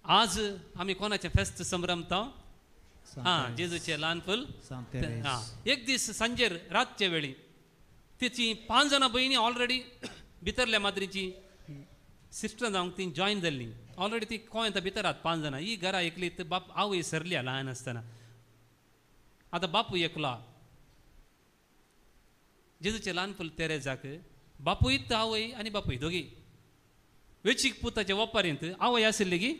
आज आमी कोणाचें फेस्त संभ्रमता? हां, जेजूचें ल्हान फूल. हां, एक दीस सांजेर रातचे वेळी तिची 5 जाणां भयणी ऑलरेडी भितरल्या माद्रीची सिस्टर जावंक ती जॉयन जाल्ली. ऑलरेडी ती कोंयता भितर आहात 5 जाणां. ही घरा एकली बाप आवय सरली ल्हान आसतना. आतां बापूय एकलो. जेजूचें ल्हान फूल तेरेजाक बापूय आवय आनी बापूय दोगी वेचीक पुताच्या वपारींत आवय आशिल्ली गी?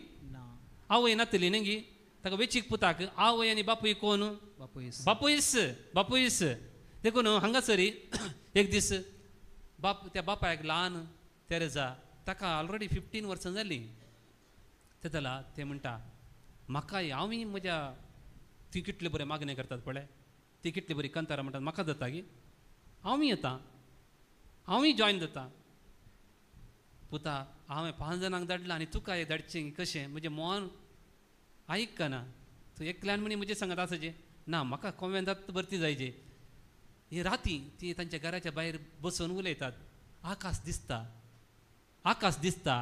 आवय नातली न्ही गी? ताका वेचीक पुताक आवय आनी बापूय कोण? बापूयस बापूयस. देखून हांगासर एक दीस बाप त्या बापायक ल्हान तेरेजा ताका ऑलरेडी 15 वर्सां जालीं. तेदला ते म्हणटा म्हाकाय हांवूय म्हज्या ती कितले बरें मागणें करतात पळय, ती कितली बरी कंतारां म्हणटात, म्हाका जाता की हांवूय येता, हांवूय जॉयन जाता. पुता हांवें 5 जाणांक धाडलां आनी तुका हें धाडचें कशें? म्हजें मन आयकना. तूं एकल्यान म्हणी म्हजें सांगत आसाचें ना, म्हाका कोवेंतांत भरती जायचे. ही राती ती तांच्या घराच्या भायर बसून उलयतात. आकाश दिसता, आकाश दिसता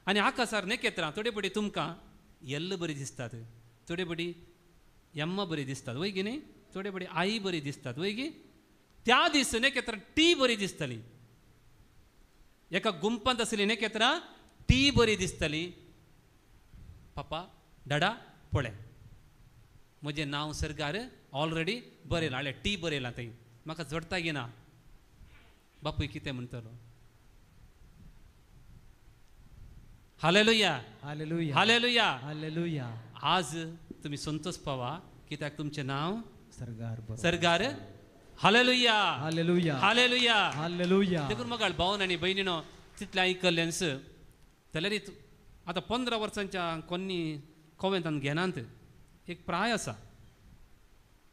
आनी आकाशार नखेत्रां थोडे पडी तुमकां येल्ल बरी दिसतात, थोडे पडी यम्मा बरी दिसतात वय गी न्ही, थोडे पडी आई बरी दिसतात वय गी. त्या दीस नखेत्रां टी बरी दिसताली. एका गुंपांत आसली नखेत्रां टी बरी दिसताली. पापा डाडा पळय म्हजें नांव सरकार ऑलरेडी बरयलां, हाडलें टी बरयलां थंय, म्हाका जोडटा गी ना. बापूय कितें म्हणटलो? Hallelujah hallelujah hallelujah hallelujah. आज तुमी संतोष पावा कित्याक तुमचें नांव सरकार सरकार. Hallelujah hallelujah hallelujah hallelujah. देखून म्हाका भावन आनी भयणीनो तितलें आयकल्लेंच जाल्यार आतां 15 वर्सांच्या कोन्नी कोवेंतान घेनात, एक प्राय आसा,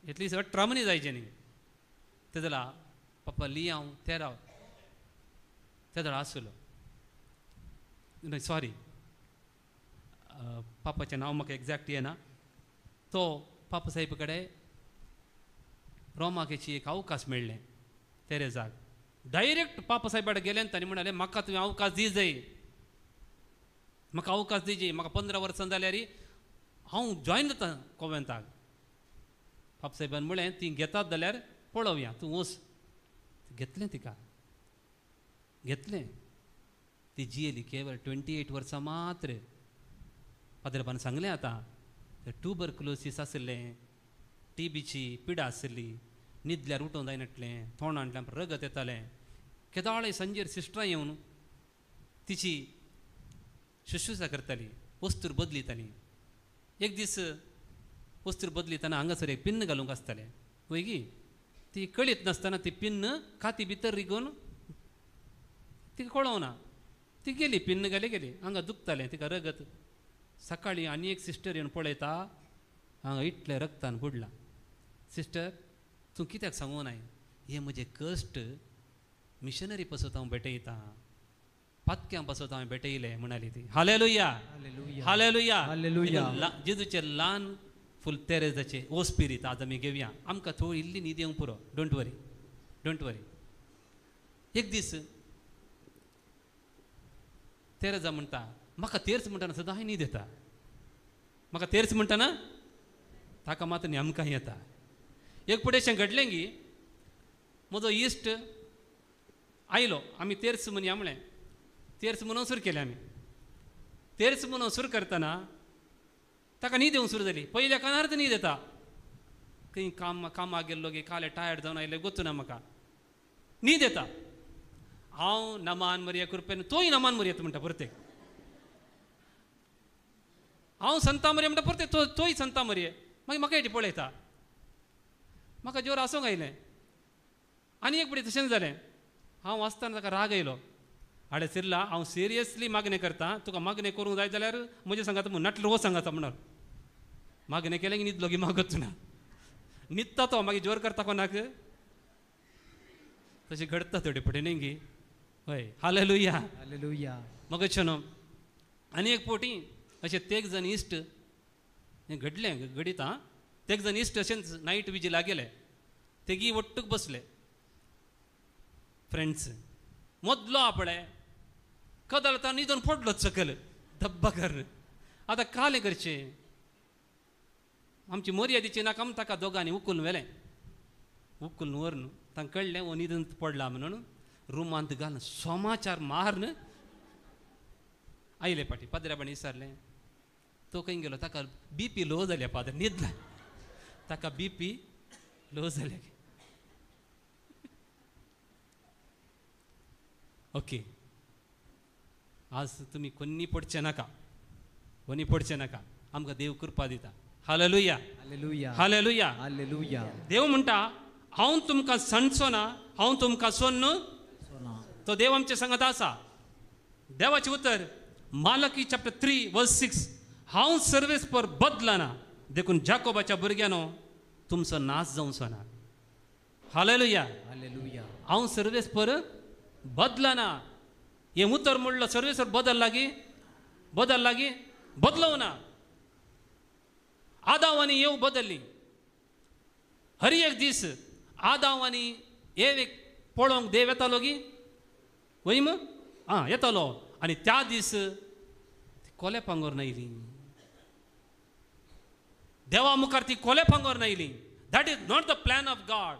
एटलिस्ट 18 मनी जायचें न्ही. ते जाल्यार पप्पा लियांव तेराव तेदळा आसलो, सॉरी पापाचें नांव म्हाका एग्जॅक्ट येना. तो पापा साहेब कडेन रोमाकेची एक अवकाश मेळ्ळें तेरेजाक. डायरेक्ट पापा साहेबा कडेन गेले तांणी म्हणाले म्हाका तुवें अवकाश दी जाय, म्हाका अवकाश दिजी, म्हाका 15 वर्सां जाल्यार हांव जॉयन जाता कोवेंताक. पापा साहेबान म्हळें ती घेतात जाल्यार पळोवया, तूं वच. घेतलें तिका, घेतलें. ती जियेली केवळ 28 वर्सां मात्र. पाद्रपान सांगलें आतां ट्युबरक्लोसीस आशिल्लें, टीबीची पिडा आशिल्ली, न्हिदल्यार उठोवंक जायनासलें, तोंडांतल्यान रगत येतालें. केदाळे सांजेर सिस्टरां येवन तिची शुश्रूषा करताली, वस्तूर बदलिताली. एक दीस वस्तूर बदलितना हांगासर एक पिन्न घालूंक आसतालें वय गी, ती कळीत नासतना ती पिन्न काती भितर रिगून तिका कळोवना. ती गेली, पिन्न घाली गेली, हांगा दुखतालें तिका रगत. सकाळीं आनी एक सिस्टर येवन पळयता हांगा इतलें रगतान बुडलां. सिस्टर तूं कित्याक सांगू नाय, हे म्हजे कश्ट मिशनरी पासत हांव भेटयतां, पातक्यां पासत हांवें भेटयलें म्हणाली ती. Hallelujah hallelujah hallelujah. जेजूचें ल्हान फूल तेरेजाचें ओ स्पिरीत आज आमी घेवया. आमकां थोडी इल्ली न्हीद येवंक पुरो, don't worry don't वरी. एक दीस तेरेजा म्हणटा म्हाका तेर्स म्हणटाना सदांय न्हीद येता, म्हाका तेर्स म्हणटाना ताका मात न्ही आमकां येता. एक फुडें अशें घडलें की म्हजो इश्ट आयलो, आमी तेर्स म्हणया म्हळें, तेर्स म्हणून सुरू केलें आमी. तेर्स म्हणून सुरू करतना ताका न्हीद येवंक सुरू जाली. पयल्या कानार न्हीद येता, खंय काम कामाक गेल्लो गी काले टायर्ड जावन आयले गोतू ना म्हाका न्हीद येता. हांव नमान मरिया कृपेन, तोय नमान मरियत म्हणटा परतेक, हांव संता मरिया म्हणटा परते तोय संता मरिये. मागीर म्हाका हेटी पळयता, म्हाका जोर आसूंक आयलें. आनी एक फुडें तशेंच जालें, हांव वाचतना ताका राग आयलो. आडे सिरला हांव सिरियसली मागणें करता, तुका मागणें करूंक जाय जाल्यार म्हजें सांगाता म्हूण नाटलो हो सांगाता म्हणून मागणें केलें की न्हिदलो की मागत ना, न्हिदता तो मागीर जोर करता कोणाक, तशें घडटा थोडे फुडें न्ही गी. हय हालेलुया हालेलुया. मग न्हू आनी एक फावटी अशें तेग जाण इश्ट हें घडलें घडीत आं, तेग जाण इश्ट अशेंच नायट विजिला गेले, तेगी वट्टूक बसले फ्रेंड्स. मदलो आपले कदलता न्हिदून पडलो सकयल धब्बा कर. आतां कालें करचें आमची मर्यादीची नाका आमी ताका दोगांनी उखलून व्हेलें उखलून व्हरून तांकां कळ्ळें हो न्हिदून पडला म्हणून रुमांत घालून सोमाचार मारून आयले पाटी पाद्र्या बाणी विचारलें तो खंय गेलो ताका बीपी लो जाल्या फादर न्हिदला ताका बीपी लो जाल्या. ओके आज तुमी कोन्नी पडचें नाका कोन्नी पडचें नाका आमकां देव कृपा दिता. Hallelujah hallelujah hallelujah hallelujah. देव म्हणटा हांव तुमकां सांडचो ना हांव तुमकां सोन्न तो देव आमचे सांगत आसा. देवाचें उतर मालकी चॅप्टर 3 वर्स 6 हांव सर्वेस पर बदलना देखून जाकोबाच्या भुरग्यानो तुमचो नाश जावचो ना. Hallelujah hallelujah. हांव सर्वेस पर बदलना हें उतर म्हणलो सर्वेसर बदल लागी बदल लागी बदलवना ना. आदाव आनी येव बदल्ली हर एक दीस आदाव आनी येवेक पळोवंक देव येतालो गी वय म आं येतालो आनी त्या दीस कोले पांगोर नायली देवा मुखार ती कोले पांगोर नायली. That is not the plan of God.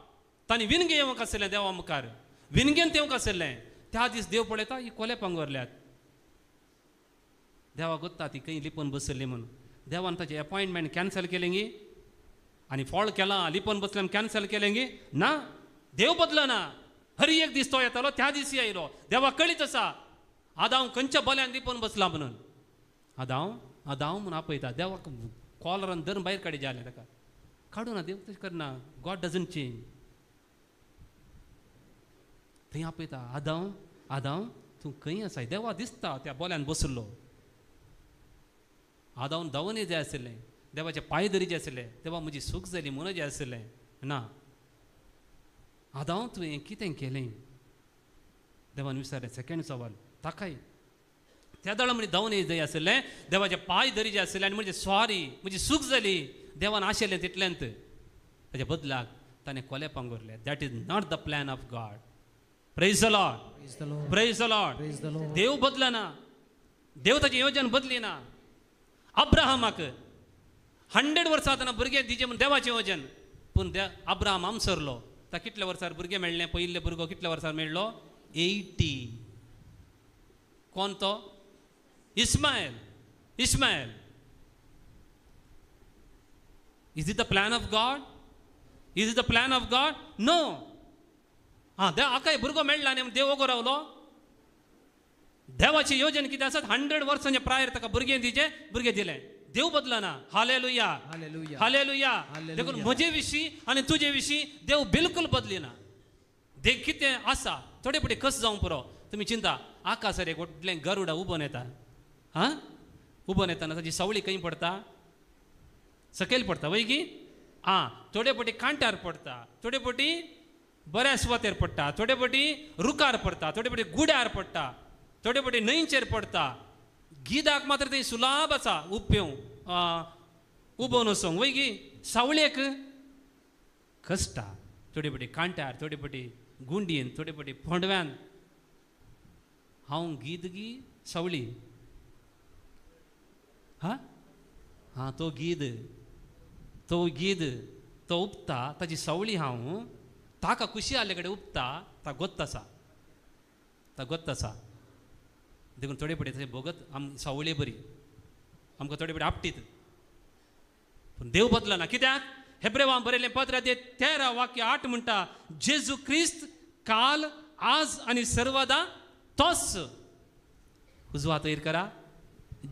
तांणी विनगे येवंक आशिल्लें देवा मुखार विनगेन येवंक आशिल्लें. त्या दीस देव पळयता ही कोले पांगोरल्यात देवा गोत्ता ती खंय लिपून बसली म्हणून देवान ताचें अपॉयंटमेंट कॅन्सल केलें गी आनी फळ केलां लिपून बसलें कॅन्सल केलें गी ना देव बदलना. हर एक दीस तो येतालो त्या दिसी आयलो देवा कळीत आसा आदाव खंयच्या बल्यान लिपून बसला म्हणून आदाव आदाव म्हणून आपयता देवाक कॉलरान धरून भायर काडी जालें ताका काडूं ना देव तशें करना. God doesn't change. थंय आपयता आदाव आदाव तूं खंय आसाय देवा दिसता त्या बोल्यान बसलो आदावन धांवून जाय आशिल्लें देवाचे पांय धरीचे आशिल्ले देवा म्हजी सूख जाली म्हणून जाय आशिल्लें ना आदाव तुवें कितें केलें देवान विचारलें सेकेंड सवाल ताकाय त्या दळा म्हणजे धांवून जाय आशिल्लें देवाचे पांय धरीचे आशिल्ले आनी म्हणजे सॉरी म्हजी सूख जाली देवान आशिल्लें तितल्यांत ताच्या बदलाक ताणें कोले पांगुरले. That is not the plan of God. Praise the Lord praise the Lord. देव बदलना देव ताचें योजन बदली ना. अब्राहमाक 100 वर्सां आतां भुरगें दिजे म्हूण देवाचें योजन पूण अब्राहम आमसरलो ताका कितल्या वर्सार भुरगें मेळ्ळें पयिल्ले भुरगो कितल्या वर्सार मेळ्ळो 80. कोण तो Ismail Ishmael. Is it the plan of God? Is it the plan of God? No. आं आकाय भुरगो मेळ्ळा न्ही देव ओगो रावलो. देवाची योजन कितें आसत 100 वर्सांचे प्रायर ताका भुरगें दिजे भुरगें दिलें देव बदलना. Hallelujah hallelujah. देखून म्हजे विशीं आनी तुजे विशीं देव बिलकुल बदलिना. देख कितें आसा थोडे पटे कस जावंक पुरो. तुमी चिंता आकाशार एक व्हडलें गरुडा उबोन येता हां उबोन येताना ताची सावळी खंय पडटा सकयल पडटा वय की आं थोडे पटी कांट्यार पडटा थोडे पटी बऱ्या सुवातेर पडटा थोडे पटी रुखार पडटा थोडे पटी गुड्यार पडटा थोडे पटी न्हंयचेर पडटा. गिदाक मात्र थंय सुलाभ आसा उपेव उबोन वचोंक वय गी सावळेक कश्टा थोडे पटी कांट्यार थोडे पटी गुंडयेन थोडे पटी फोंडव्यान. हांव गीद गी सावळी हा हां तो गीद तो गीद तो उपता ताची सावळी हांव ताका खुशी आसले कडेन उपता ता गोत्त आसा ता गोत्त आसा. देखून थोडे पटे तशें भोगत आम सावळे बरी आमकां थोडे पटे आपटीत पूण देव बदलना. कित्याक हेब्रेवां बरयलें पत्र 13 वाक्य 8 म्हणटा जेजू क्रिस्त काल आज आनी सर्वदा तोच. उजवा तयर करा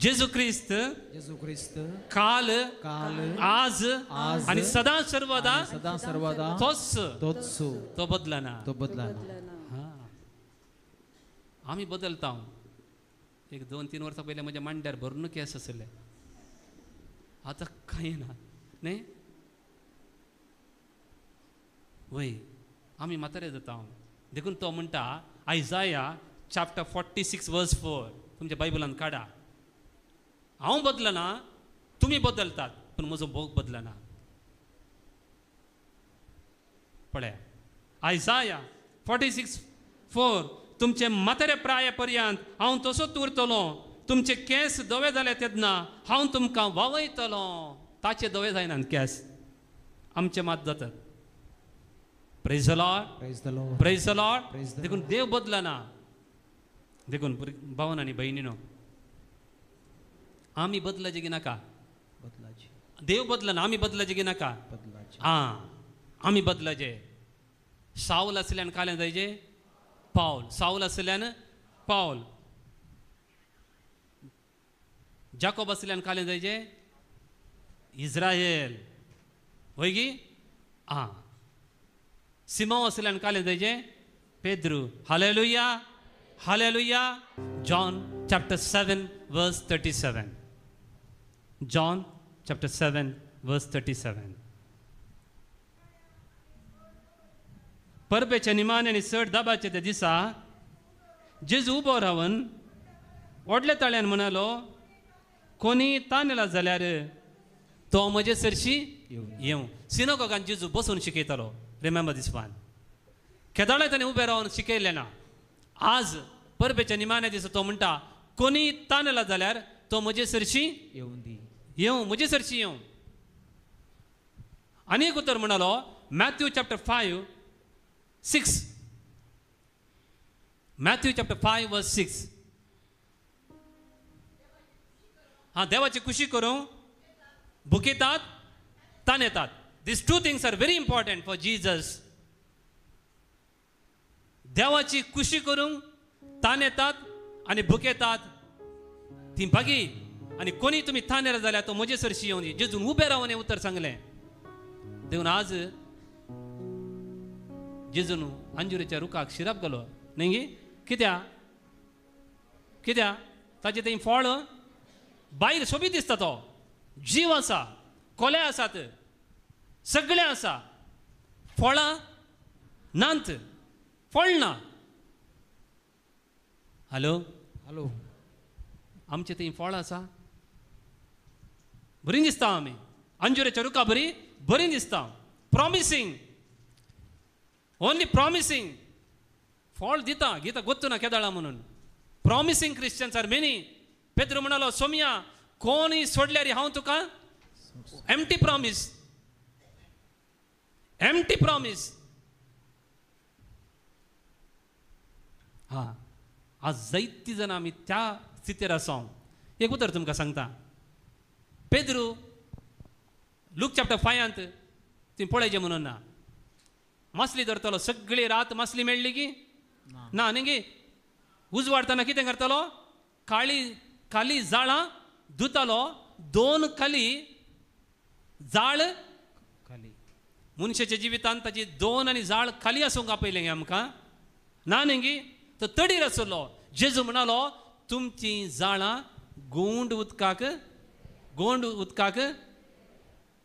जेजू क्रिस्त जेजू क्रिस्त काल काल आज आज आनी सदां सर्वदा सदां सर्वदा तोच तोच तो बदलना तो बदलना. हां आमी बदलता. एक 2-3 वर्सां पयलीं म्हज्या मांड्यार भरून केंस आशिल्ले आतां कांय ना न्ही वय आमी म्हातारे जाता. देखून तो म्हणटा आयजाया चॅप्टर 46 वर्स 4 तुमच्या बायबलान काडा. हांव बदलना तुमी बदलतात पूण म्हजो भोग बदलना. पळया आयजाया 46:4 तुमचे म्हातारे प्राय पर्यंत हांव तसोच उरतलो तुमचे केंस धवे जाले तेन्ना हांव तुमकां वावयतलो. ताचे धवे जायनात केंस, आमचे मात जातात. Praise the Lord, praise the Lord. देखून देव बदलना. देखून भावन आनी भयणीनो, आमी बदलाचे की नाका? देव बदलना, आमी बदलाचे की नाका? आं, आमी बदलाचे. सावल आसल्यान कालें जायचे पावल, सावल आसल्यान पावल, जाकोब आसल्यान कालें जायचे इस्रायल, वय गी? आं, सिमांव आसल्यान कालें जायचे Pedro. Hallelujah, hallelujah. John chapter 7 verse 37. John chapter 7 verse 37. परबेच्या निमाणे आनी चड दाबाच्या त्या दिसा जेजू उबो रावन व्हडल्या ताळ्यान म्हणालो, कोणी तानेला जाल्यार तो म्हजे सरशी येवं. सिनोगोगान जेजू बसून शिकयतालो. Remember this one. केदाळाय ताणें उबें रावन शिकयलें ना. आज परबेच्या निमाण्या दिसा तो म्हणटा, कोणी तानेला जाल्यार तो म्हजे सरशी येवं, म्हजे सरशी येवं. आनी एक उतर म्हणालो, Matthew chapter 5 6. Matthew chapter 5 verse 6. हां, देवाची खुशी करूं भुकेतात तानेतात. These two things are very important for Jesus. देवाची खुशी करूंक तानेतात आनी भुकेतात ती भागी. आनी कोणी तुमी तानेर जाल्यार तो म्हजे सरशी येवन. जेजून उबें रावन हें उतर सांगलें. देखून आज जेजून अंजुरेच्या रुखाक शिराप घालो न्ही गी? कित्या कित्या ताचें तें फळ भायर सोबीत दिसता, तो जीव आसा, कोले आसात, सगळें आसा, फळां नात, फळ ना. हॅलो हॅलो, आमचें थंय फळ आसा, बरीं दिसता आमी अंजुरेच्या रुखा बरी बरीं दिसता. प्रॉमिसींग, ओनली प्रॉमिसींग. फळ दिता गीता गोत्तू ना केदाळा म्हणून. Promising Christians are many. Pedro म्हणालो, सोमिया कोणी सोडल्यार हांव तुका. Empty promise, empty promise. हा, आज जायती जाणां आमी त्या स्थितीर आसा. एक उतर तुमकां सांगता, पेद्रू लूक चॅप्टर 5 तुमी पळयचें म्हणून ना, मासली धरतलो सगळी रात, मासली मेळ्ळी की ना न्ही गी? उजवाडतना कितें करतलो? काळी खाली जाळां धुतालो, दोन खाली जाळ खाली. मनशाच्या जिवितांत ताची दोन आनी जाळ खाली आसूंक आपयलें गे आमकां ना न्ही गी? तो तडीर आसलो. जेजू म्हणालो, तुमची जाळां गोंड उदकाक, गोंड उदकाक,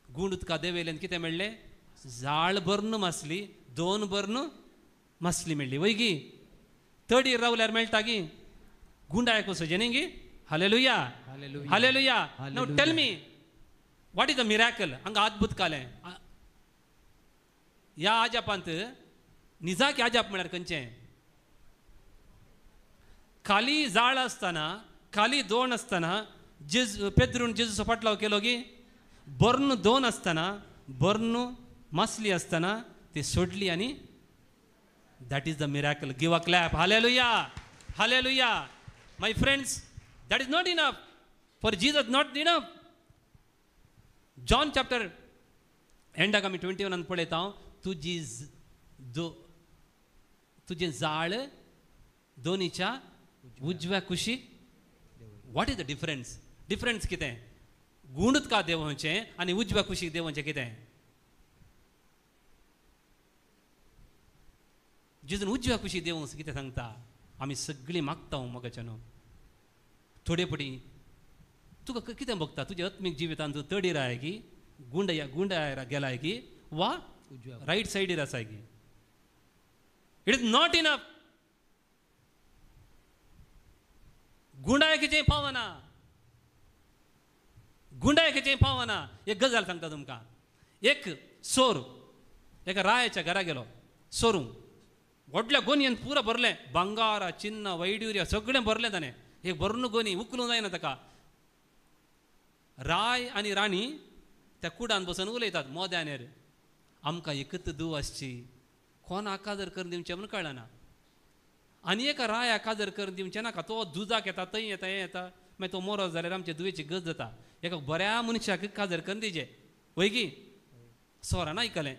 गुंड उदका देंवयलें. कितें मेळ्ळें? जाळ भरून मासली, दोन भरून मासली मेळ्ळी. वय गी? तडीर रावल्यार मेळटा गी? गुंडायक वचचें न्ही गी? Hallelujah, hallelujah. Now tell me, what is the miracle? हांगा अद्भुत कालें ह्या आजापांत. निजाकी आजाप म्हळ्यार खंयचें? खाली जाळ आसतना, खाली दोन आसतना जेजू पेद्रून जेजूचो फाटलाव केलो की? बर्न दोन आसतना, बर्न मासली आसतना ती सोडली. आनी that is the miracle. Give a clap. Hallelujah, hallelujah. My friends, that is not enough for Jesus, not enough. John chapter एंडाक आमी 21 पळयता, तुजी तुजें जाळ दोनीच्या उजव्या कुशीक. What is the difference? Difference कितें? गूण उदका देंवोवचें आनी उजव्या कुशीक देंवोवचें कितें? जेजून उजव्या कुशीक देंवोवंक कितें सांगता? आमी सगळीं मागता मोगाच्यान थोडे पटी तुका कितें भोगता? तुज्या आत्मीक जिवितान तूं तडीर आहाय की गुंड गुंडा गेलाय की वा रायट सायडीर आसाय की? It is not enough. गुंडायकीचें पावना, गुंडायकीचें पावना. एक गजाल सांगता तुमकां. एक चोर एका रायाच्या घरा गेलो चोरूंक. व्हडल्या गोनयेन पुरो भरलें, भांगारा चिन्नां वैडुर्या सगळें भरलें ताणें. एक बरो गोनी उखलूंक जायना ताका. राय आनी राणी त्या कुडान बसून उलयतात मोद्यानेर, आमकां एकच धूव आसची, कोणा काजर करून दिवचें म्हणून कळना. आनी एका राया काजर करून दिवचें नाका, तो झुजाक येता, थंय येता, हें येता, मागीर तो मोरो जाल्यार आमचे धुवेची गज जाता. एका बऱ्या मनशाक काजर करून दिवचें वय की. सोरान आयकलें,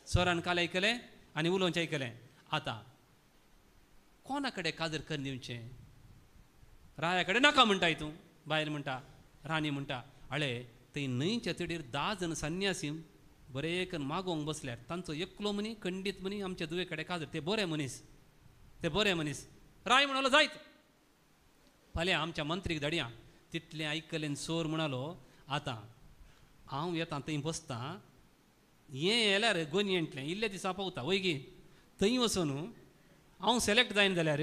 सोरान काल आयकलें आनी उलोवचें आयकलें. आतां कोणा कडेन काजर करून दिवचें? राया कडेन नाका म्हणटाय तूं, बायल म्हणटा, राणी म्हणटा, अळे थंय न्हंयच्या तडीर 10 जाण संन्यासी बरे करून मागोवंक बसल्यार, तांचो एकलो मनी खंडीत मनी आमच्या धुवे कडेन काजर, ते बरे मनीस, ते बरे मनीस. राय म्हणालो जायत, फाल्यां आमच्या मंत्रीक धाडया. तितलें आयकलें सोर म्हणालो, आतां हांव येता थंय बसता, हें येल्यार गोंयेंतलें इल्ले दिसा पावता वय गी, थंय वचून हांव सिलेक्ट जायन जाल्यार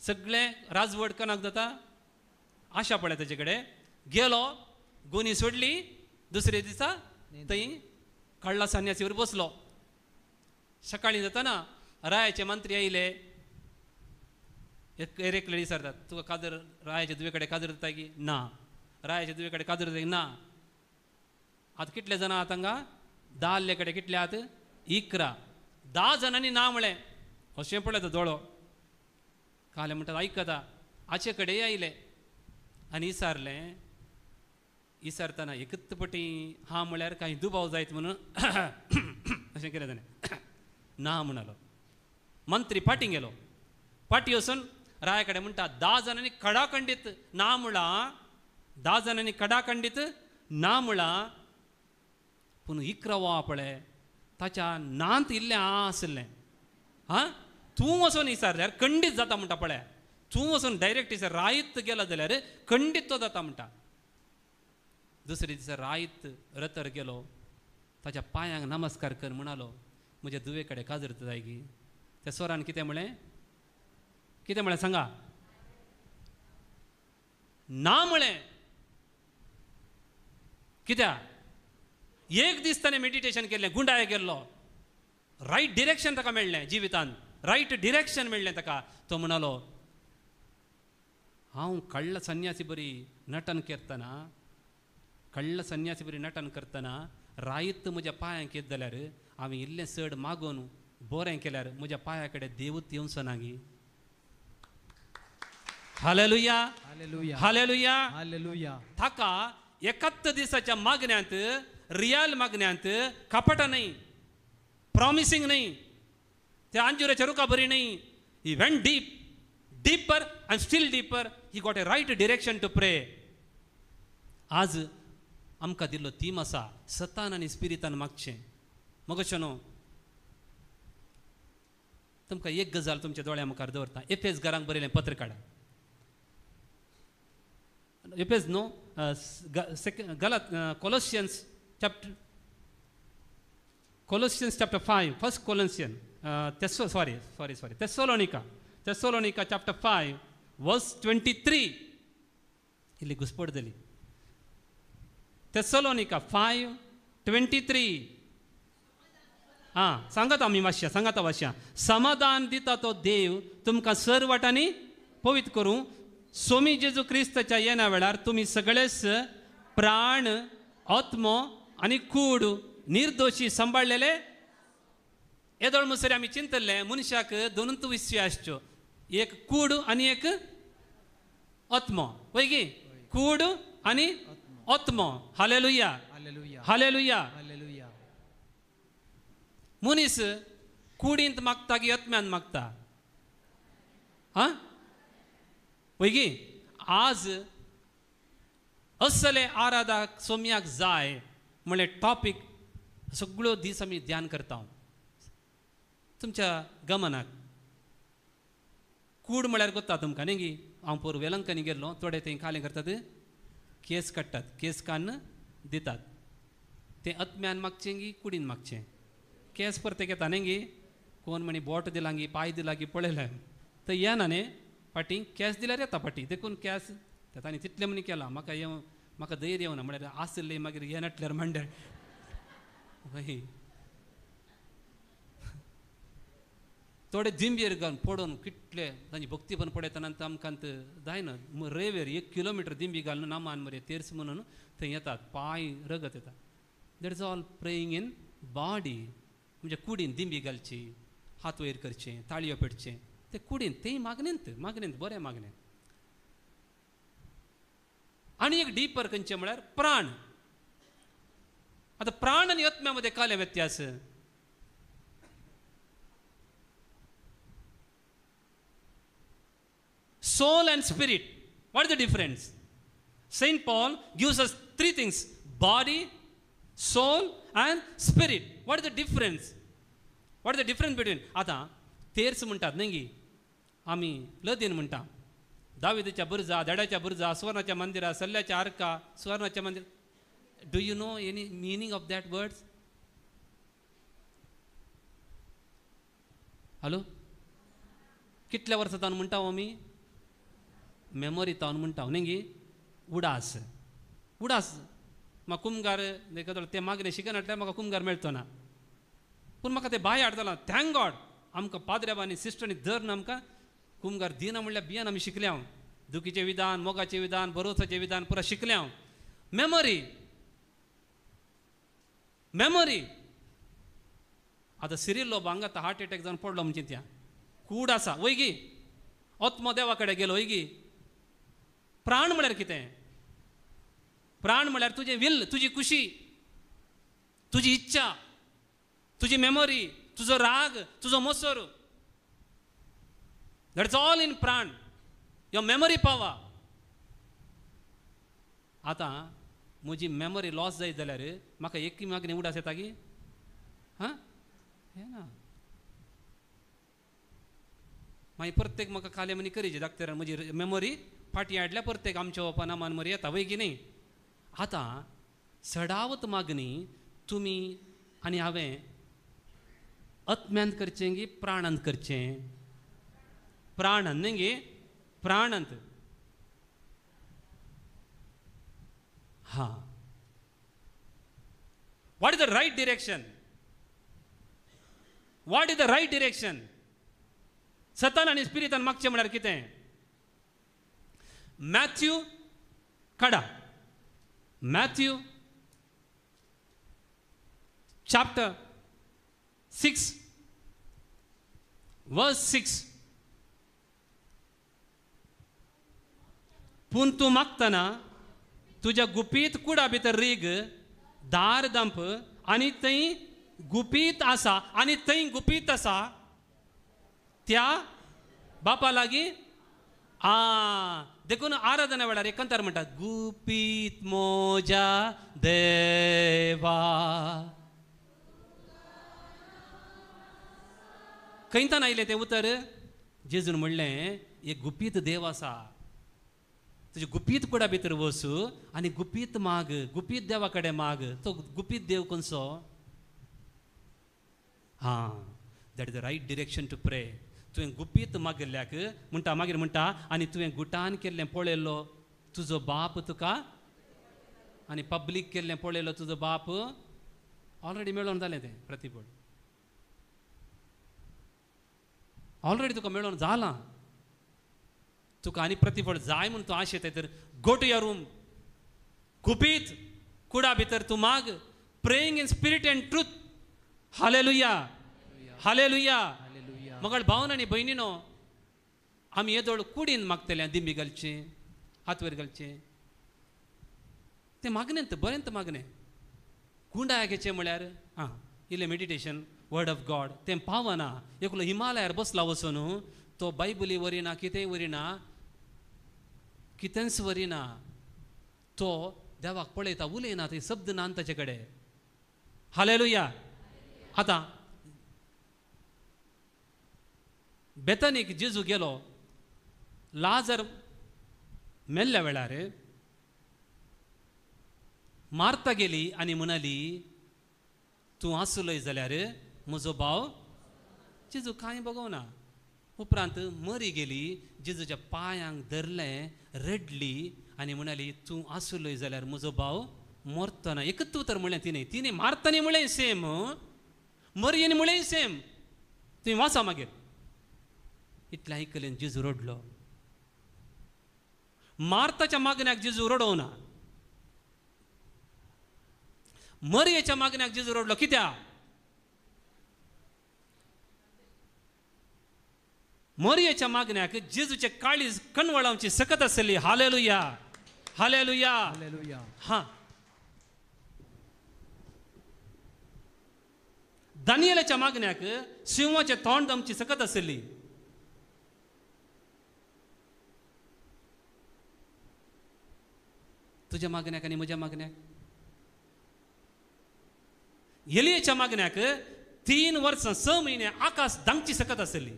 सगळें राजवट कोणाक जाता, आशा पळय ताचे कडेन. गेलो, गोनी सोडली, दुसरे दिसा थंय काडला संन्यासीवर बसलो. सकाळीं जाताना रायाचे मंत्री आयले, एकले विचारतात, तुका काजर रायाचे धुवे कडेन काजर जाता की ना, रायाचे धुवे कडेन काजर जाता की ना. आतां कितले जाणां आहात हांगा? 10 आहले कडेन कितले आहात? 11. 10 जाणांनी ना म्हळें. अशें पळयता दोळो काले म्हणटात आयकता. हाचे कडेन आयले आनी विचारलें. विचारतना एकच पटी हा म्हळ्यार कांय दुबाव जायत म्हणून अशें केलें ताणें, ना म्हणालो. मंत्री फाटीं गेलो. फाटीं वचून राया कडेन म्हणटा, 10 जाणांनी कडाखंडीत ना म्हळां, 10 जाणांनी कडाखंडीत ना म्हळां, पूण 11 पळय ताच्या नांत इल्लें आ आसलें. हां, तूं वचून विचारल्यार खंडीत जाता म्हणटा पळय, तूं वचून डायरेक्ट विचार रायत गेला जाल्यार खंडीत तो जाता म्हणटा. दुसरे दिसा रायत रतर गेलो, ताच्या पांयांक नमस्कार कर म्हणालो, म्हज्या धुवे कडेन काजर जाय की. त्या स्वरान कितें म्हळें? कितें म्हळें सांगा? ना म्हळें. कित्याक? एक दीस ताणें मेडिटेशन केल्लें, गुंडाय गेल्लो, रायट डिरेक्शन ताका मेळ्ळें जिवितान, रायट डिरेक्शन मेळ्ळें ताका. तो म्हणालो, हांव कळ्ळ संन्यासी बरी नटन करतना, कळ्ळ संन्यासी बरी नटन करतना रायत म्हज्या पांयांक येत जाल्यार हांवें इल्लें चड मागून बरें केल्यार म्हज्या पांया कडेन देवूच येवचो ना गी. Hallelujah, hallelujah, hallelujah. ताका एकाच दिसाच्या मागण्यांत, रियल मागण्यांत, कपटा न्हय, प्रॉमिसींग न्हय, त्या अंजुराच्या रुखा बरी न्हय. He went deep, deeper and still deeper. He got a right direction to pray. आज आमकां दिल्लो थीम आसा, सतान आनी स्पिरितान मागचें. मगो न्हू, तुमकां एक गजाल तुमच्या दोळ्या मुखार दवरता. एफेस घरांक बरयलें पत्र काडा. एफेस न्हू, गलत, Colossians chapter, Colossians chapter 5, first Colossian, sorry sorry sorry Thessalonica, Thessalonica chapter 5 verse 23. इल्ली घुसपट जाली. थेसलोनिका 5:23. आं, सांगात आमी मातशें, सांगात मातशें. समाधान दिता तो देव तुमकां सर वाटांनी पवित्र करूं, सोमी जेजू क्रिस्ताच्या येण्या वेळार तुमी सगळेच प्राण, आत्मो आनी कूड निर्दोशी सांबाळलेले. येदोळ मुसरी आमी चिंतल्ले मनशाक दोनूच विसयो आसच्यो, एक कूड आनी एक आत्मो, वय गी? कूड आनी आत्मो. Hallelujah, hallelujah. मनीस कुडींत मागता की आत्म्यान मागता? आं, वय गी? आज असले आराधाक सोम्याक जाय म्हणलें टॉपीक सगळ्यो दीस आमी ध्यान करता. तुमच्या गमनाक कूड म्हळ्यार कोत्ता तुमकां न्ही गी? हांव पोर वेलंकनी गेल्लो, थोडे थंय कालें करतात, केस काडटात, केस कान्न दितात. तें आत्म्यान मागचें गी कुडीन मागचें? केस परते घेता न्ही गी? कोण म्हणी बोट दिलां गी, पांय दिला गी, पळयलें तर येना न्ही फाटीं, केस दिल्यार येता फाटीं. देखून केस तांणी तितलें म्हणी केलां. म्हाका येवं, म्हाका धैर्य येवना म्हळ्यार आसलें मागीर येनाटल्यार मांड्यार वय. थोडे दिंबेर घालून पडून कितले तांची भक्ती पण पळयतना आमकां जायना. रेवेर 1 किलोमिटर दिंबी घालून नामान मरे तेर्स म्हणून थंय येतात, पांय रगत येता. That is all praying in body. म्हणजे कुडीन दिंबी घालची, हात वयर करचे, ताळयो पेटचे, ते कुडीन तेय मागणेंत मागणेंत बरें मागणें. आनी एक डीपर खंयचें म्हळ्यार प्राण. आतां प्राण आनी आत्म्या मदें काले व्यत्यास. Soul and spirit, what is the difference? Saint Paul gives us 3 things, body, soul and spirit. What is the difference? What is the difference between? आतां तेर्स म्हणटात न्ही गी, आमी लदीन म्हणटा, दाविदच्या बुर्जा, देडाच्या बुर्जा, सुवर्णाच्या मंदिरा, सल्ल्याच्या आर्का, सुवर्णाच्या मंदिर. Do you know any meaning of that words? Hello, कितल्या वर्सां तावन म्हणटा आमी? मेमोरी तावन म्हणटा न्ही गी. उडास, उडास म्हाका कुमगार ते मागणें शिकनाटल्यार म्हाका कुमगार मेळचो ना, पूण म्हाका ते बाय हाडटलो. Thank God आमकां पाद्र्याबांनी सिस्टरांनी धरून आमकां कुमगार दिना म्हणल्यार बियान आमी शिकले हांव. दुखीचें विधान, मोगाचें विधान, भरोसाचें विधान पुरा शिकले हांव. Memory, memory. आतां सिरियल लोब हांगा आतां हार्ट एटॅक जावन पडलो म्हणजे त्या कूड आसा वय गी, आत्मो देवा कडेन गेलो वय गी. प्राण म्हळ्यार कितें? प्राण म्हळ्यार तुजें will, तुजी खुशी, तुजी इच्छा, तुजी मेमोरी, तुजो राग, तुजो मोसोर. That's all in प्राण, your memory power. आतां म्हजी मेमोरी लॉस जायत जाल्यार म्हाका एक मागणी उडास येता की हां येना. मागीर प्रत्येक म्हाका काले मनी करीचे डाक्टरान म्हजी मेमोरी फाटीं हाडल्या, प्रत्येक आमच्या बापा नामान मरी येता वय की न्ही. आतां सडावत मागणी तुमी आनी हांवें आत्म्यांत करचें गी प्राणांत करचें? प्राणांत न्ही गी, प्राणांत. हां, what is the right direction? What is the right direction? सतान आनी स्पिरितान मागचें म्हळ्यार कितें? मॅथ्यू काडा, मॅथ्यू चॅप्टर 6 वर्स 6. पूण तूं मागतना तुज्या गुपीत कुडा भितर रीग, दार दांप आनी थंय गुपीत आसा, आनी थंय गुपीत आसा त्या बापा लागीं. आ देखून आराधना वेळार एकांतार म्हणटा, गुपीत मोज्या देवा. खंयतान आयलें तें उतर? जेजून म्हणलें एक गुपीत देव आसा, तुजे गुपीत कुडा भितर वचू आनी गुपीत माग, गुपीत देवा कडेन माग. तो गुपीत देव खंयचो? हां, that is the right direction to pray. तुवें गुपीत मागिल्ल्याक म्हणटा, मागीर म्हणटा आनी तुवें गुटान केल्लें पळयलो तुजो बाप तुका, आनी पब्लीक केल्लें पळयलो तुजो बाप ऑलरेडी मेळोवन जालें तें प्रतिफळ, ऑलरेडी तुका मेळोवन जालां. तुका आनी प्रतिफळ जाय म्हूण तूं आशेताय तर गो टू your room, गुपीत कुडा भितर तूं माग, praying in spirit and truth. Hallelujah, hallelujah. मगळ भावन आनी भयणीनो, आमी येदोळ कुडीन मागतले, दिंबी घालचे, हात वयर घालचे, तें मागणें बरें मागणें. गुंडाय घेचें म्हळ्यार आं इल्लें मेडिटेशन, वर्ड ऑफ गॉड तें पावना. एकलो हिमालयार बसला वचून तो बायबली वरिना, कितेंय वरिना, कितेंच वरिना, तो देवाक पळयता, उलयना, थंय शब्द ना ताचे कडेन. हालेलुया. आतां बेतनीक जेजू गेलो, लाजर मेल्ल्या वेळार मार्ता गेली आनी म्हणाली तूं आसलोय जाल्यार म्हजो भाव. जेजू कांय बगोवना. उपरांत मरी गेली, जेजूच्या पांयांक धरलें, रडली आनी म्हणाली तूं आसलोय जाल्यार म्हजो भाव मरतना. एकच उतर म्हणलें तिणें, तिणें मारतनी म्हणलें सेम, मरयेन म्हणलें सेम. तुवें वाचा मागीर. इतलें आयकलें जेजू रडलो. मार्ताच्या मागण्याक जेजू रडोवना, मरयेच्या मागण्याक जेजू रडलो. कित्याक? मरयेच्या मागण्याक जेजूचे काळीज कणवळावची सकत आसली. Hallelujah, hallelujah, hallelujah. हां, दानियेलाच्या मागण्याक सिंहाचें तोंड आमची सकत आसली. तुज्या मागण्याक आनी म्हज्या मागण्याक, एलियाच्या मागण्याक 3 वर्सां 6 म्हयने आकाश दांगची सकत आसली.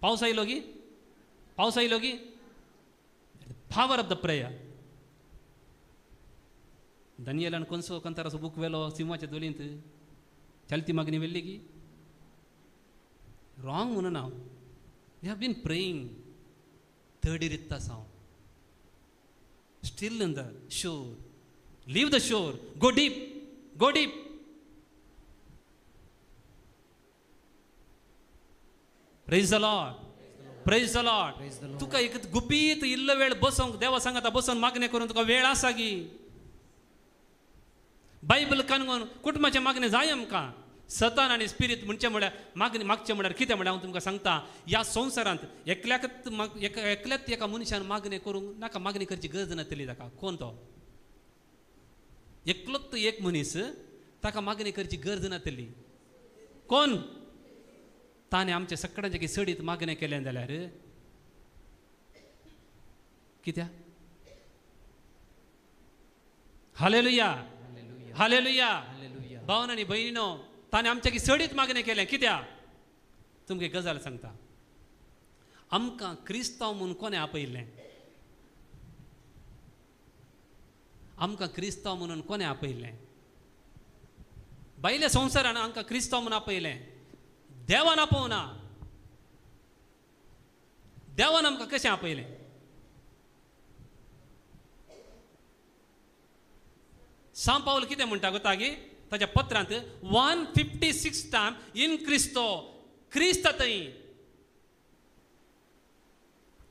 पावस आयलो गी? पावस आयलो गी? Power of the prayer. दानियेलान कोनसो कंताराचो बूक व्हेलो सिंहाच्या दोलींत, चलती मागणी व्हेल्ली की रॉंग म्हणून हांव. We have been praying 30 रित्ता हांव still in the shore. Leave the shore, go deep, go deep. Praise the Lord, praise the Lord. तुका एक गुपीत इल्लो वेळ बसोंक देवा सांगता, बसून मागणें करून तुका वेळ आसा गी? बायबल कानून कुटुंबाचें मागणें जाय आमकां. सतान आनी स्पिरीत म्हणचें म्हळ्यार मागणें मागचें म्हळ्यार कितें म्हळ्यार हांव तुमकां सांगता, ह्या संवसारांत एकल्याकच एकल्याच एका मनशान मागणें करूंक नाका, मागणी करची गरज नासली ताका. कोण तो? एकलोच एक मनीस, ताका मागणी करची गरज नासली. कोण? ताणें आमच्या सगळ्यांचे सडीत मागणें केलें जाल्यार कित्याक? Hallelujah, hallelujah. भावन आनी भयणीनो, ताणें आमच्या सडीत मागणें केलें कित्याक? तुमकां एक गजाल सांगता, आमकां क्रिस्तांव म्हूण कोणें आपयल्लें? आमकां क्रिस्तांव म्हणून कोणें आपयल्लें? भायल्या संवसारान आमकां क्रिस्तांव म्हूण आपयलें, देवान आपोवना. देवान आमकां कशें आपयलें? सांव पावल कितें म्हणटा गो तागी ताच्या पत्रांत 156 टायम इन क्रिस्तो, क्रिस्त थंय.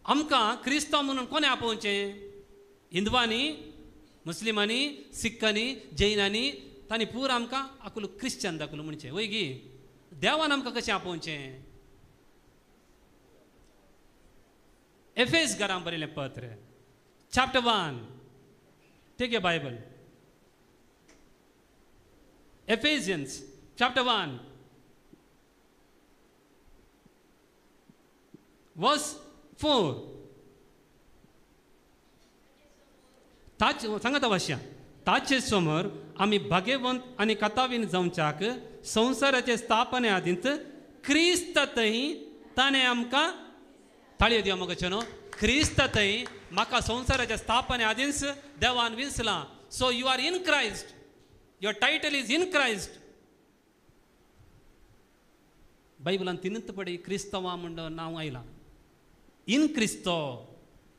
आमकां क्रिस्तांव म्हणून कोणें आपोवचें? हिंदवांनी, मुस्लिमांनी, सिक्कांनी, जैनांनी, तांणी पूर आमकां आकलो क्रिश्चन दाखलो म्हणचें वय गी? देवान आमकां कशें आपोवचें? एफेस घरां बरयलें पत्र, chapter 1, take a Bible, Ephesians chapter 1 verse 4. ताच सांगता भाशा, ताचे समोर आमी भाग्यवंत आनी कथावीन जावच्याक संवसाराचे स्थापने आदींत क्रिस्त थंय ताणें आमकां ताळयो दिया म्हाका न्हू. क्रिस्त थंय म्हाका संवसाराच्या स्थापने आदींच देवान विंचलां. So you are in Christ, your title is in Christ. बायबलान तिनूच पडी क्रिस्तांवा म्हण नांव आयलां. इन क्रिस्तो,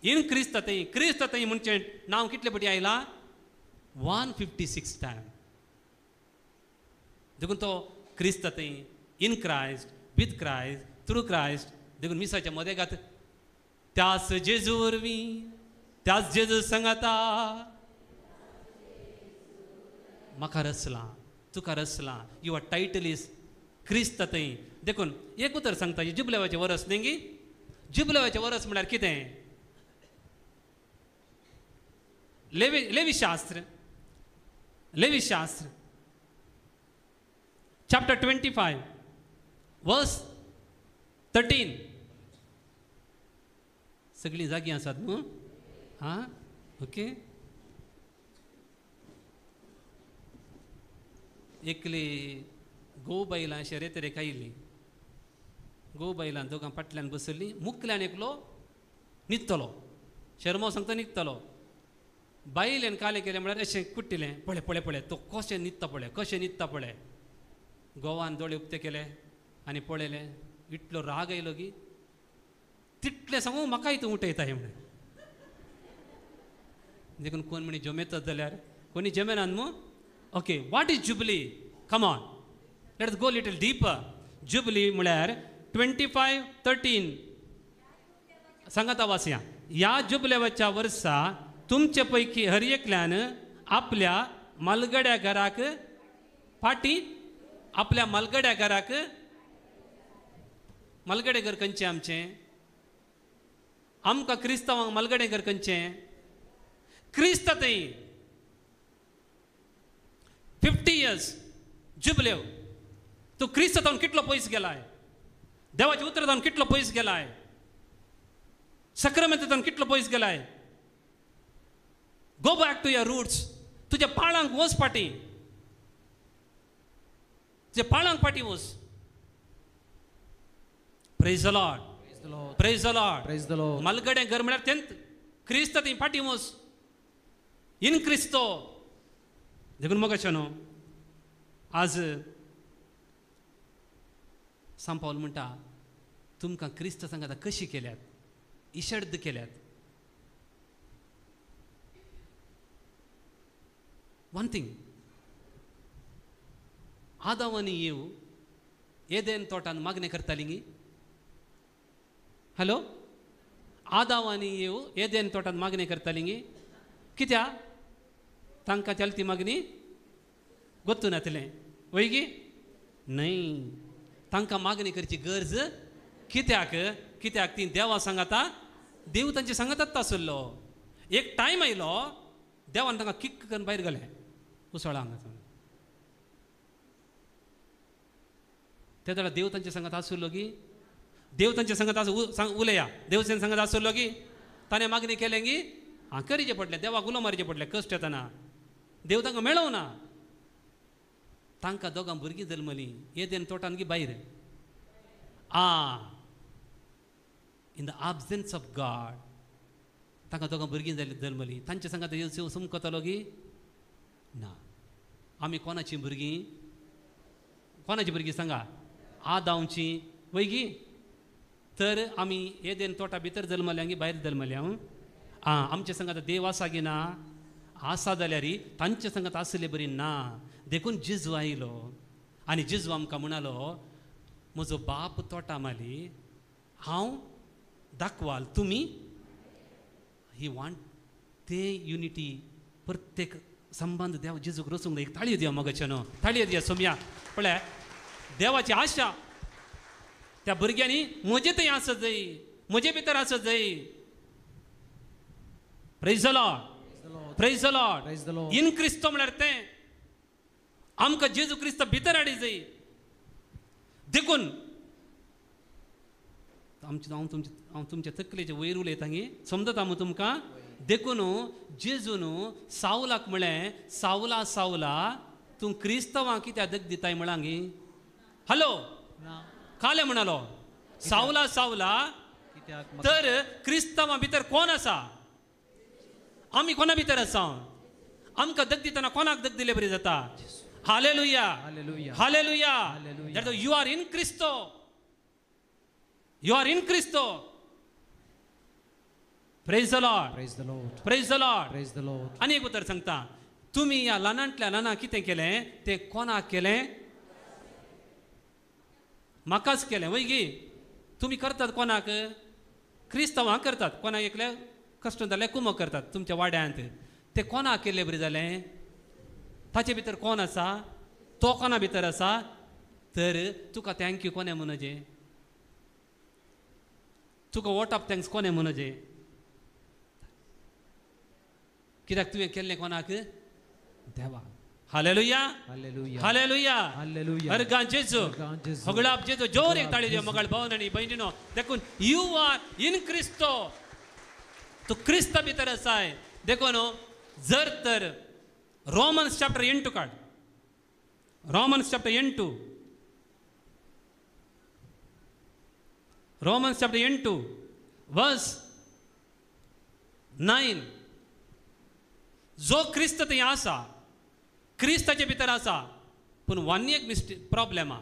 इन क्रिस्त थंय, क्रिस्त थंय म्हणचें नांव कितले पटी आयलां? 156 टायम. देखून तो क्रिस्त थंय, in Christ, with Christ, through Christ. देखून मिसाच्या मदेगात त्याच जेजू वरवीं, त्याच जेजू सांगाता म्हाका रचलां, तुका रचलां. Your title is क्रिस्त थंय. देखून एक उतर सांगता, जुबलेवाचें वरस न्ही गी? जुबलेवाचें वरस म्हळ्यार कितें? लेवीशास्त्र, लेवीशास्त्र चॅप्टर 25 वर्स 13. सगळीं जागीं आसात न्हू? आं, ओके. एकली गो बैलां शर्यत आयिल्ली, गो बैलां दोगां फाटल्यान बसयल्लीं, मुखल्यान एकलो न्हिदतलो, शर्मा सांगता न्हिदतलो. बायलेन कालें केलें म्हळ्यार अशें कुट्टिलें, पळय पळय पळय तो कशें न्हिदता पळय, कशें न्हिदता पळय. गोवान दोळे उक्ते केले आनी पळयलें, इतलो राग आयलो की तितलें सांगू म्हाकाय तूं उठयता हें म्हणून. देखून कोण म्हणी जमेतात जाल्यार कोणी जमेनात न्हू? Okay, what is jubilee? Come on, let us go little deeper. Jubilee म्हळ्यार 25:13 सांगाता वाचया. ह्या जुबलेवाच्या वर्सा तुमचे पैकी हर एकल्यान आपल्या मालगड्या घराक फाटी, आपल्या मालगड्या घराक, मालगडे घर खंयचें आमचें? आमकां क्रिस्तांवांक मालगडे घर खंयचें? क्रिस्त थंय 50 इयर्स जुबलेव, तूं क्रिस्त जावन कितलो पयस गेलाय? देवाचे उतर जावन कितलो पयस गेलाय? सक्रामेंत जावन कितलो पयस गेलाय? Go back to your roots. तुज्या पाळांक वच फाटी, तुज्या पाळांक फाटी वच. Praise the Lord, praise the Lord, praise the Lord. मलगडें घर म्हळ्यार तेंत क्रिस्त थंय फाटी वच, इन क्रिस्तो. देखून मग न्हू आज सांपावल म्हणटा तुमकां क्रिस्त सांगाता कशी केल्यात, इशर्द केल्यात. वन थिंग, आदाव आनी येव एदेन तोटान मागणें करताली गी? हॅलो, आदाव आनी येव एदेन तोटान मागणें करताली गी? कित्याक तांकां चलती मागणी गोत्तू नातलें वय गी? न्हय, तांकां मागणी करची गरज कित्याक? कित्याक ती देवा सांगाता, देव तांचे सांगातात आसलो. एक टायम आयलो देवान तांकां किक करून भायर घालें उसळा हांगा. ते जाल्यार देव तांचे सांगात आसलो की, देव तांचे सांगात आस उलया, देव सांगात आसलो की ताणें मागणी केलें की आं करीचें पडलें, देवाक उलो मारचें पडलें कश्ट येतना देव तांकां मेळोवना. तांकां दोगां भुरगीं जल्मलीं एदेन तोटान की भायर. आ in the absence of God तांकां दोगां भुरगीं जल्मलीं. तांचे सांगात येव समकतलो की ना. आमी कोणाचीं भुरगीं? कोणाचीं भुरगीं सांगा? आदावची वय गी? तर आमी एदेन तोटा भितर जल्मल्या की भायर जल्मल्या? आं, आमचे सांगात देव आसा की ना? आसा जाल्यार तांचे सांगात आसले बरी ना. देखून जेजू आयलो आनी जेजू आमकां म्हणालो म्हजो बाप तोटा माली, हांव दाखवाल, तुमी ही वांट ते युनिटी प्रत्येक संबंद देव जेजूक रचूंक. एक ताळयो दिया मगाचे न्हू, ताळयो दिया सोमया. पळय देवाची आशा त्या भुरग्यांनी म्हजे थंय आसत जाय, म्हजे भितर आसत जाय. Praise the Lord, praise the Lord. In क्रिस्तो म्हळ्यार तें आमकां जेजू क्रिस्त भितर हाडी जाय. देखून आमचे हांव तुमचे हांव तुमच्या तकलेचे वयर उलयता गी, समजता मू तुमकां? देखून जेजून सावलाक म्हळें, सावला सावला तूं क्रिस्तांवांक कित्याक दग दिताय म्हळां गी? हॅलो, कालें म्हणालो सावला सावला. तर क्रिस्तांवां भितर कोण आसा? आमी कोणा भितर आसा? आमकां दग दितना कोणाक दग दिले बरी जाता? Hallelujah, hallelujah. You are in क्रिस्तो, you are in क्रिस्तो. Praise the Lord, praise the Lord, praise the Lord, praise the Lord. आनी एक उतर सांगता, तुमी ह्या ल्हानांतल्या ल्हाना कितें केलें तें कोणाक केलें? म्हाकाच केलें वय गी? तुमी करतात कोणाक? क्रिस्तांवांक करतात. कोणाक एकले कश्ट जाल्यार कुमक करतात तुमच्या वाड्यांत. ते कोणाक केल्ले बरें जालें? ताचे भितर कोण आसा? तो कोणा भितर आसा? तर तुका thank you कोणें म्हणजें? तुका वोट ऑफ thanks कोणें म्हणजें? कित्याक तुवें केल्लें कोणाक? देवा. Hallelujah, hallelujah, hallelujah. अर्गां जेजू, होगळाप जेजू. जोर एक ताळी दिया मगाळ भावन आनी भयणीनो. देखून you are in क्रिस्तो, तूं क्रिस्ता भितर आसाय. देखून जर तर रोमन्स चॅप्टर 8 काड, रोमन्स चॅप्टर 8, रोमन्स चॅप्टर 8 वर्स 9. जो क्रिस्त थंय आसा, क्रिस्ताचे भितर आसा, पूण वन एक मिस्टेक प्रॉब्लेम आहा.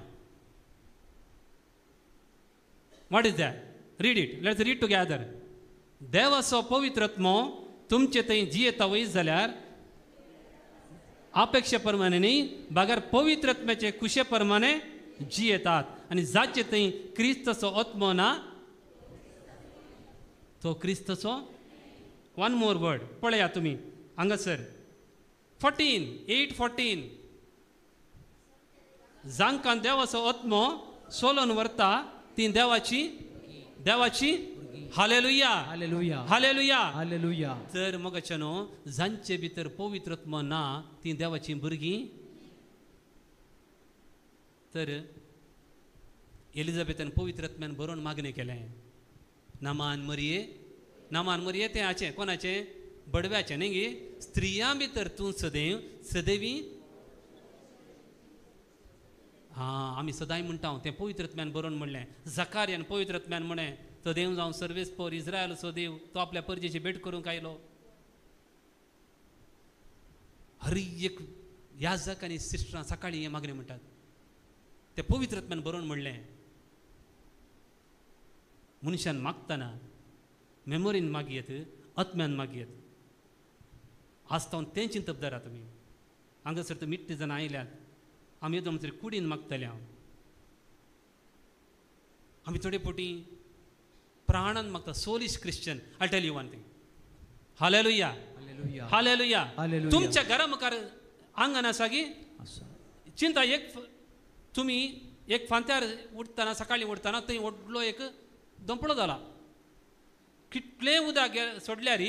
What is that? Read it, let's read together. देवाचो पवित्र आत्मो तुमचे थंय जियेता वयत जाल्यार अपेक्षे प्रमाणे न्ही, बगर पवित्र आत्म्याचे खुशे प्रमाणे जियेतात. आनी जाचे थंय क्रिस्ताचो आत्मो ना तो क्रिस्ताचो. वन मोर वर्ड पळया तुमी हांगासर 14:8-14. जांकां देवाचो आत्मो सोलोन व्हरता ती देवाची देवाची. Hallelujah hallelujah hallelujah hallelujah. तर मगाच्यानो जांचे भितर पवित्र आत्मो ना ती देवाची भुरगीं. तर एलिझाबेथान पवित्र आत्म्यान बरोवन मागणें केलें, नामान मरिये नामान मरिये तें हाचें कोणाचें बडव्याचें न्ही गे. स्त्रियां भितर तूं सदैव सदैवी. हां आमी सदांय म्हणटा तें पवित्र आत्म्यान बरोवन म्हणलें. जकार्यान पवित्र आत्म्यान म्हणलें सदैव जावं सर्वेस पोर इस्रायलचो देव तो आपल्या परजेची भेट करूंक आयलो. हर एक याजक आनी सिस्टरां सकाळीं हें मागणें म्हणटात. तें पवित्र आत्म्यान बरोवन म्हणलें. मनशान मागतना मेमोरीन मागयेत आत्म्यान मागयेत. आज तावन तें चिंतप धरा तुमी. हांगासर तुमी इतलीं जाणां आयल्यात, आमी येदो म्हणसर कुडीन मागतले. हांव आमी थोडे फावटी प्राणान मागता. Soulish Christian. I tell you one thing. Hallelujah hallelujah. तुमच्या घरा मुखार आंगण आसा की चिंता. एक तुमी एक फांत्यार उठतना सकाळीं उठतना थंय व्हडलो एक दोंपळो जाला. कितलें उदक सोडल्यार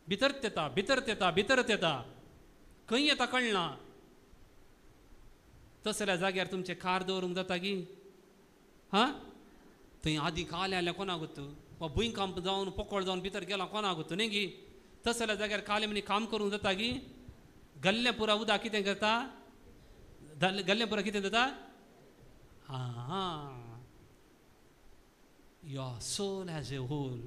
भितर येता भितर येता भितर येता, खंय येता कळना. तसल्या जाग्यार तुमचें कार दवरूंक जाता की? हां थंय आदीं कालें आसल्यार कोणाक गुत्त वा भुंयकांप जावन पोकळ जावन भितर गेला कोणाक गुत्त न्ही गी. तसल्या जाग्यार कालें म्हणी काम करूंक जाता की? गल्लें पुरा उदक कितें करता? गल्लें पुरा कितें जाता? आं Your soul has a hole.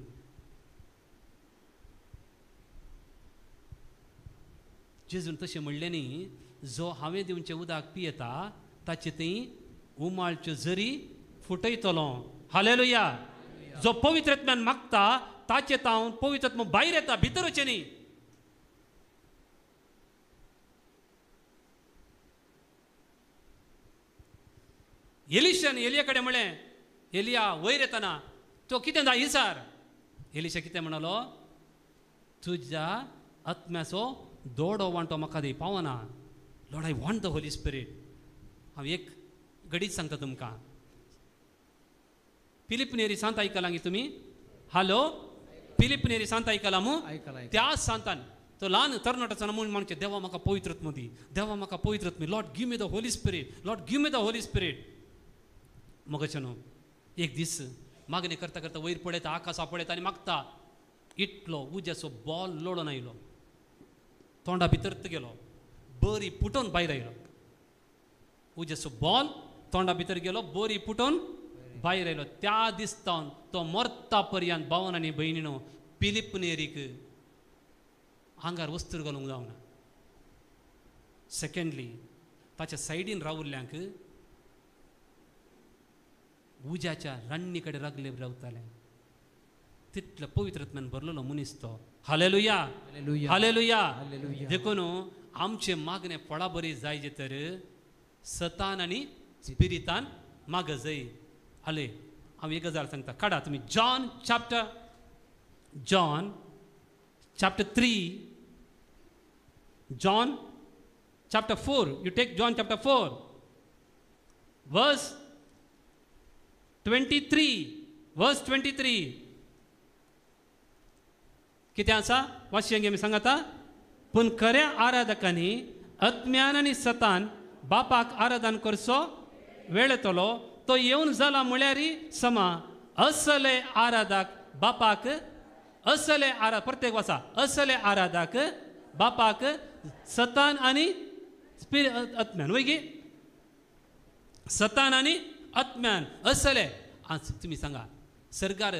जेजून तशें म्हणलें न्ही, जो हांवें दिवचें उदक पियेता ताचे थंय उमाळच्यो जरी फुटयतलो. हालेलुया. जो पवित्र आत्म्यान मागता ताचे तावन पवित्र आत्मो भायर येता, भितर वचें न्ही. एलिशान एलिया कडेन म्हणलें, एलिया वयर येतना तो कितें जाय इसार. एलिशा कितें म्हणालो, तुज्या आत्म्याचो दोडो वांटो म्हाका दी पावना. Lord I want the Holy Spirit. हांव एक घडीच सांगता तुमकां. फिलीप नेरी सांत आयकलां गी तुमी? हॅलो, फिलीप नेरी सांत आयकलां मू? त्या सांतान तो ल्हान तरणाटो म्हूण म्हणचें, देवा म्हाका पवित्र आत्मो दी, देवा म्हाका पवित्र आत्मो, Lord give me the Holy Spirit, Lord give me the Holy Spirit. मगचे न्हू एक दीस मागणी करता करता वयर पळयता, आकाशा पळयता आनी मागता. इतलो उज्याचो बॉल लोळून आयलो, तोंडा भितर गेलो, बरी पुटोवन भायर आयलो. उज्याचो बॉल तोंडा भितर गेलो, बरी पुटोवन भायर आयलो. त्या दिसतावन तो मरता पर्यंत भावन आनी भयणीनो फिलीप नेरीक आंगार वस्त्र घालूंक जावना. सेकेंडली ताच्या सायडीन रावल्ल्यांक उज्याच्या रान्नी कडेन रागले रावताले. तितलो पवित्र आत्म्यान भरलेलो मनीस तो. Hallelujah hallelujah. देखून आमचे मागणे फळा बरी जायचे तर सतान आनी स्पिरितान माग जाय. हाले हांव एक गजाल सांगता, काडा तुमी John chapter 3, John chapter 4. You take John chapter 4 verse 23, verse 23. कितें आसा वाचचें आमी सांगता. पूण खऱ्या आराधकांनी आत्म्यान आनी सतान बापाक आराधन करचो वेळ येतलो, तो येवन जाला म्हळ्यार समा. असले आराधक बापाक, असले आरा प्रत्येक वाचा, असले आराधक बापाक सतान आनी आत्म्यान वय गी, सतान आनी आत्म्यान असले. आज तुमी सांगा, सरकार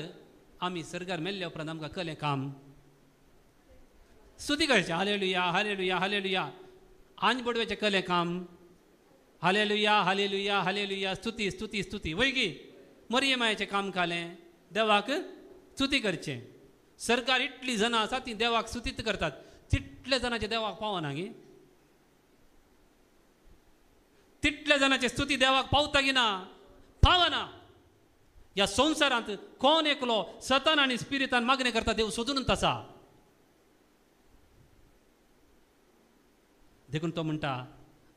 आमी सरकार मेल्ल्या उपरांत आमकां कलें काम स्तुती करचें, हालेलुया हालेलुया हालेलुया. आनी बडवेचें कलें काम, हालेलुया हालेलुया हालेलुया, स्तुती स्तुती स्तुती वय गी. मरिये मायेचें काम कालें, देवाक स्तुती करचें. सरकार इतलीं जाणां आसा तीं देवाक स्तुतीत करतात, तितले जाणांचे देवाक पावना गी. तितल्या जाणांची स्तुती देवाक पावता की ना? पावना. ह्या संवसारांत कोण एकलो सतान आनी स्पिरितान मागणें करता देव सोदून आसा. देखून तो म्हणटा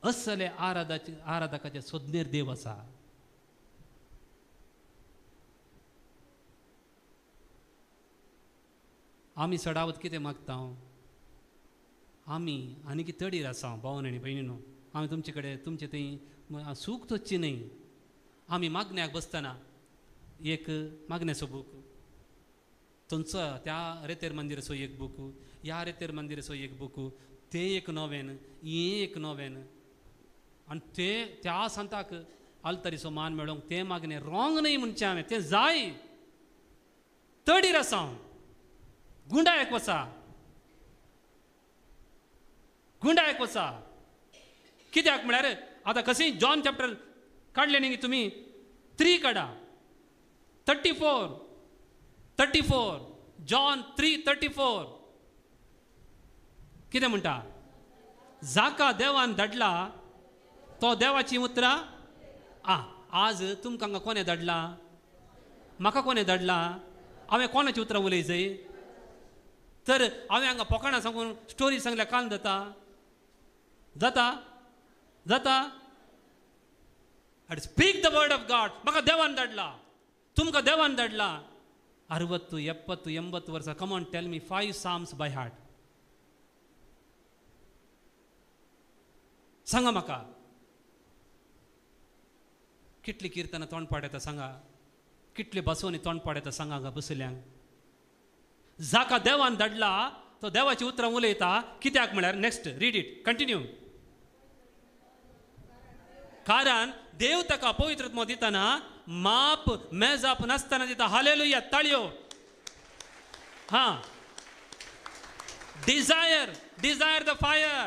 असले आराधकाचे सोदनेर देव आसा. आमी सडावत कितें मागता? आमी आनी कितें तडीर आसा भावन आनी भयणीनो, आमी तुमचे कडेन तुमचे थंय सूख तोचची न्हय. आमी मागण्याक बसतना एक मागण्याचो बूक थंयचो त्या रेतेर मंदिराचो एक बूक, ह्या रेतेर मंदिराचो एक बूक, तें एक नोवेन, हें एक नोवेन, आनी तें त्या सांताक आल्तरीचो मान मेळोंक तें मागणें रोंग न्हय म्हणचें हांवें, तें जाय. तडीर आसा हांव, गुंडायक वचा, गुंडायक वचा. कित्याक म्हळ्यार आतां कशी जॉन चॅप्टर काडलें न्ही तुमी, 3 काडा, 34 34 जॉन 3:34 कितें म्हणटा? जाका देवान धाडला तो देवाची उतरां. आज तुमकां हांगा कोणें धाडला? म्हाका कोणें धाडला? हांवें कोणाची उतरां उलयजय? तर हांवें हांगा पोकाणां सांगून स्टोरी सांगल्या काल जाता जाता जाता. Speak the word of God. म्हाका देवान धाडला, तुमकां देवान धाडला. 60 70 80 वर्सां, come on tell me 5 psalms by heart. सांगा म्हाका कितली किर्तनां तोंडपाठ येता सांगा, कितले बसोनी तोंडपाठ येता सांगा हांगा बसल्यांक. जाका देवान धाडला तो देवाची उतरां उलयता. कित्याक म्हळ्यार नेक्स्ट रीड it continue. कारण देव ताका पवित्र आत्मो दितना माप मेजाप नासतना दिता. हालेलुया, ताळयो. हां, डिजायर, डिजायर the fire.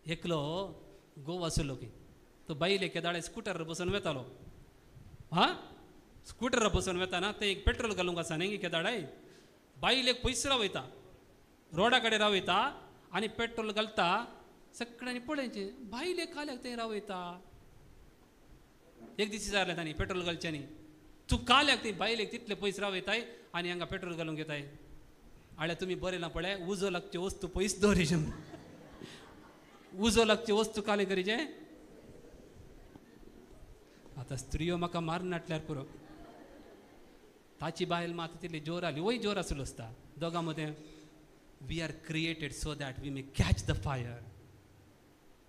एकलो गोवा आशिल्लो की तो बायले केदाळे स्कुटर बसून वेतालो. हां, स्कुटर बसून वेताना ते एक पेट्रोल घालूंक आसा न्ही केदाळे, बायलेक पयस रावयता, रोडा कडेन रावयता आनी पेट्रोल घालता. सगळ्यांनी पळयचें बायलेक काल्याक थंय रावयता. एक दीस विचारलें तांणी पेट्रोल घालच्यांनी, तूं काल्याक थंय बायलेक तितले पयस रावयताय आनी हांगा पेट्रोल घालूंक येताय? आळ्या तुमी बरें ना पळय, उजो लागच्यो वस्तू पयस दवरिचे, उजो लागच्यो वस्तू काले करीचे. आतां स्त्रियो म्हाका मारनाटल्यार पुरो. ताची बायल मात तितली जोर आली, वय जोर आसलो आसता. दोगां मदें we are created so that we may catch the fire.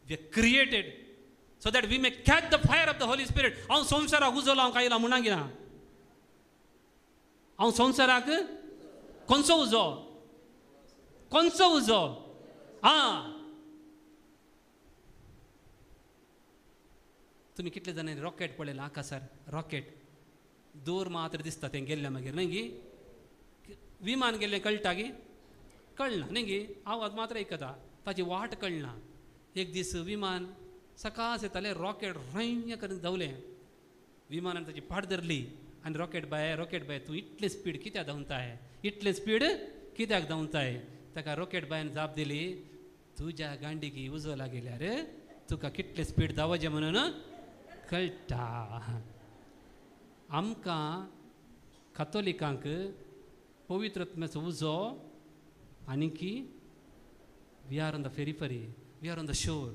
We are created so that we may catch the fire of the Holy Spirit. हांव संवसाराक उजो लावंक आयला म्हणूंक ना. हांव संवसाराक कोणचो उजो, कोणचो उजो? आं, तुमी कितले जाणांनी रॉकेट पळयलां आकाशार? रॉकेट दूर मात्र दिसता तें गेल्ल्या मागीर न्ही गी, विमान गेल्लें कळटा गी? कळना न्ही गी, आवाज मात्र आयकता, ताची वाट कळना. एक दीस विमान सकाळ येतालें, रॉकेट रंय करून धांवलें. विमानान ताची फाट धरली आनी रॉकेट बाय, रॉकेट बाय, तूं इतलें स्पीड कित्याक धांवताय, इतलें स्पीड कित्याक धांवताय? ताका रॉकेट बायन जाप दिली, तुज्या गांडीकी उजो लागिल्यार तुका कितलें स्पीड धांवचें म्हणून कळटा. आमकां कातोलिकांक पवित्र आत्म्याचो उजो आनी we are on the periphery, we are on the shore.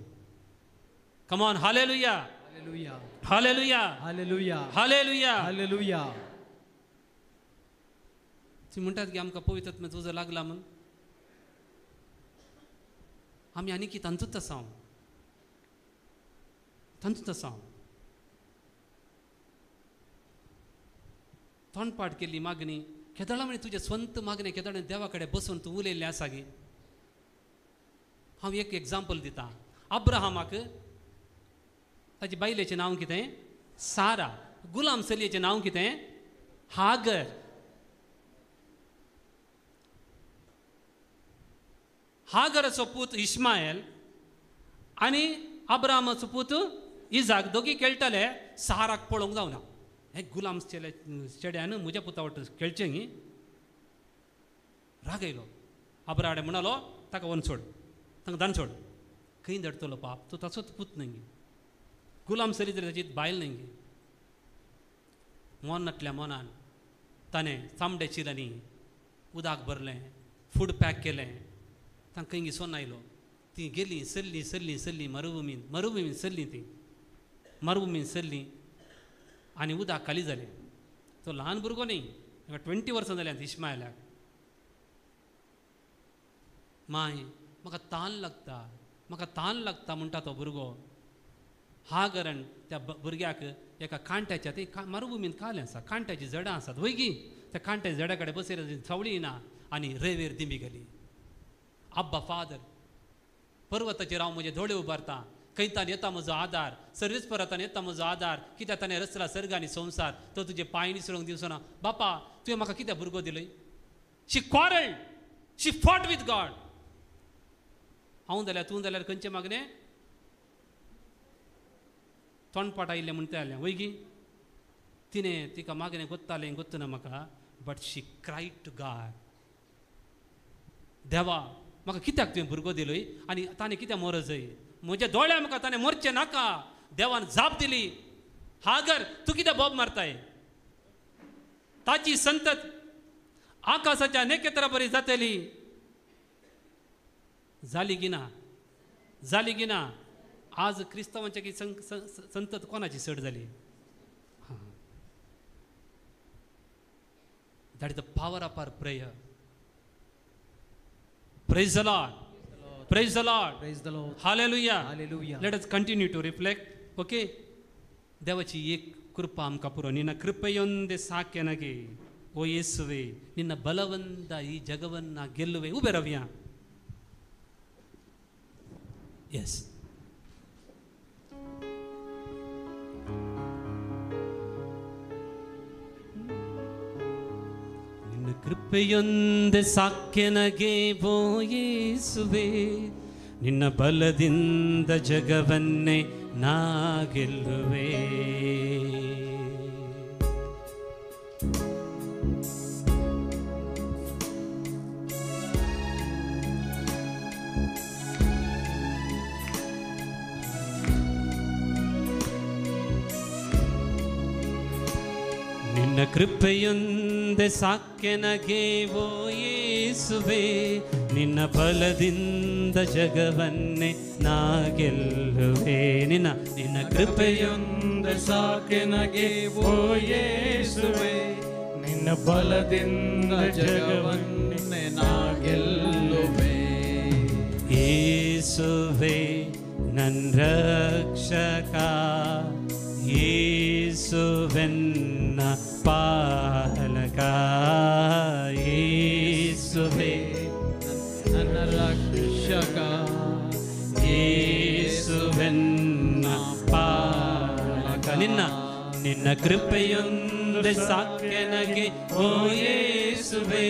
Come on, hallelujah, hallelujah, hallelujah, hallelujah, hallelujah, hallelujah. तुमी म्हणटात की आमकां पवित्र आत्म्याचो उजो लागला म्हूण, आमी आनी की तांतूच आसा, तांतूच आसा. तोंडपाठ केल्ली मागणी केदळा म्हणे तुजें स्वंत मागणें केदळा देवा कडेन बसून तूं उलयल्लें आसा गी. हांव एक एग्जाम्पल दिता. अब्राहमाक ताचे बायलेचें नांव कितें? सारा. गुलाम चलयेचें नांव कितें? हागर. हागराचो पूत इस्मायल आनी अब्राहमाचो पूत इजाक दोगी खेळटाले. साराक पळोवंक जावना, हे गुलाम चेड्यान म्हज्या पुता वाट खेळचें न्ही. राग येयलो. अब्राहम म्हणालो ताका वन सोड, तांकां दान सोड, खंय धाडटलो पाप, तूं ताचोच पूत न्ही. गुलाम चली तरी ताची बायल न्ही. मोनांतल्या मोनान ताणें चामडे चिलांनी उदक भरलें, फूड पॅक केलें, तांकां घेवन आयलो. ती गेली सरली सरली सरली मरुभूमीन, मरुभूमीन सरली, ती मरुभूमीन सरली आनी उदक खाली जालें. तो ल्हान भुरगो न्ही, ताका 20 वर्सां जाल्यात इश्मायलाक. माय म्हाका तान लागता, म्हाका तान लागता म्हणटा तो भुरगो. हागरण त्या भुरग्याक एका कांट्याच्या, ते मरुभूमीन कालें आसा, कांट्याचीं झडां आसात वय गी, त्या कांट्याच्या झडा कडेन बसयले, सावळी ना आनी रेवेर दिंबी गेली. आब्बा फादर, पर्वताचेर हांव म्हजे दोळे उबारता, खंयतान येता म्हजो आदार, सर्वीस परतान येता म्हजो आदार, कित्याक ताणें रचला सर्ग आनी संवसार, तो तुजे पांय निसरूंक दिवचो ना. बापा तुवें म्हाका कित्याक भुरगो दिलय? She quarrelled, she fought with God. हांव जाल्यार तूं जाल्यार खंयचें मागणें तोंडपाट आयिल्लें म्हणटा जाल्यार वय गी, तिणें तिका मागणें गोत्तालें गोत्तना म्हाका, but she cried to God, देवा म्हाका कित्याक तुवें भुरगो दिलय आनी ताणें कित्याक मोरजय, म्हज्या दोळ्या म्हाका ताणें मोरचें नाका. देवान जाप दिली, हागर तूं कित्याक बोब मारताय, ताची संतत आकाशाच्या नखेत्रा बरी जातली. जाली की ना? जाली की ना? आज क्रिस्तांवांच्या की संतत कोणाची चड जाली? That is the power of our prayer. Praise the Lord. Praise the Lord. Praise the Lord. Hallelujah. Hallelujah. Let us continue to reflect. Okay? ದೇವಚಿ ಏಕ್ ಕೃಪಾ ಆಮಕ ಪುರೋ ನಿನ್ನ ಕೃಪೆಯೊಂದೇ ಸಾಕೆನಗೆ ಓ ಯೇಸುವೆ, ನಿನ್ನ ಬಲವಂದ ಈ ಜಗವನ್ನ ಗೆಲ್ಲುವೆ. ಉಬೆ ರವ್ಯ. ಎಸ್. ನಿನ್ನ ಕೃಪೆಯೊಂದೇ ಸಾಕೆನಗೆ ಓ ಯೇಸುವೆ, ನಿನ್ನ ಬಲದಿಂದ ಜಗವನ್ನೇ ನಾ ಗೆಲ್ಲುವೆ. ನಿನ್ನ ಕೃಪೆಯೊಂದೇ ಸಾಕೆನಗೆ ಓ ಯೇಸುವೆ, ನಿನ್ನ ಬಲದಿಂದ ಜಗವನ್ನೇ ನಾ ಗೆಲ್ಲುವೆ. ನಿನ್ನ ನಿನ್ನ ಕೃಪೆಯೊಂದೇ ಸಾಕೆನಗೆ ಓ ಯೇಸುವೆ, ನಿನ್ನ ಬಲದಿಂದ ಜಗವನ್ನೇ ನಾ ಗೆಲ್ಲುವೆ. ಯೇಸುವೆ ನನ್ನ ರಕ್ಷಕ, ಯೇಸುವೆನ್ನ ಪಾಲಕ, ಯೇಸುವೆ ನನ್ನ ರಕ್ಷಕ, ಯೇಸುವೆನ್ನ ಪಾಲಕ. ನಿನ್ನ ನಿನ್ನ ಕೃಪೆಯೊಂದೇ ಸಾಕೆನಗೆ ಓ ಯೇಸುವೆ,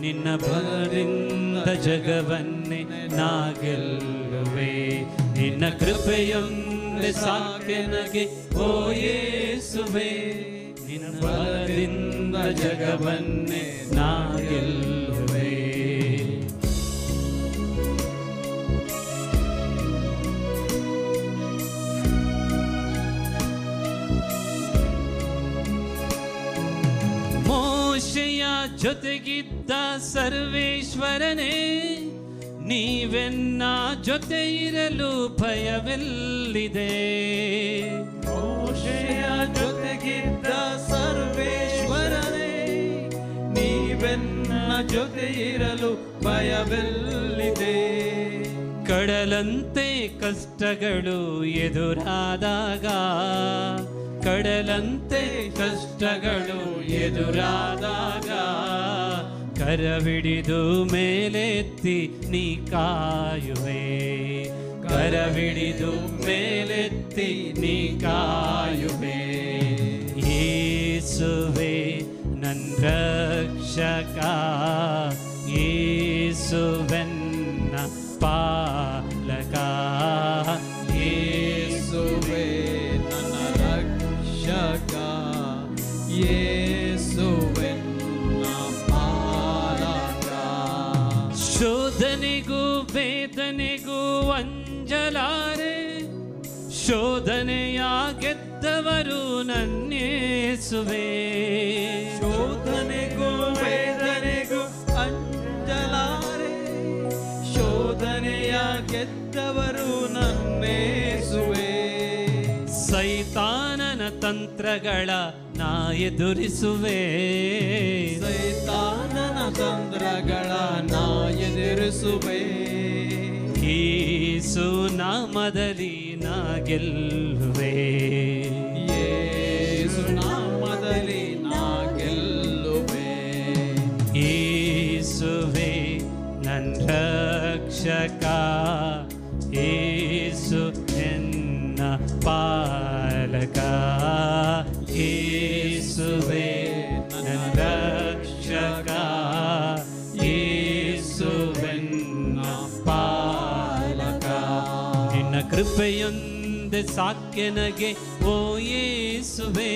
ನಿನ್ನ ಬಲದಿಂದ ಜಗವನ್ನೇ ನಾ ಗೆಲ್ಲುವೆ. ನಿನ್ನ ಕೃಪೆಯೊಂದೇ ಸಾಕೆನಗೆ ಓ ಯೇಸುವೆ, ನಿನ್ನ ಬಲದಿಂದ ಜಗವನ್ನೇ ನಾ ಗೆಲ್ಲುವೆ. ಮೋಶೆಯ ಜೊತೆಗಿದ್ದ ಸರ್ವೇಶ್ವರನೇ, ನೀವೆನ್ನ ಜೊತೆ ಇರಲು ಭಯವೆಲ್ಲಿದೆ? ಮೋಶೆಯ ಜೊತೆಗಿದ್ದ ಸರ್ವೇಶ್ವರನೇ, ನೀವೆನ್ನ ಜೊತೆ ಇರಲು ಭಯವೆಲ್ಲಿದೆ? ಕಡಲಂತೆ ಕಷ್ಟಗಳು ಎದುರಾದಾಗ, ಕಡಲಂತೆ ಕಷ್ಟಗಳು ಎದುರಾದಾಗ, ಕರವಿಡಿದು ಮೇಲೆತ್ತಿ ನೀ ಕಾಯುವೆ, ಕರವಿಡಿದು ಮೇಲೆತ್ತಿ ನೀ ಕಾಯುವೆ. ಯೇಸುವೆ ನನ್ನ ರಕ್ಷಕ, ಯೇಸುವೆನ್ನ ಪಾಲಕ, ಯೇಸುವೆ ನನ್ನ ರಕ್ಷಕ, ಯೇಸುವೆನ್ನ ಪಾಲಕ. ಶೋಧನೆಗೂ ವೇದನೆಗೂ ಅಂಜಲಾರೆ, ಶೋಧನೆಯ ಗೆದ್ದವರು ನನ್ನೇಸುವೆ. ಶೋಧನೆಗೂ ವೇದನೆಗೂ ಅಂಜಲಾರೆ, ಶೋಧನೆಯ ಗೆದ್ದವರು ನನ್ನೇಸುವೆ. ಸೈತಾನನ ತಂತ್ರಗಳ ನಾ ಎದುರಿಸುವೆ, ಸೈತಾನನ ತಂತ್ರಗಳ ನಾ ಎದುರಿಸುವೆ. ಯೇಸು ನಾಮದಲ್ಲಿ ನಾ ಗೆಲ್ಲುವೆ, ಯೇಸು ನಾಮದಲ್ಲಿ ನಾ ಗೆಲ್ಲುವೆ. ಯೇಸುವೆ ನನ್ನ ರಕ್ಷಕ, ಯೇಸು ಎನ್ನ ಪಾಲಕ. ಯೇಸುವೆ ನನ್ನ ರಕ್ಷಕ, ಯೇಸುವೆನ್ನ ಪಾಲಕ. ನಿನ್ನ ಕೃಪೆಯೊಂದೆ ಸಾಕ್ಯನಗೆ ಓ ಯೇಸುವೆ,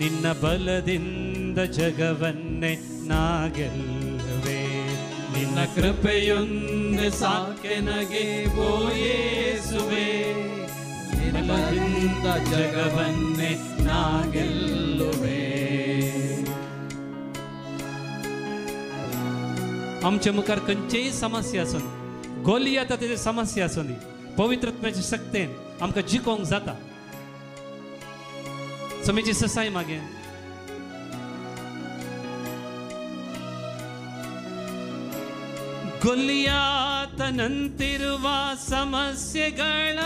ನಿನ್ನ ಬಲದಿಂದ ಜಗವನ್ನೇ ನಾ ಗೆಲ್ಲುವೆ. ನಿನ್ನ ಕೃಪೆಯೊಂದೆ ಸಾಕ್ಯನಗೆ ಓ ಯೇಸುವೆ, ನಿನ್ನ ಬಲದಿಂದ ಜಗವನ್ನೇ ನಾ ಗೆಲ್ಲುವೆ. आमच्या मुखार खंयचेय समस्या आसून, गोलियाता तेजी समस्या आसून, पवित्रत्वाचे शक्तेन आमकां जिखोवंक जाता. समेची ससाय मागे ಗೊಲಿಯಾತನಂತಿರುವ ಸಮಸ್ಯೆಗಳ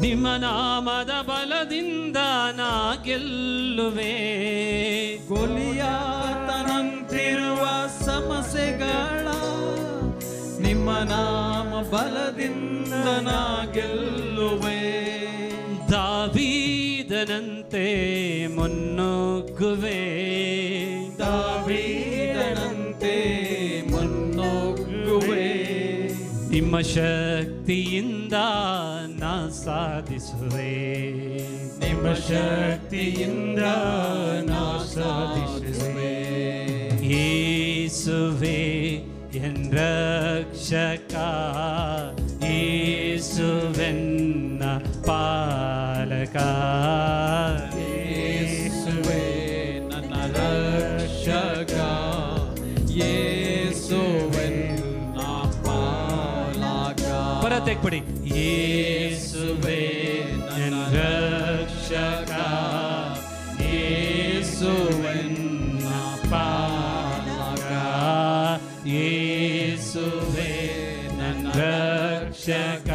ನಿಮ್ಮ ನಾಮದ ಬಲದಿಂದ ನಾ ಗೆಲ್ಲುವೆ. ಗೊಲಿಯಾತನಂತಿರುವ ಸಮಸ್ಯೆಗಳ ನಿಮ್ಮ ನಾಮ ಬಲದಿಂದ ನಾ ಗೆಲ್ಲುವೆ. ದಾವೀದನಂತೆ ಮುನ್ನುಗ್ಗುವೆ, ದಾವೀದನಂತೆ ಮುನ್ನುಗ್ಗುವೆ. ನಿಮ್ಮ ಶಕ್ತಿಯಿಂದ ನಾ ಸಾಧಿಸುವೆ, ನಿಮ್ಮ ಶಕ್ತಿಯಿಂದ ನಾ ಸಾಧಿಸುವೆ. ಯೇಸುವೆ ಎನ್ ರಕ್ಷಕ, ಯೇಸುವೆನ್ನ ಪಾಲಕ. ಯೇಸುವೆ ನನ್ನ ರಕ್ಷಕ, ಯೇಸುವೆನ್ನ ಪಾಲಕ. परत एक पडी. ಯೇಸುವೆ ನನ್ನ ರಕ್ಷಕ, ಯೇಸುವೆನ್ನ ಪಾಲಕ. ಯೇಸುವೆ ನನ್ನ ರಕ್ಷಕ,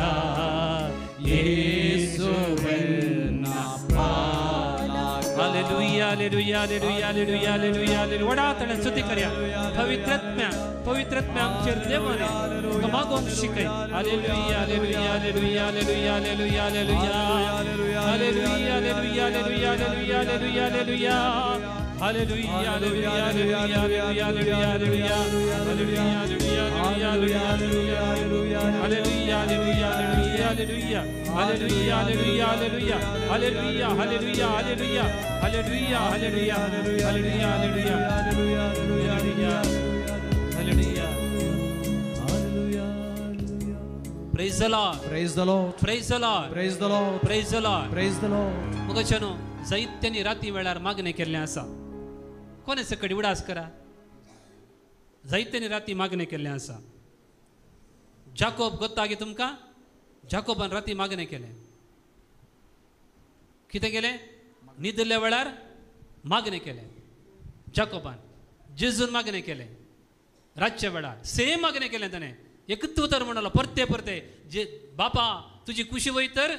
ಯೇಸುವೆನ್ನ ಪಾಲಕ. Hallelujah, hallelujah, hallelujah, hallelujah, hallelujah, hallelujah. वडातणे स्तुती करया. पवित्रत्म्या, पवित्रत्म्या आमचेर देवाने तुका मागोवंक शिकय. Hallelujah, hallelujah, hallelujah, hallelujah, hallelujah, hallelujah. Hallelujah, hallelujah, hallelujah, hallelujah, hallelujah, hallelujah. Hallelujah, hallelujah, hallelujah, hallelujah, hallelujah, hallelujah. Hallelujah, hallelujah, hallelujah, hallelujah, hallelujah, hallelujah, hallelujah. Hallelujah, hallelujah, hallelujah, hallelujah, hallelujah, hallelujah, hallelujah, hallelujah, hallelujah, hallelujah, hallelujah. Praise the Lord. Praise the Lord. Praise the Lord. Praise the Lord. Praise the Lord. Praise the Lord. मगच्यानो जायत्यांनी राती वेळार मागणें केल्लें आसा. कोणे सकडी उडास करा. जायत्यांनी राती मागणें केल्लें आसा. जाकोब गोत्तागे तुमकां? जाकोबान राती मागणें केलें. कितें केलें? न्हिदिल्ल्या वेळार मागणें केलें जाकोबान. जेजून मागणें केलें रातच्या वेळार. सेम मागणें केलें ताणें. एकूच उतर म्हणलो परते परते, जे बापा तुजी कुशी वय तर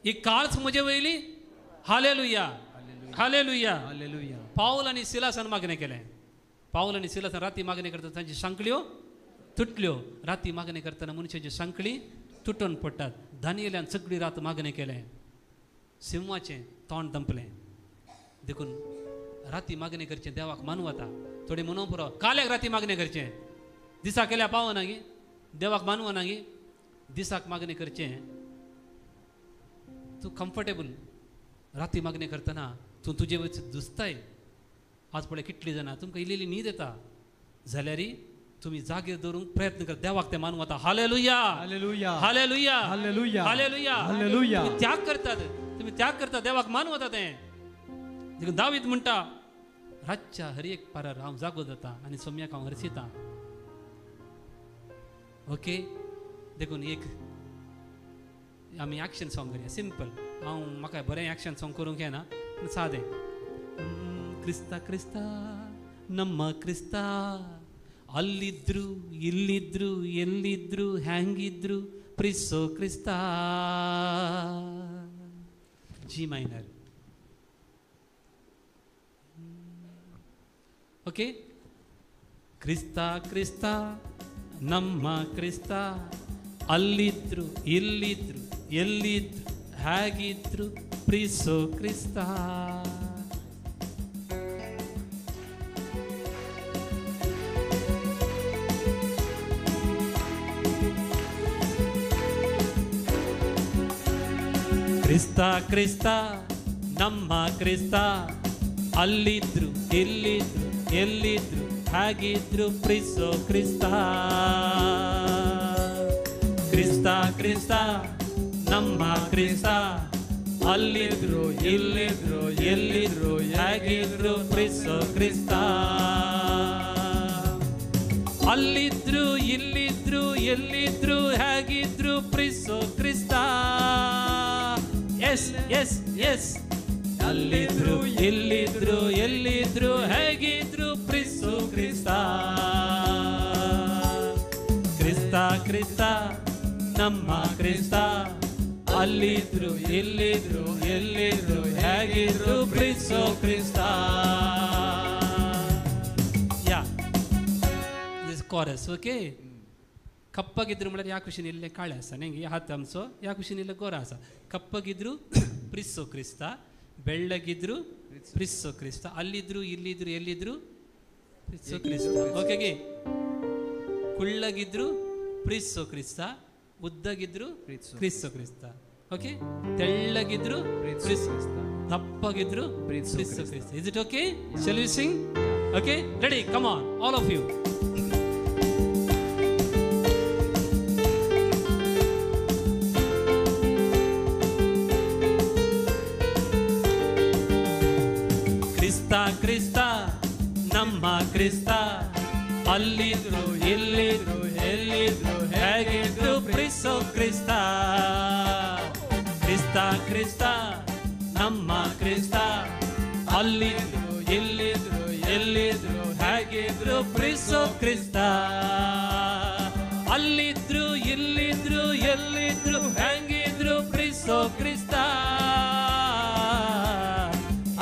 ही काळच म्हजे वयली. Hallelujah, hallelujah, hallelujah. पावल आनी सिलासान मागणें केलें. पावल आनी सिलासान राती मागणें करतना तांची सांकळ्यो तुटल्यो. राती मागणें करतना मनशाची सांकळी तुटून पडटात. दानियेलान सगळी रात मागणें केलें, सिंहाचें तोंड दंपलें. देखून राती मागणें करचें देवाक मानवता. थोडे म्हणून पुरो काल्याक राती मागणें करचें, दिसा केल्यार पावना गी, देवाक मानवना गी. दिसाक मागणें करचें तूं कम्फर्टेबल. राती मागणें करतना तूं तुजे वयर दुसताय. आज पळय कितलीं जाणां तुमकां इल्ली इल्ली न्हीद येता जाल्यार तुमी जागेर दवरूंक प्रयत्न कर, देवाक तें मानूंक वता. Hallelujah, hallelujah, hallelujah, hallelujah, hallelujah, hallelujah. तुमी त्याग करतात, तुमी त्याग करतात, देवाक मानूं वता तें. देखून दावीद म्हणटा रातच्या हर एक पारार हांव जागो जाता आनी सोम्याक हांव हरशिता. ओके, देखून एक आमी एक्शन सॉंग करया, सिंपल. हांव म्हाका बरें एक्शन सॉंग करूंक येना पूण सादें. क्रिस्ता क्रिस्ता ನಮ್ಮ ಕ್ರಿಸ್ತ ಅಲ್ಲಿದ್ರು ಇಲ್ಲಿದ್ರು ಎಲ್ಲಿದ್ರು ಹ್ಯಾಂಗಿದ್ರು ಪ್ರಿಸೋ ಕ್ರಿಸ್ತ. G minor. Okay, ಕ್ರಿಸ್ತ ಕ್ರಿಸ್ತ ನಮ್ಮ ಕ್ರಿಸ್ತ ಅಲ್ಲಿದ್ರು ಇಲ್ಲಿದ್ರು ಎಲ್ಲಿದ್ರು ಹೇಗಿದ್ರು ಪ್ರಿಸೋ ಕ್ರಿಸ್ತ. ಕ್ರಿಸ್ತ ಕ್ರಿಸ್ತ ನಮ್ಮ ಕ್ರಿಸ್ತ ಅಲ್ಲಿದ್ರು ಇಲ್ಲಿದ್ರು ಎಲ್ಲಿದ್ರು ಹೇಗಿದ್ರು ಪ್ರಿಸೋ ಕ್ರಿಸ್ತ. ಕ್ರಿಸ್ತ ಕ್ರಿಸ್ತ ನಮ್ಮ ಕ್ರಿಸ್ತ ಅಲ್ಲಿದ್ರು ಇಲ್ಲಿದ್ರು ಎಲ್ಲಿದ್ರು ಹೇಗಿದ್ರು ಪ್ರಿಸೋ ಕ್ರಿಸ್ತ. ಅಲ್ಲಿದ್ರು ಇಲ್ಲಿದ್ರು ಎಲ್ಲಿದ್ರು ಹೇಗಿದ್ರು ಪ್ರಿಸೋ ಕ್ರಿಸ್ತ. ಎಸ್ ಎಸ್ ಎಸ್ ಅಲ್ಲಿದ್ರು ಎಲ್ಲಿದ್ರು ಎಲ್ಲಿದ್ರು ಹೇಗಿದ್ರು ಪ್ರಿಸೋ ಕ್ರಿಸ್ತ. ಕ್ರಿಸ್ತ ಕ್ರಿಸ್ತ ನಮ್ಮ ಕ್ರಿಸ್ತ ಅಲ್ಲಿದ್ರು ಎಲ್ಲಿದ್ರು ಎಲ್ಲಿದ್ರು ಹೇಗಿದ್ರು ಪ್ರಿಸೋ ಕ್ರಿಸ್ತ. Yeah, this chorus. Okay, ಕಪ್ಪಗಿದ್ರು म्हळ्यार ह्या कुशीन इल्लें काळें आसा न्ही, हात आमचो ह्या कुशीन इल्लें गोरो आसा. ಕಪ್ಪಗಿದ್ರು ಪ್ರಿಸ್ಸೋ ಕ್ರಿಸ್ತ, ಬೆಳ್ಳಗಿದ್ರು ಪ್ರಿಸ್ಸೋ ಕ್ರಿಸ್ತ, ಅಲ್ಲಿದ್ರು ಇಲ್ಲಿದ್ರು ಎಲ್ಲಿದ್ರು ಪ್ರಿಸ್ಸೋ ಕ್ರಿಸ್ತ. ಓಕೆಗೆ, ಕುಳ್ಳಗಿದ್ರು ಪ್ರಿಸ್ಸೋ ಕ್ರಿಸ್ತ, ಉದ್ದಗಿದ್ರು ಕ್ರಿಸ್ಸೋ ಕ್ರಿಸ್ತ. ಓಕೆ, ತೆಳ್ಳಗಿದ್ರು ಪ್ರಿಸ್ಸೋ, ದಪ್ಪಗಿದ್ರು ಪ್ರಿಸ್ಸೋ ಕ್ರಿಸ್ತ. Is it okay? Shall we sing? Okay, ready, come on all of you. ಕ್ರಿಸ್ತ ಕ್ರಿಸ್ತ ನಮ್ಮ ಕ್ರಿಸ್ತ ಅಲ್ಲಿದ್ರು ಇಲ್ಲಿದ್ರು ಎಲ್ಲಿದ್ರು ಹೇಗಿದ್ರು ಪ್ರಿಸೋ ಕ್ರಿಸ್ತ. ಕ್ರಿಸ್ತ ಕ್ರಿಸ್ತ ನಮ್ಮ ಕ್ರಿಸ್ತ ಅಲ್ಲಿದ್ರು ಇಲ್ಲಿದ್ರು ಎಲ್ಲಿದ್ರು ಹೇಗಿದ್ರು ಪ್ರಿಸೋ ಕ್ರಿಸ್ತ. ಅಲ್ಲಿದ್ರು ಇಲ್ಲಿದ್ರು ಎಲ್ಲಿದ್ರು ಹೇಗಿದ್ರು ಪ್ರಿಸೋ ಕ್ರಿಸ್ತ.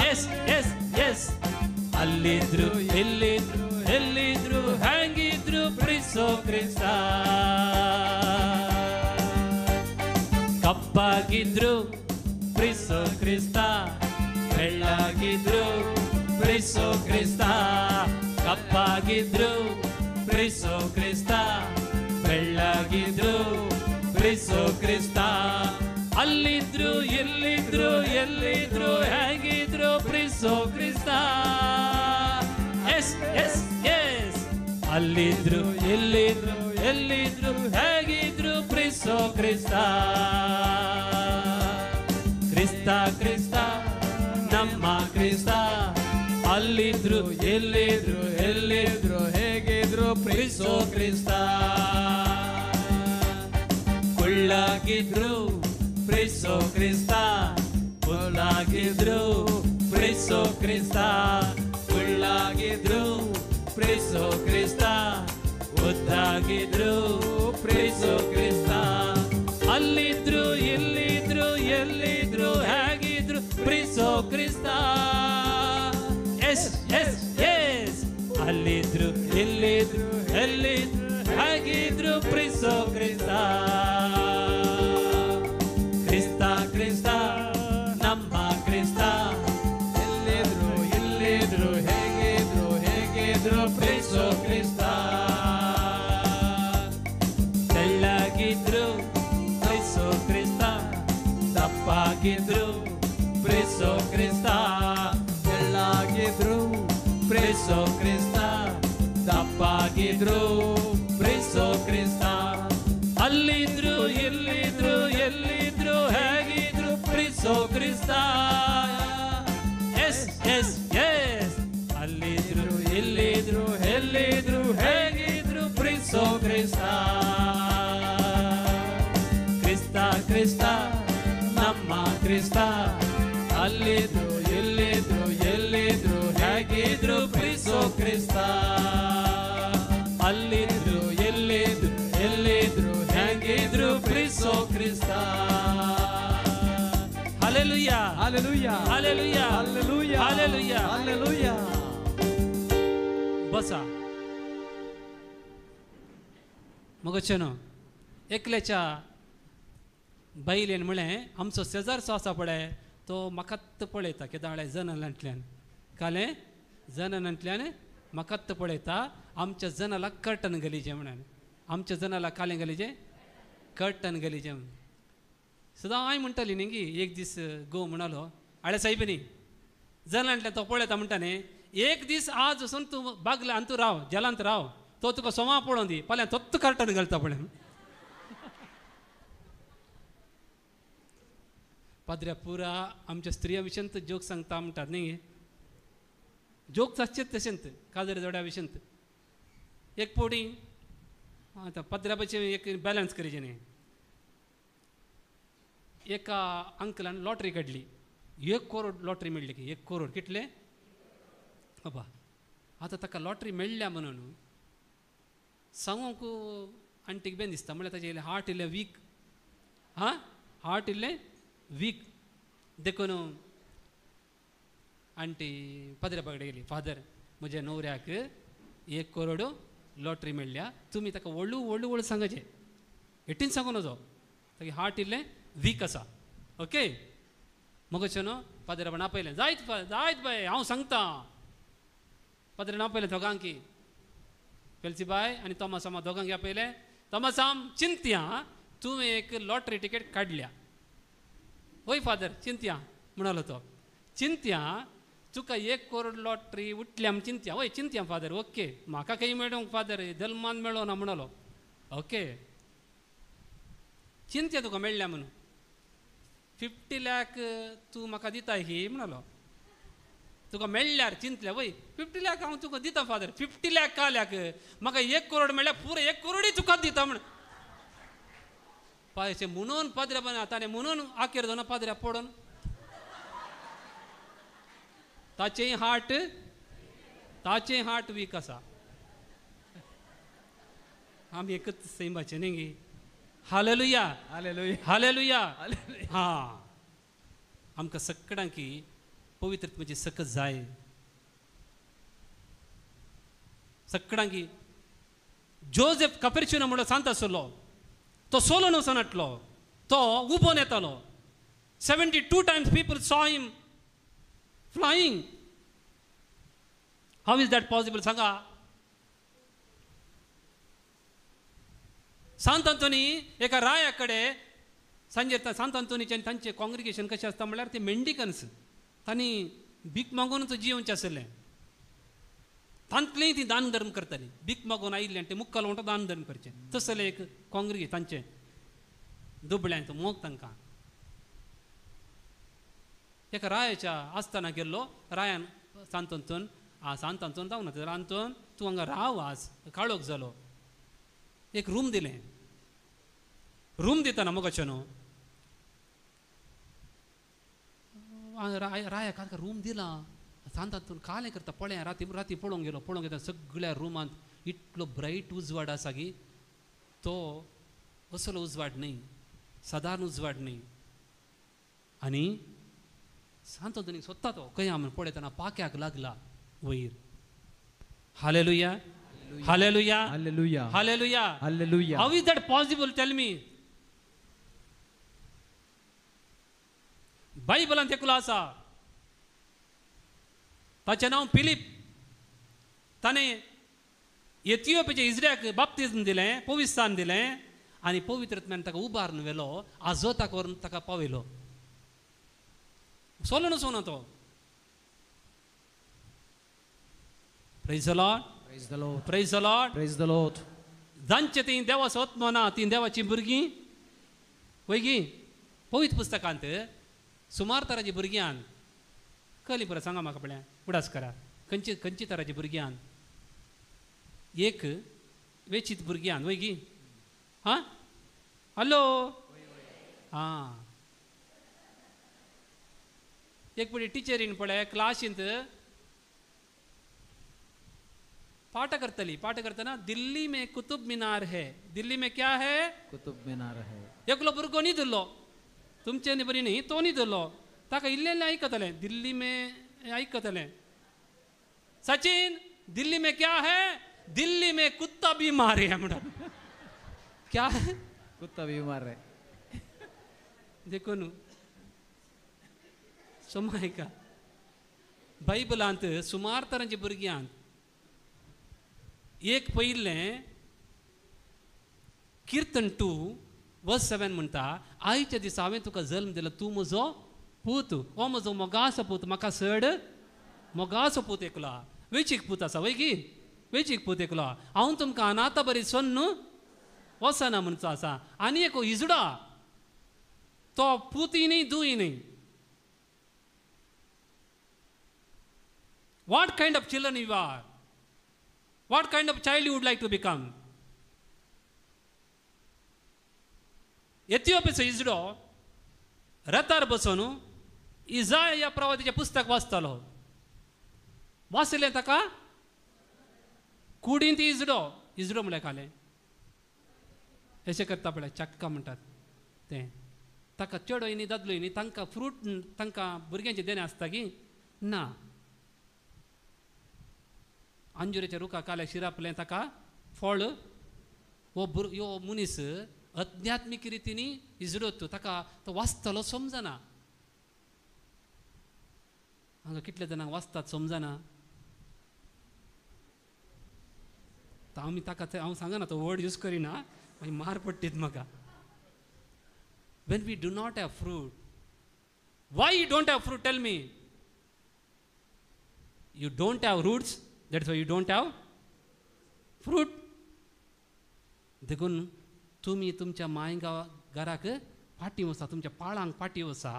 ಎಸ್ ಎಸ್ ಎಸ್ ಅಲ್ಲಿದ್ರು ಎಲ್ಲಿದ್ರು ಎಲ್ಲಿದ್ರು ಹ್ಯಾಂಗಿದ್ರು ಪ್ರಿಸೋ ಕ್ರಿಸ್ತ. ಕಪ್ಪಾಗಿದ್ರು ಪ್ರಿಸೋ ಕ್ರಿಸ್ತ, ಬೆಳ್ಳಾಗಿದ್ರು ಪ್ರಿಸೋ ಕ್ರಿಸ್ತ, ಕಪ್ಪಾಗಿದ್ರು ಪ್ರಿಸೋ ಕ್ರಿಸ್ತ, ಬೆಳ್ಳಾಗಿದ್ರು ಪ್ರಿಸೋ ಕ್ರಿಸ್ತ. ಅಲ್ಲಿದ್ರು ಎಲ್ಲಿದ್ರು ಎಲ್ಲಿದ್ರು ಹೇಗಿದ್ರು ಪ್ರಿಸೋ ಕ್ರಿಸ್ತ. ಎಸ್ ಎಸ್ ಎಸ್ ಅಲ್ಲಿದ್ರು ಎಲ್ಲಿದ್ರು ಎಲ್ಲಿದ್ರು ಹೇಗಿದ್ರು ಪ್ರಿಸೋ ಕ್ರಿಸ್ತ. ಕ್ರಿಸ್ತ ಕ್ರಿಸ್ತ ನಮ್ಮ ಕ್ರಿಸ್ತ ಅಲ್ಲಿದ್ರು ಎಲ್ಲಿದ್ರು ಎಲ್ಲಿದ್ರು ಹೇಗಿದ್ರು ಪ್ರಿಸೋ ಕ್ರಿಸ್ತ. ಕುಳ್ಳಾಗಿದ್ರು ಪ್ರಿಸೋ ಕ್ರಿಸ್ತ, ಕುಳ್ಳಾಗಿದ್ರು ಪ್ರಿಸೋ ಕ್ರಿಸ್ತ, ಕುಳ್ಳಾಗಿದ್ರು ಪ್ರಿಸೋ ಕ್ರಿಸ್ತ, ಉದ್ದಾಗಿದ್ರು ಪ್ರಿಸೋ ಕ್ರಿಸ್ತ. ಅಲ್ಲಿದ್ರು ಇಲ್ಲಿದ್ರು ಎಲ್ಲಿದ್ರು ಹೇಗಿದ್ರು ಪ್ರಿಸೋ ಕ್ರಿಸ್ತ. ಎಸ್ ಎಸ್ ಎಸ್ ಅಲ್ಲಿದ್ರು ಇಲ್ಲಿದ್ರು ಎಲ್ಲಿದ್ರು ಹೇಗಿದ್ರು ಪ್ರಿಸೋ ಕ್ರಿಸ್ತ. ಕ್ರಿಸ್ತ ಕ್ರಿಸ್ತ ನಮ್ಮ ಕ್ರಿಸ್ತ ಎಲ್ಲಿದ್ರು ಇಲ್ಲಿದ್ರು ಹೇಗಿದ್ರು ಹೇಗಿದ್ರು ಪ್ರಿಸೋ ಕ್ರಿಸ್ತ. ತೆಳ್ಳಗಿದ್ರು ಪ್ರಿಸೋ ಕ್ರಿಸ್ತ, ದಪ್ಪಾಗಿದ್ರು ಪ್ರಿಸೋ ಕ್ರಿಸ್ತ, ತೆಳ್ಳಗಿದ್ರು ಪ್ರಿಸೋ ಕ್ರಿಸ್ತ, ದಪ್ಪಾಗಿದ್ರು ಅಲ್ಲಿದ್ರು ಎಲ್ಲಿದ್ರು ಎಲ್ಲಿದ್ರು ಹೇಗಿದ್ರು ಪ್ರೀತಿಸೋ ಕ್ರಿಸ್ತ. ಎಸ್ ಎಸ್ ಎಸ್, ಅಲ್ಲಿದ್ರು ಎಲ್ಲಿದ್ರು ಎಲ್ಲಿದ್ರು ಹೇಗಿದ್ರು ಪ್ರೀತಿಸೋ ಕ್ರಿಸ್ತ. ಕ್ರಿಸ್ತ ಕ್ರಿಸ್ತ ನಮ್ಮ ಕ್ರಿಸ್ತ, ಅಲ್ಲಿದ್ರು ಎಲ್ಲಿದ್ರು ಎಲ್ಲಿದ್ರು ಹೇಗಿದ್ರು ಪ್ರೀತಿಸೋ ಕ್ರಿಸ್ತ. ಅಲ್ಲಿದ್ರು ಎಲ್ಲಿದ್ರು ಎಲ್ಲಿದ್ರು ಹೇಗಿದ್ರು ಪ್ರೀತಿಸೋ ಕ್ರಿಸ್ತ. Hallelujah hallelujah hallelujah hallelujah hallelujah hallelujah. ಬಸ मगचें एकल्याच्या बायलेन म्हळें आमचो शेजारचो आसा पळय तो म्हाकात पळयता केदाळे जनलांतल्यान कालें जननांतल्यान म्हाकात पळयता, आमच्या जनाला कर्टन घालीचें म्हणून, आमच्या जनाला कालें घालीचें कर्टन घालीचें म्हणून सदांय म्हणटाली न्ही गी. एक दीस गो म्हणालो आळे साहेब न्ही जनांतल्यान तो पळयता म्हणटा न्ही, एक दीस आज वचून तूं बागला आनी तूं राव जेलांत राव, तो तुका सोमा पळोवन दी फाल्यां तोत्त कर्टन घालता पळय. पाद्र्या पुरा आमच्या स्त्रिया विशंत जोक सांगता म्हणटात न्ही, जोक आसचेच तशेंत काजर जोड्या विशंत. एक पवटी आतां पाद्र्या भशेन एक बॅलन्स करचें न्ही, एका अंकलान लॉटरी काडली, 1 करोड लॉटरी मेळ्ळी की 1 करोड कितले बाबा. आतां ताका लॉटरी मेळ्ळ्या म्हणून सांगूंक आंटीक बेन दिसता, म्हणल्यार ताचें इल्लें हार्ट इल्लें वीक, हां हार्ट इल्लें वीक देखून आंटी पाद्र्या कडेन गेली, फादर म्हज्या न्हवऱ्याक 1 करोड लॉटरी मेळ्ळ्या, तुमी ताका व्हडू व्हडू व्हडू सांगाचें, एटीन सांगू नजो, तागे हार्ट इल्लें वीक आसा. ओके मगो न्हू पाद्र्यान आपयलें, जायत जायत बाय हांव सांगता. पाद्र्यान आपयलें दोगांकी, फेलसी बाय आनी तोमासामा दोगांक आपयलें. तोमासाम चिंतया तुवें एक लॉटरी टिकेट काडल्या. होय फादर चिंतया म्हणालो तो, चिंतया तुका 1 करोड लॉटरी उठल्या म्हण चिंतया. होय चिंतया फादर, ओके म्हाका खंय मेळोंक फादर जल्मान मेळो ना म्हणालो. ओके चिंतया तुका मेळ्ळ्या म्हणून 50 लाख तूं म्हाका दिता ही म्हणालो, तुका मेळ्ळ्यार चिंतल्या वय 50 लाख हांव तुका दिता फादर, 50 लाख काल्याक म्हाका 1 करोड मेळ्ळ्या पुरो 1 करोडय तुका दिता म्हण पायशें म्हणून पाद्र्या बना ताणें म्हणून आखेर जावन पाद्र्या पडून ताचें हार्ट, ताचें हार्ट वीक आसा. आमी एकच सैमाचें न्ही गी. Hallelujah hallelujah hallelujah. हां आमकां सगळ्यांकी पवित्र आत्म्याची सकत जाय सगळ्यांकी. जोसेफ कपेर्चिनो म्हणलो सांत आसलो, तो सोलोन वचून हाडलो, तो उबोन येतालो. 72 times people saw him flying. How is that possible सांगा. सांत अंतोनी एका राया कडेन सांजे सांत अंतोनीचे आनी तांचें कॉंग्रिगेशन कशें आसता म्हणल्यार ते मेंडिकन्स, तांणी भीक मागूनच जियोवचें आसलें, तांतलेंय ती दान धर्म करताली, भीक मागून आयिल्लें आनी ते मुक्काल म्हणटा दान धर्म करचें, तसलें एक कॉंग्रिगेशन तांचें दुबळ्यांचो मोग तांकां. एका रायाच्या आसतना गेल्लो, रायान सांत अंतोन सांत अंतोन जावं ना अंतोन तूं हांगा राव आज काळोख जालो, एक रूम दिलें. रूम दितना मोगाचें न्हू रायाक रूम दिला सांत अंतोन कालें करता पळय राती राती पळोवंक गेलो, पळोवंक गेलो सगळ्या रुमांत इतलो ब्रायट उजवाड आसा की तो असलो उजवाड न्ही, सादारण उजवाड न्ही. आनी सांत अंतोनीक सोदता तो खंय म्हण पळयतना पाक्याक लागला वयर. Hallelujah hallelujah hallelujah hallelujah hallelujah. How is that possible tell me. बायबलांत एकलो आसा ताचें नांव फिलीप, ताणें एथियोपियाच्या इजऱ्याक बाप्तिज्म दिलें, पवित्रस्थान दिलें आनी पवित्र आत्म्यान ताका उबारून व्हेलो, आजोताक व्हरून ताका पावयलो. सोलो वचूना तो. Praise the Lord Praise the Lord. Praise the Lord. Praise the Lord. जांचे ती देवाचो आत्मो ना ती देवाची भुरगीं वयगी. पवित्र पुस्तकांत सुमार तराची भुरग्यान कली बरें सांगा म्हाका पळया उडास करा खंयची खंयची तराची भुरग्यान. एक वेचीत भुरग्यान वयगी. हां हॅलो हां एक पळय टिचरीन पळय क्लासींत पाठ करतली. पाठ करतना दिल्ली में कुतुब मीनार है, दिल्ली में क्या है कुतुब मीनार है. एकलो भुरगो न्ही धरलो तुमचे न्ही बरी न्ही तो न्ही धरलो ताका इल्लें इल्लें आयकतलें दिल्ली में आयकतलें. सचिन दिल्ली में क्या है, दिल्ली में कुत्ता बीमार है म्हणटा. क्या है कुत्ता बीमार है. देखून सोमायका बायबलांत सुमार तरांची भुरग्यांत एक पयलें किर्तन 2:7 म्हणटा आयच्या दिसा हांवें तुका जल्म दिलो, तूं म्हजो पूत, हो म्हजो मोगाचो पूत, म्हाका चड मोगाचो पूत एकलो वेचीक पूत आसा वय की वेचीक पूत एकलो हांव तुमकां अनाथा बरी सोन्न वचना म्हणचो आसा. आनी एक इजडो तो पूतय न्ही दुय न्ही. What kind of children you are? What kind of child you would like to become? एथिओपियाचो इजडो रथार बसून इजाया ह्या प्रवादीचें पुस्तक वाचतालो. वाचलें ताका कुडींत इजडो इजडो म्हणल्यार खालें अशें करता पळय चक्का म्हणटात तें ताका चेडोय न्ही दादलोय न्ही तांकां फ्रूट तांकां भुरग्यांचें देणें आसता की ना. अंजुरेच्या रुखा काल्या शिरापलें ताका फळ. हो भुर हो मनीस अध्यात्मीक रितीनी इजडोत ताका तो वाचतलो समजना. हांगा कितले जाणांक वाचतात समजना. आमी ताका हांव सांगना तो वर्ड यूज करिना मागीर मार पडटीत म्हाका. When we do not have fruit, why you don't have fruit tell me? You don't have roots, that's why you don't have fruit. देखून तुमी तुमच्या मांयगांव घराक फाटीं वचा, तुमच्या पाळांक फाटीं वचा,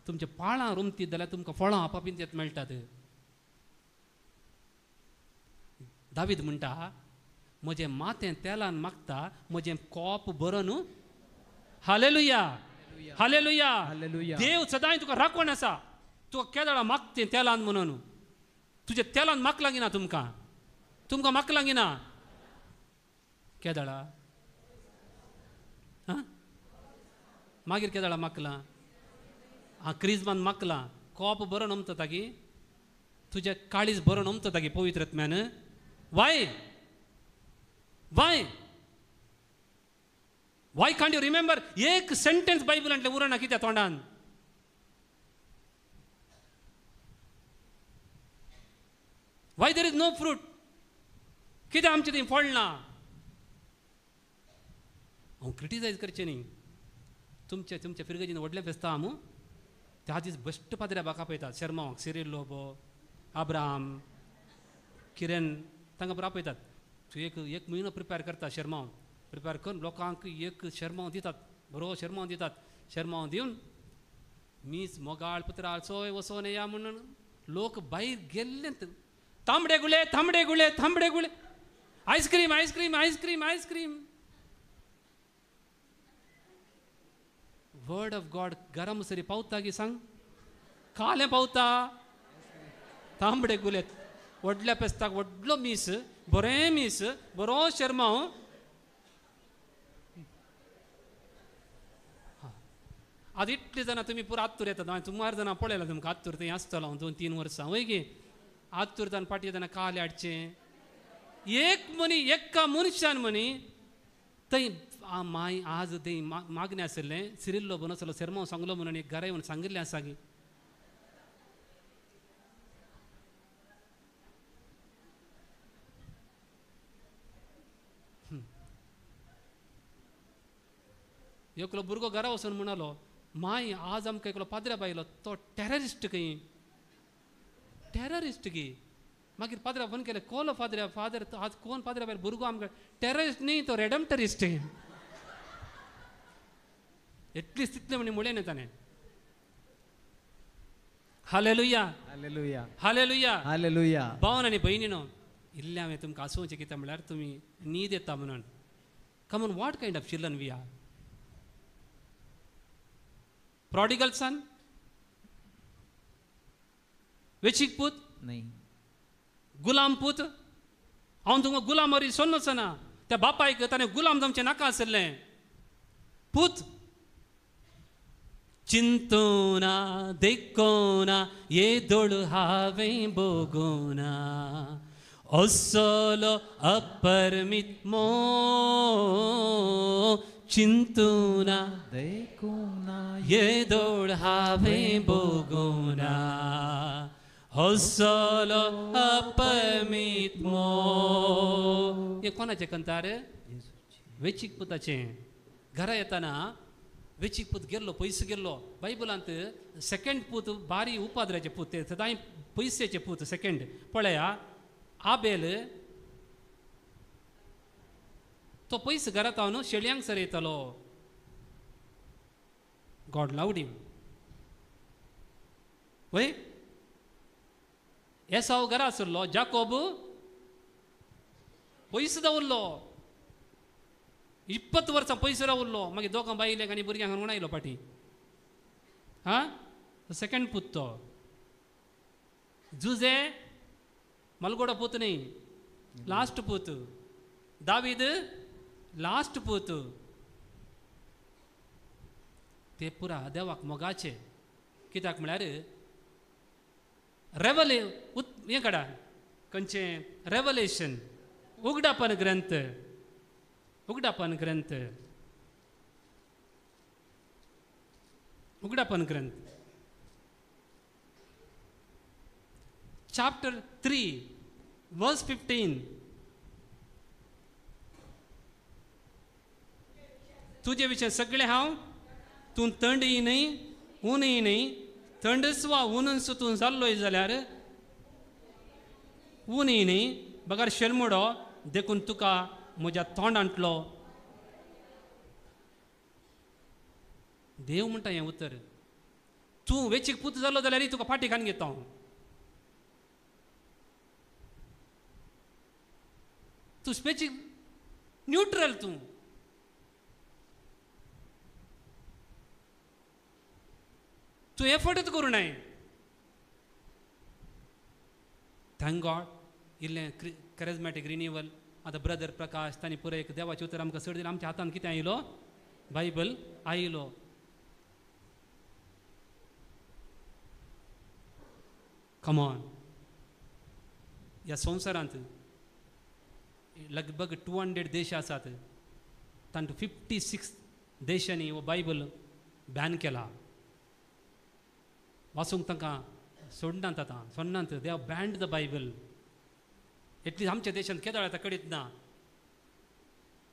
तुमच्या पाळां रोमतीत जाल्यार तुमकां फळां आपापींत मेळटात. दावीद म्हणटा म्हजें माथें तेलान मागता म्हजें कोप बरो न्हू. Hallelujah hallelujah hallelujah. देव सदांय तुका राखण आसा. तुका केदळा मागतें तेलान म्हणून तुजें तेलान मागलां ना तुमकां तुमकां मागलां ना केदळा हां मागीर केदळा मागलां हां क्रिजमान मागलां कोप बरो नमता तागी तुजें काळीज बरो नमता तागी पवित्र आत्म्यान. Why why why can't you remember एक सेंटेन्स बायबलांतलें उरना कित्या तोंडान. Why there is no fruit? कित्याक आमचें थंय फळ ना? हांव क्रिटिसायज करचें न्ही. तुमच्या तुमच्या फिरगजीन व्हडलें फेस्तां आमू त्या दीस बेश्ट पाद्र्या बाका पळयतात शेरमांवाक सिरील लोबो आब्राम किरण तांकां बरो आपयतात. तूं एक एक म्हयनो प्रिपेर करता शेरमांव प्रिपेर करून लोकांक एक शेरमांव दितात बरो शेरमांव दितात. शेरमांव दिवन मीस मोगाळ पुत्राळ चोय वचोन या म्हणून लोक भायर गेल्ले तांबडे गुळे तांबडे गुळे तांबडे गुळे ice cream ice cream ice cream ice cream. Word of God गरम सरी पावता की सांग कालें पावता तांबडे गुले व्हडल्या पेस्ताक व्हडलो मीस बरें मीस बरो शेरमांव. आतां इतली जाणां तुमी पुरो आत्तूर येतात हांवें सुमार जाणां पळयलां तुमकां आत्तूर थंय आसतलो हांव 2-3 वर्सां वय गे आत्तूर जावन फाटीं येतना काले हाडचें. एक मनी एका मनशान मनी थंय माय आज थंय मागणें आशिल्लें सिरिल्लो बनसलो शेरमांव सांगलो म्हणून एक घरा येवन सांगिल्लें आसा की एकलो भुरगो घरा वचून म्हणालो माय आज आमकां एकलो पाद्र्या बायलो तो टेररिस्ट खंय टेररिस्ट की. मागीर पाद्रा फोन केलें, कोलो फादर, फादर आज कोण पाद्रा भायर भुरगो आमकां टेररिस्ट न्ही तो रेडमटरिस्ट. एटलिस्ट तितलें म्हणी म्हणलें न्ही ताणें. Hallelujah, hallelujah, hallelujah, hallelujah. भावन आनी भयणीनो, इल्लें हांवें तुमकां आसोवचें कितें म्हणल्यार तुमी न्हीद येता म्हणून. Come on, what kind of children we are? Prodigal son, वेचीक पूत, नाही, गुलाम पूत. हांव तुमकां गुलाम वरी सोन्नच ना. त्या बापायक ताणें गुलाम जावचें नाका आशिल्लें. पूत चिंतूना देखोना येदोळ हांवें भोगोना असलो अपरमीत मोग. चिंतूना देखोना येदोळ हांवें भोगोना असलो अपरमीत मोग. हें कोणाचें कंतार? वेचीक पुताचें. घरा येताना वेचीक पूत गेल्लो, पयस गेल्लो. बायबलांत सेकंड पूत बारी उपाद्राचे पूत, ते सदांय पयशेचे पूत सेकंड. पळया आबेल तो पयस घरांत हांव शेळयांक सरयतालो. गॉड लव्ड हिम. वय एसाव घरा आसलो, जाकोब पयस दवरलो, 20 वर्सां पयस रावलो. मागीर दोगां बायलेक आनी भुरग्यांक म्हणून आयलो फाटीं. हा सेकंड पूत तो. जुजे मलगोडो पूत न्ही, लास्ट पूत. दावीद लास्ट पूत. ते पुरा देवाक मोगाचे. कित्याक म्हळ्यार रेवले हें काडा खंयचें रेवलेशन, उगडापन ग्रंथ, उगडापन ग्रंथ, उगडापन ग्रंथ चॅप्टर 3 वर्स 15. तुजे विशय सगळें हांव, तूं थंडय न्हय ऊनय न्हय, थंडच वा ऊनच तूं जाल्लोय जाल्यार ऊनय न्हय बगर शेलमुडो, देखून तुका म्हज्या तोंडांतलो. देव म्हणटा हें उतर. तूं वेचीक पूत जालो जाल्यार तुका फाटी खान घेता हांव. तूं वेचीक न्यूट्रल. तूं तूं एफर्टच करूं नये. Thank God इल्लें कॅरिज्मॅटीक रिन्युअल. आतां ब्रदर प्रकाश तांणी पुराय एक देवाचें उतर आमकां सड दिलें. आमच्या हातान कितें आयलो? बायबल आयलो. कमॉन, ह्या संवसारांत लगभग 200 देश आसात, तांतूं 56 देशांनी हो बायबल बॅन केला. वाचूंक तांकां सोडनात, आतां सोडनात. They have banned the Bible. At least आमच्या देशांत केदळ आतां कळीत ना.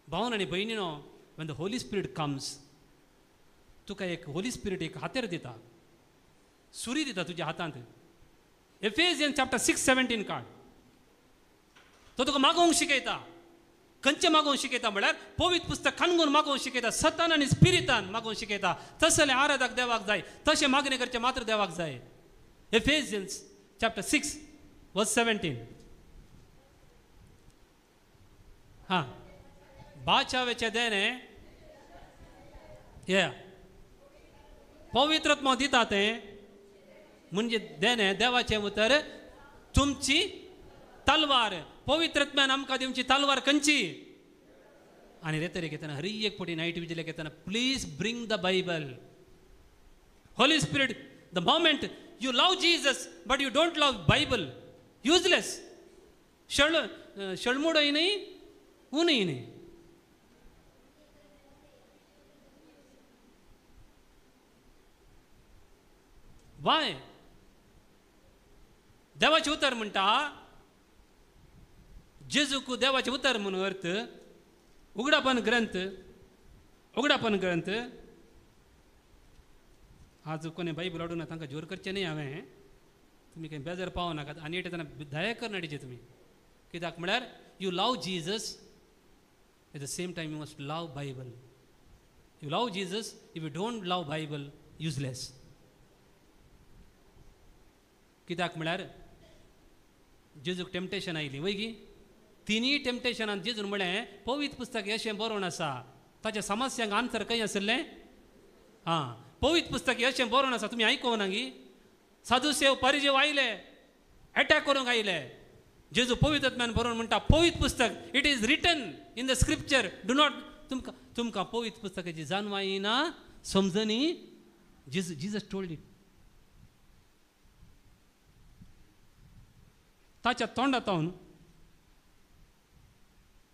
भावन आनी भयणीनो, when the Holy Spirit comes, तुका एक होली स्पिरिट एक हातेर दिता, सुरी दिता तुज्या हातांत. एफेजियन चॅप्टर 6:17 काड. तो तुका मागोवंक शिकयता. खंयचें मागोवंक शिकयता म्हळ्यार पवित्र पुस्तक खानगून मागोवंक शिकयता, सतान आनी स्पिरितान मागोवंक शिकयता. तसलें आराधक देवाक जाय, तशें मागणें करचें मात्र देवाक जाय. एफेजियन्स चॅप्टर 6 वर्स 17. हां, बाचावेचें देणें हे पवित्रत्म दिता तें म्हणजे देणें देवाचें उतर तुमची तलवार. पवित्रत्म्यान आमकां दिवची तलवार खंयची? आनी रेतरी घेतना हर एक फावटी नायट विजिलेक येतना please bring the Bible. Holy Spirit, the moment you love Jesus but you don't love Bible, useless. शेळमुडोय न्ही, ऊनय न्ही. वाय? देवाचें उतर म्हणटा, जेजूक देवाचें उतर म्हणून अर्थ. उगडापन ग्रंथ, उगडापन ग्रंथ. आज कोणें बायबल हाडूं ना तांकां जोर करचें न्ही हांवें. तुमी खंय बेजार पावो नाकात आनी येतना दया करना टिचर तुमी. कित्याक म्हळ्यार you love Jesus, at the same time you must love Bible. You love Jesus, if you don't love Bible, useless. कित्याक म्हळ्यार जेजूक टेम्पटेशन आयली वय गी, तिनूय टेम्पटेशनान जेजून म्हळें पवित्र पुस्तक अशें बरोवन आसा. ताच्या समस्यांक आन्सर खंय आशिल्लें? आं, पवित्र पुस्तक अशें बरोवन आसा, तुमी आयकूंक ना गी? साधुसेव परिजेव आयले, एटॅक करूंक आयले. जेजू पवित्र आत्म्यान बरोवन म्हणटा पवित्र पुस्तक, it is written in the scripture, do not. तुमकां तुमकां पवित्र पुस्तकाची जाणवाय ना, समजनी. जेजू, जीजस टोल्ड it. ताच्या तोंडांतून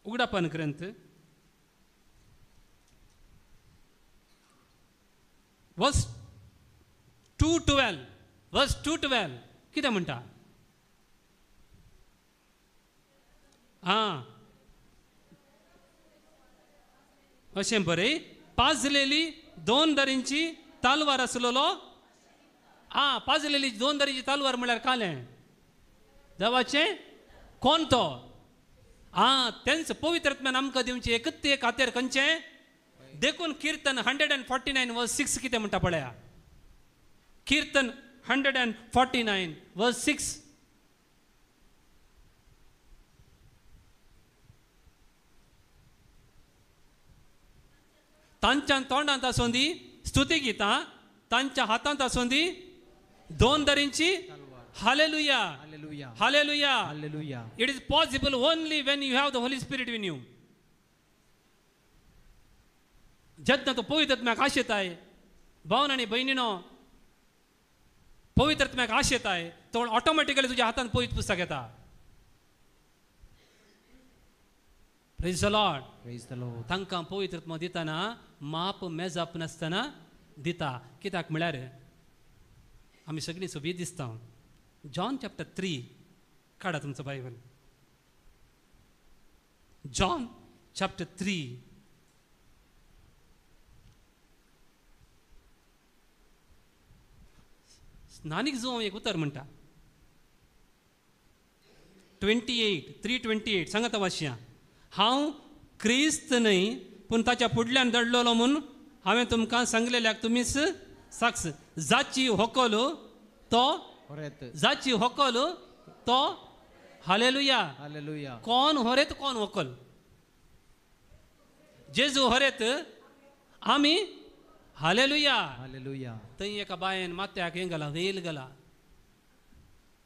उगडापन ग्रंथ वर्स 2:12, वर्स 2:12 कितें म्हणटा? आं, अशें बरें, पाजलेली 2 दरींची तालवार आसलेलो. आं, पाजलेली 2 दरींची तालवार म्हळ्यार कालें देवाचें कोण तो? आं, तेंच पवित्र आत्म्यान आमकां दिवचें एकच एक हातेर खंयचें. देखून किर्तन 149 वर्स 6 कितें म्हणटा पळया. किर्तन 149 वर्स 6. तांच्या तोंडांत आसूं दी स्तुती गितां, तांच्या हातांत आसूं दी 2 दरींची. Hallelujah, hallelujah, hallelujah. It is possible only when you have the Holy Spirit in you. जेन्ना तो पवित्र आत्म्याक आशेताय, भावन आनी भयणीनो, पवित्र आत्म्याक आशेताय, तो ऑटोमॅटिकली तुज्या हातांत पवित्र पुस्तक येता. Praise the Lord. Praise the Lord. तांकां पवित्र आत्मो दितना माप मेजाप नासतना दिता. कित्याक म्हळ्यार आमी सगळीं सोबीत दिसता. जॉन चॅप्टर 3 काडा तुमचो बायबल. जॉन चॅप्टर 3 स्नानीक जो एक उतर म्हणटा 28, 3:28 सांगात वाचया. हांव क्रिस्त न्हय पूण ताच्या फुडल्यान दडलेलो म्हूण हांवें तुमकां सांगलेल्याक तुमीच साक्ष. जाची होकल तो, जाची होकल तो. Hallelujah, hallelujah. कोण होरेत कोण होकल? जेजू होरेत आमी. Hallelujah, hallelujah. थंय एका बायन माथ्याक हें घाला, वेल घाला.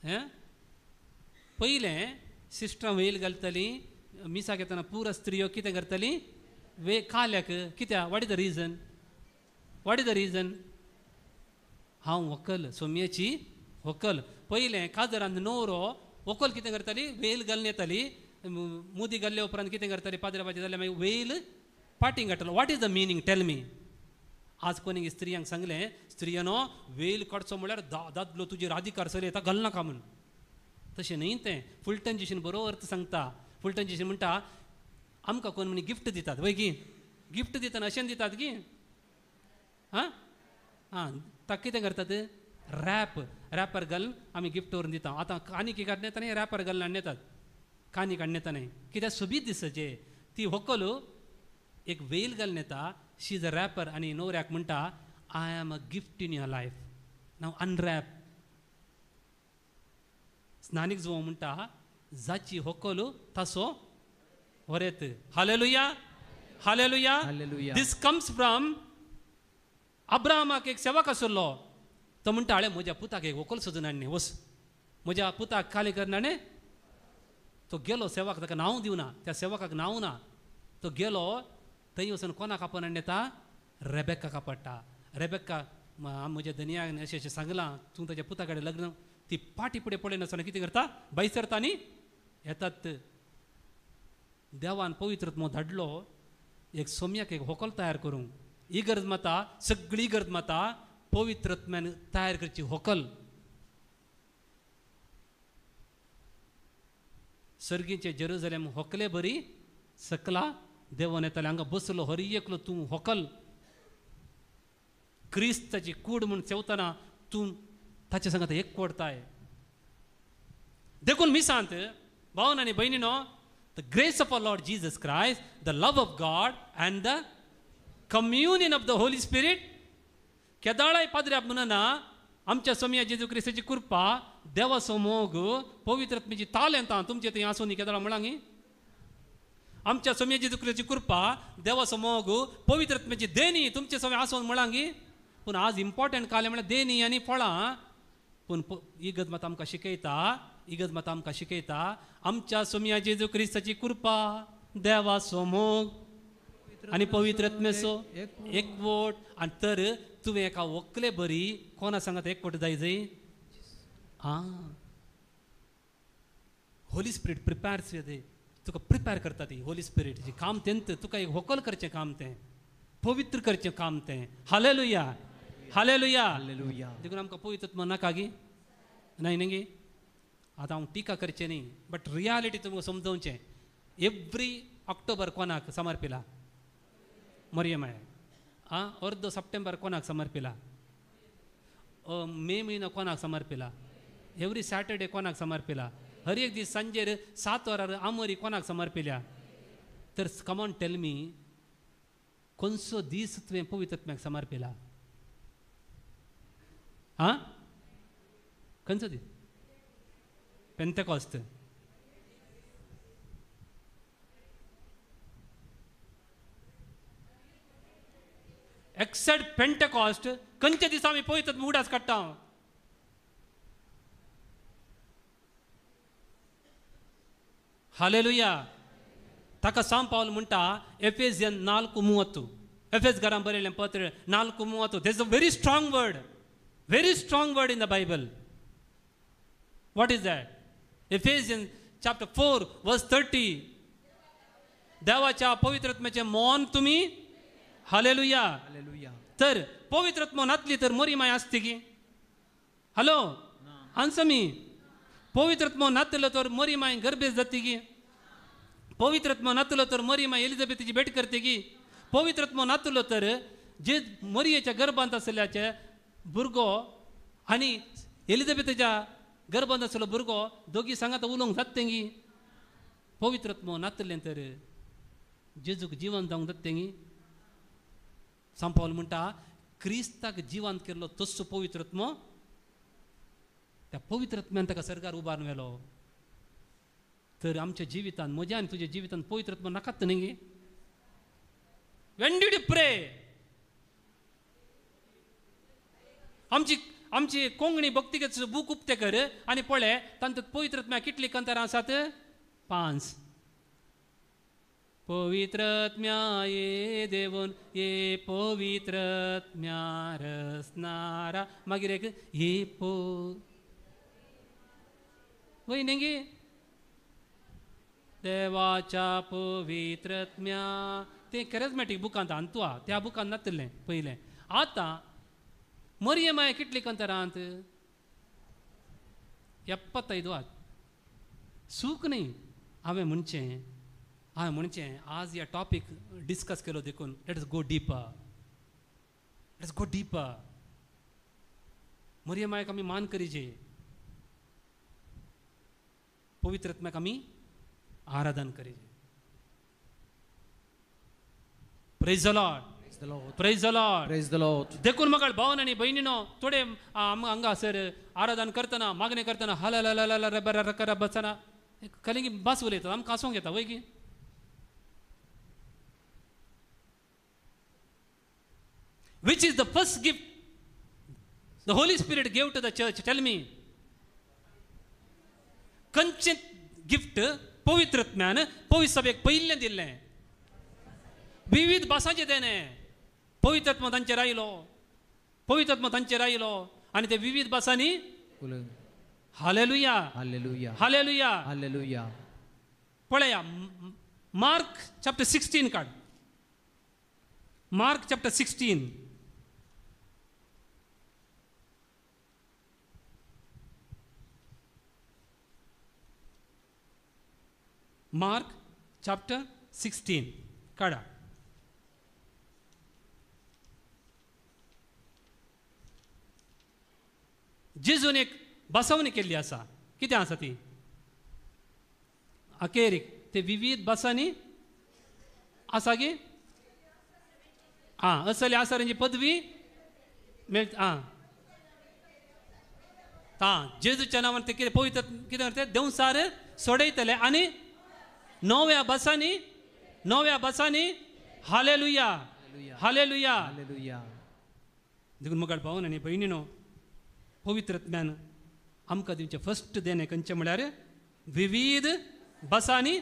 हें पयलें सिस्टरां वेल घालतलीं मिसाक येतना पुरा स्त्रियो कितें करतली वे काल्याक. कित्याक? What is the reason? What is the reason? हांव व्हंकल, सोमयेची व्हंकल. पयलें काजरान न्हवरो व्हंकल कितें करताली? वेल घालून येताली. मुदी घाल्ले उपरांत कितें करताली? पाद्र्याबाजी जाल्यार मागीर वेल पाटींग काडटलो. What is the meaning? Tell me. आज कोणी स्त्रियांक सांगलें, स्त्रियानो वेल काडचो म्हळ्यार दादलो तुजेर अधिकार सर येता, घालनाका म्हूण. तशें न्हय तें. फुलटन जीशन बरो अर्थ सांगता. फुलटन जीशन म्हणटा आमकां कोण म्हण गिफ्ट दितात वय गी, गिफ्ट दितना अशें दितात की आं आं ताका कितें करतात? रॅप, रॅपर घालून आमी गिफ्ट व्हरून दिता. आतां कानी की काडून येता न्ही, रॅपर घालून हाडून येतात, कानी काडून येता न्ही. कित्याक सोबीत दिसचें. ती व्हंकल एक वेल घालून येता, शी is a wrapper, आनी न्हवऱ्याक म्हणटा I am a gift in your life, now unwrap. स्नानीक जो म्हणटा जाची होकल तासो वरेत. Hallelujah, hallelujah. This comes from अब्राहमाक एक सेवक आसलो, तो म्हणटा हाळे म्हज्या पुताक एक व्हंकल सोदून हाडणी, वस म्हज्या पुताक खाली करना. तो गेलो सेवक, ताका नांव दिवना, त्या सेवकाक नांव ना. तो गेलो थंय वचून कोणाक आपोवन हाडून येता? रेबेकाक आपडटा. रेबेका म्हज्या धनयाक अशें अशें सांगलां, तूं ताच्या पुता कडेन लग्न. ती पाटी फुडें पळयनासतना कितें करता? भायर सरता आनी येतात. देवान पवित्र आत्मो धाडलो एक सोम्याक एक होकल तयार करूंक. इगर्ज माता, सगळी इगर्ज माता पवित्र आत्म्यान तयार करची होकल. सर्गीचे जेरुजलेम होकले बरी सकला देवान येताले हांगा बसलो हरी एकलो तूं होकल. क्रिस्ताची कूड म्हूण सेवतना तूं ताचे सांगता एक कोडताय. देखून मिसांत भावन आनी भयणीनो, the grace of our Lord Jesus Christ, the love of God and the communion of the Holy Spirit. केदाळाय पाद्र्याप म्हणना आमच्या सोमया जेजू क्रिस्ताची कृपा, देवाचो मोग, पवित्र आत्म्याची तालेंतां तुमचे थंय आसूं न्ही. केदाळा म्हळां आमच्या सोमया जेजू क्रिस्ताची कृपा, देवाचो मोग, पवित्र आत्म्याची देणी तुमचे सगळें आसून म्हळांगी. पूण आज इम्पॉर्टंट कालें म्हळ्यार देणी आनी फळां. पूण इगर्ज मात आमकां शिकयता, इगर्ज मात आमकां शिकयता आमच्या सोमया जेजू क्रिस्ताची कृपा, देवाचो मोग आनी पवित्र आत्म्याचो एकवट. आनी तर तुवें एका व्हंकले बरी कोणा सांगत एकवट जाय जय. आं, होली स्पिरीट प्रिपेर्स ते, तुका प्रिपेर करता ती होली स्पिरीट. जी काम तेंत तुका एक व्हंकल करचें काम तें, पवित्र करचें काम तें. Hallelujah, hallelujah, hallelujah. देखून आमकां पवित्र आत्मा नाका गी? न्हय न्ही गी? आतां हांव टिका करचें न्ही, बट रियालिटी तुमकां समजोवचें. एवरी ऑक्टोबर कोणाक समर्पिला? मरियमाय. आं, अर्दो सप्टेंबर कोणाक समर्पिला? मे म्हयनो कोणाक समर्पिला? एवरी सॅटर्डे कोणाक समर्पिला? हर एक दीस सांजेर 7 वरार आमोरी कोणाक समर्पिल्या? तर कमॉन टेल मी, खंयचो दीस तुवें पवित्र आत्म्याक समर्पिला? आं, खंयचो दीस? पेंतेकॉस्त. एक्सेप्ट पेंटेकॉस्ट खंयच्या दिसा आमी पवित्र आत्मा उडास काडटा? हालेलुया. ताका सांव पावल म्हणटा एफेजियन 4:30, एफेस घरां बरयलें पत्र 4:30. This is a very strong word, very strong word in the Bible. What is that? Ephesians chapter 4 verse 30. देवाच्या पवित्र आत्म्याचें मौन तुमी. हालेलुया. तर पवित्र आत्मा नातली तर मरी माय आसती की? हॅलो, आन्सर मी. पवित्र आत्मा नातलो तर मरी माय गर्भेस जाती की? पवित्र आत्मा नातलो तर मरी माय एलिझाबेथीची भेट करते की? पवित्र आत्मा नातलो तर जे मरियेच्या गर्भांत आसल्याचे भुरगो आनी एलिझाबेथीच्या गर्भांत आसलो भुरगो दोगी सांगात उलोवंक जात तेंगी? पवित्र आत्मा नातलें तर जेजूक जिवन जावंक जात तेंगी? सांपावल म्हणटा क्रिस्ताक जिवांत केल्लो तस्सो पवित्र आत्मो, त्या पवित्र आत्म्यान ताका सर्गार उबारून व्हेलो. तर आमच्या जिवितान, म्हज्या आनी तुज्या जिवितान पवित्र आत्मो नाकात न्ही गे? When did you pray? आमची आमची कोंकणी भक्तिगीत बूक उक्ते कर आनी पळय तांतूत पवित्र आत्म्या कितली कंतारां आसात? 5. पवित्र आत्म्या ये देवून ये पवित्र आत्म्या रसनारा, मागीर एक ये पो वय न्ही गे? देवाच्या पवित्र आत्म्या. तें कॅरिज्मॅटीक बुकांत अंतू आहा, त्या बुकांत नातलें पयलें. आतां मरियमाय कितली कंतरांत? 75 आहात. सूख न्ही. हांवें म्हणचें, हांवें म्हणचें आज ह्या टॉपीक डिस्कस केलो देखून let us go deeper, let us go deeper. मरियमायक आमी मान करीजे, पवित्र आत्म्याक आमी आराधन करीजे. Praise the Lord, praise the Lord, praise the Lord. देखून म्हाका भावन आनी भयणीनो थोडे हांगासर आराधन करतना, मागणें करतना हल हल हल रब बसना कलिंगी भास उलयतात, आमकां आसूंक येता वय की? Which is the first gift the Holy Spirit gave to the church? Tell me. खंयचें गिफ्ट पवित्र आत्म्यान पवित्र सभेक पयलें दिल्लें? विविध भासांचें देणें. पवित्र आत्मा तांचेर आयलो, पवित्र आत्मा तांचेर आयलो आनी ते विविध भासांनी. Hallelujah, hallelujah, hallelujah, hallelujah. पळया मार्क चॅप्टर 16 काड. Mark chapter 16. Mark chapter 16 काडा. जेजून एक बसवणी केल्ली आसा. कितें आसा ती? अखेरीक ते विविध भासांनी आसा गे आं असले आसारांची पदवी मेळटा. आं आं जेजूच्या नांवान ते कितें पवित्र कितें करता देंवचार सोडयतले आनी नव्या भासांनी नव्या भासांनी. Hallelujah hallelujah. देखून मुखार भावन आनी भयणीनो पवित्र ज्ञान आमकां दिवचें फर्स्ट देणें खंयचें म्हळ्यार विविध भासांनी.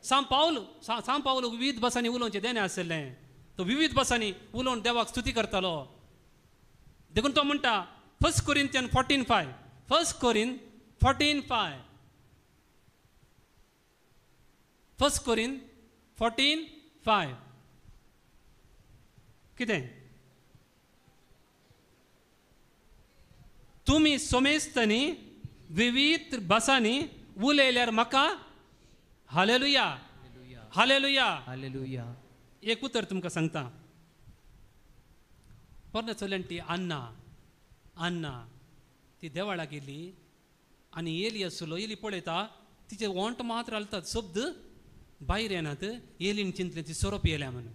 सांव पावल सांव पावल विविध भासांनी उलोवचें देणें आशिल्लें. तो विविध भासांनी उलोवन देवाक स्तुती करतालो. देखून तो म्हणटा 1 Corinthians 14:5 1 Corinthians 14:5 1 Corinthians 14:5 कितें तुमी सोमेस्तनी विविध भासांनी उलयल्यार म्हाका. Hallelujah hallelujah hallelujah. एक उतर तुमकां सांगता. पोरण्या चल्यान ती अन्ना अन्ना ती देवाळा गेली आनी एली आसलो. एली पळयता तिचे ओंठ मात्र हालतात शब्द भायर येनात. एलीन चिंतलें ती सोरो पियेल्या म्हणून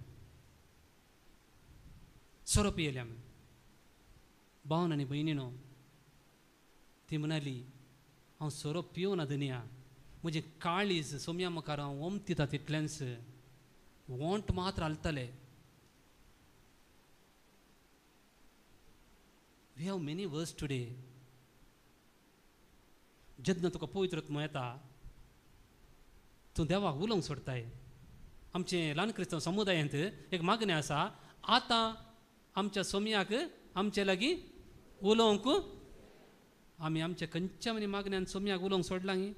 सोरो पियेल्या म्हणून. भावन आनी भयणीनो ती म्हणाली हांव सोरो पिवना धनया, म्हजें काळीज सोम्या मुखार हांव ओमतिता तितलेंच, ओंठ मात्र हालतले. We have many words today. जेन्ना तुका पवित्र आत्मो येता तूं देवाक उलोवंक सोडताय. आमचे ल्हान क्रिस्तांव समुदायांत एक मागणें आसा, आतां आमच्या सोम्याक आमचे लागीं उलोवंक आमी आमच्या खंयच्या मनी मागण्यान सोम्याक उलोवंक सोडलां न्ही.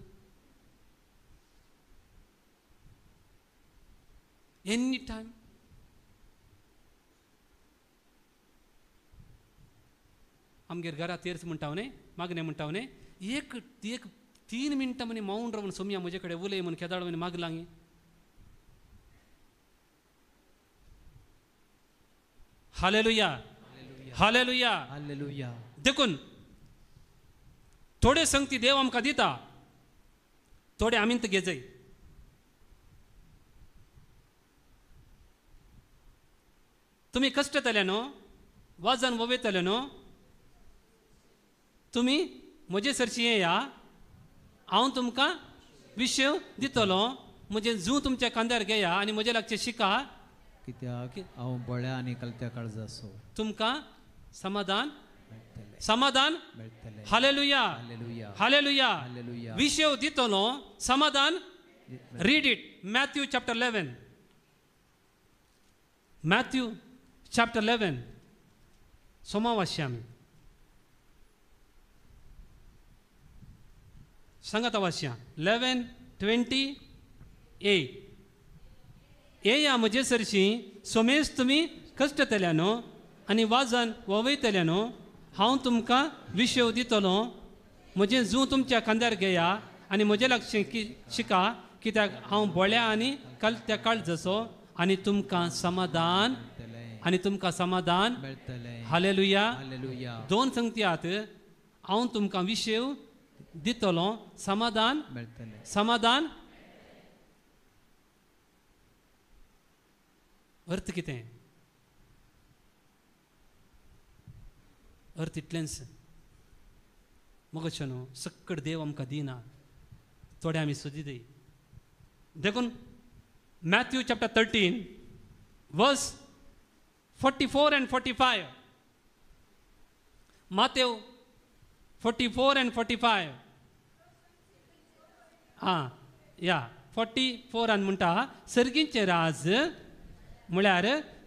एनी टायम आमगेर घरा तेर्स म्हणटा न्ही मागणें म्हणटा न्ही एक एक 3 मिनटां म्हणी मौन रावन सोम्या म्हजे कडेन उलय म्हूण केदाळ म्हणी मागलां न्ही. Hallelujah hallelujah hallelujah. देखून थोडे संगती देव आमकां दिता, थोडे आमींत घेजय. तुमी कश्टतले न्हू, वजन वयतले न्हू, तुमी म्हजे सरशी येया, हांव तुमकां विशय दितलो. म्हजें जू तुमच्या खांद्यार घेया आनी म्हजे लागचें शिका, कित्याक हांव बळ्या आनी कलत्या काळजाचो, तुमकां समाधान समाधान मेळटलें. Hallelujah hallelujah. विशय दितलो समाधान. Read it Matthew chapter 11 Matthew chapter 11 सोमावाश्य आमी सांगात वाश्या 11:28. येया म्हजे सरशी सोमेस तुमी कश्टतल्या न्हू आनी वाजन वयतल्या न्हू, हांव तुमकां विशय दितलो. म्हजें जू तुमच्या खांद्यार घेया आनी म्हजे लागचें शिका, कित्याक हांव बोळ्या आनी कलत्या काळजाचो आनी तुमकां समाधान आनी तुमकां समाधान मेळटलें. हालेलुया. दोन संगती आहात, हांव तुमकां विशय दितलो समाधान मेळटलें. समाधान अर्थ कितें? अर्थ इतलेंच मगो न्हू सक्कड देव आमकां दिना, थोडे आमी सोदी दी. देखून Matthew chapter 13 verse 44 and 45 Matev 44 and 45 आं या 44 आनी म्हणटा सर्गींचें राज म्हळ्यार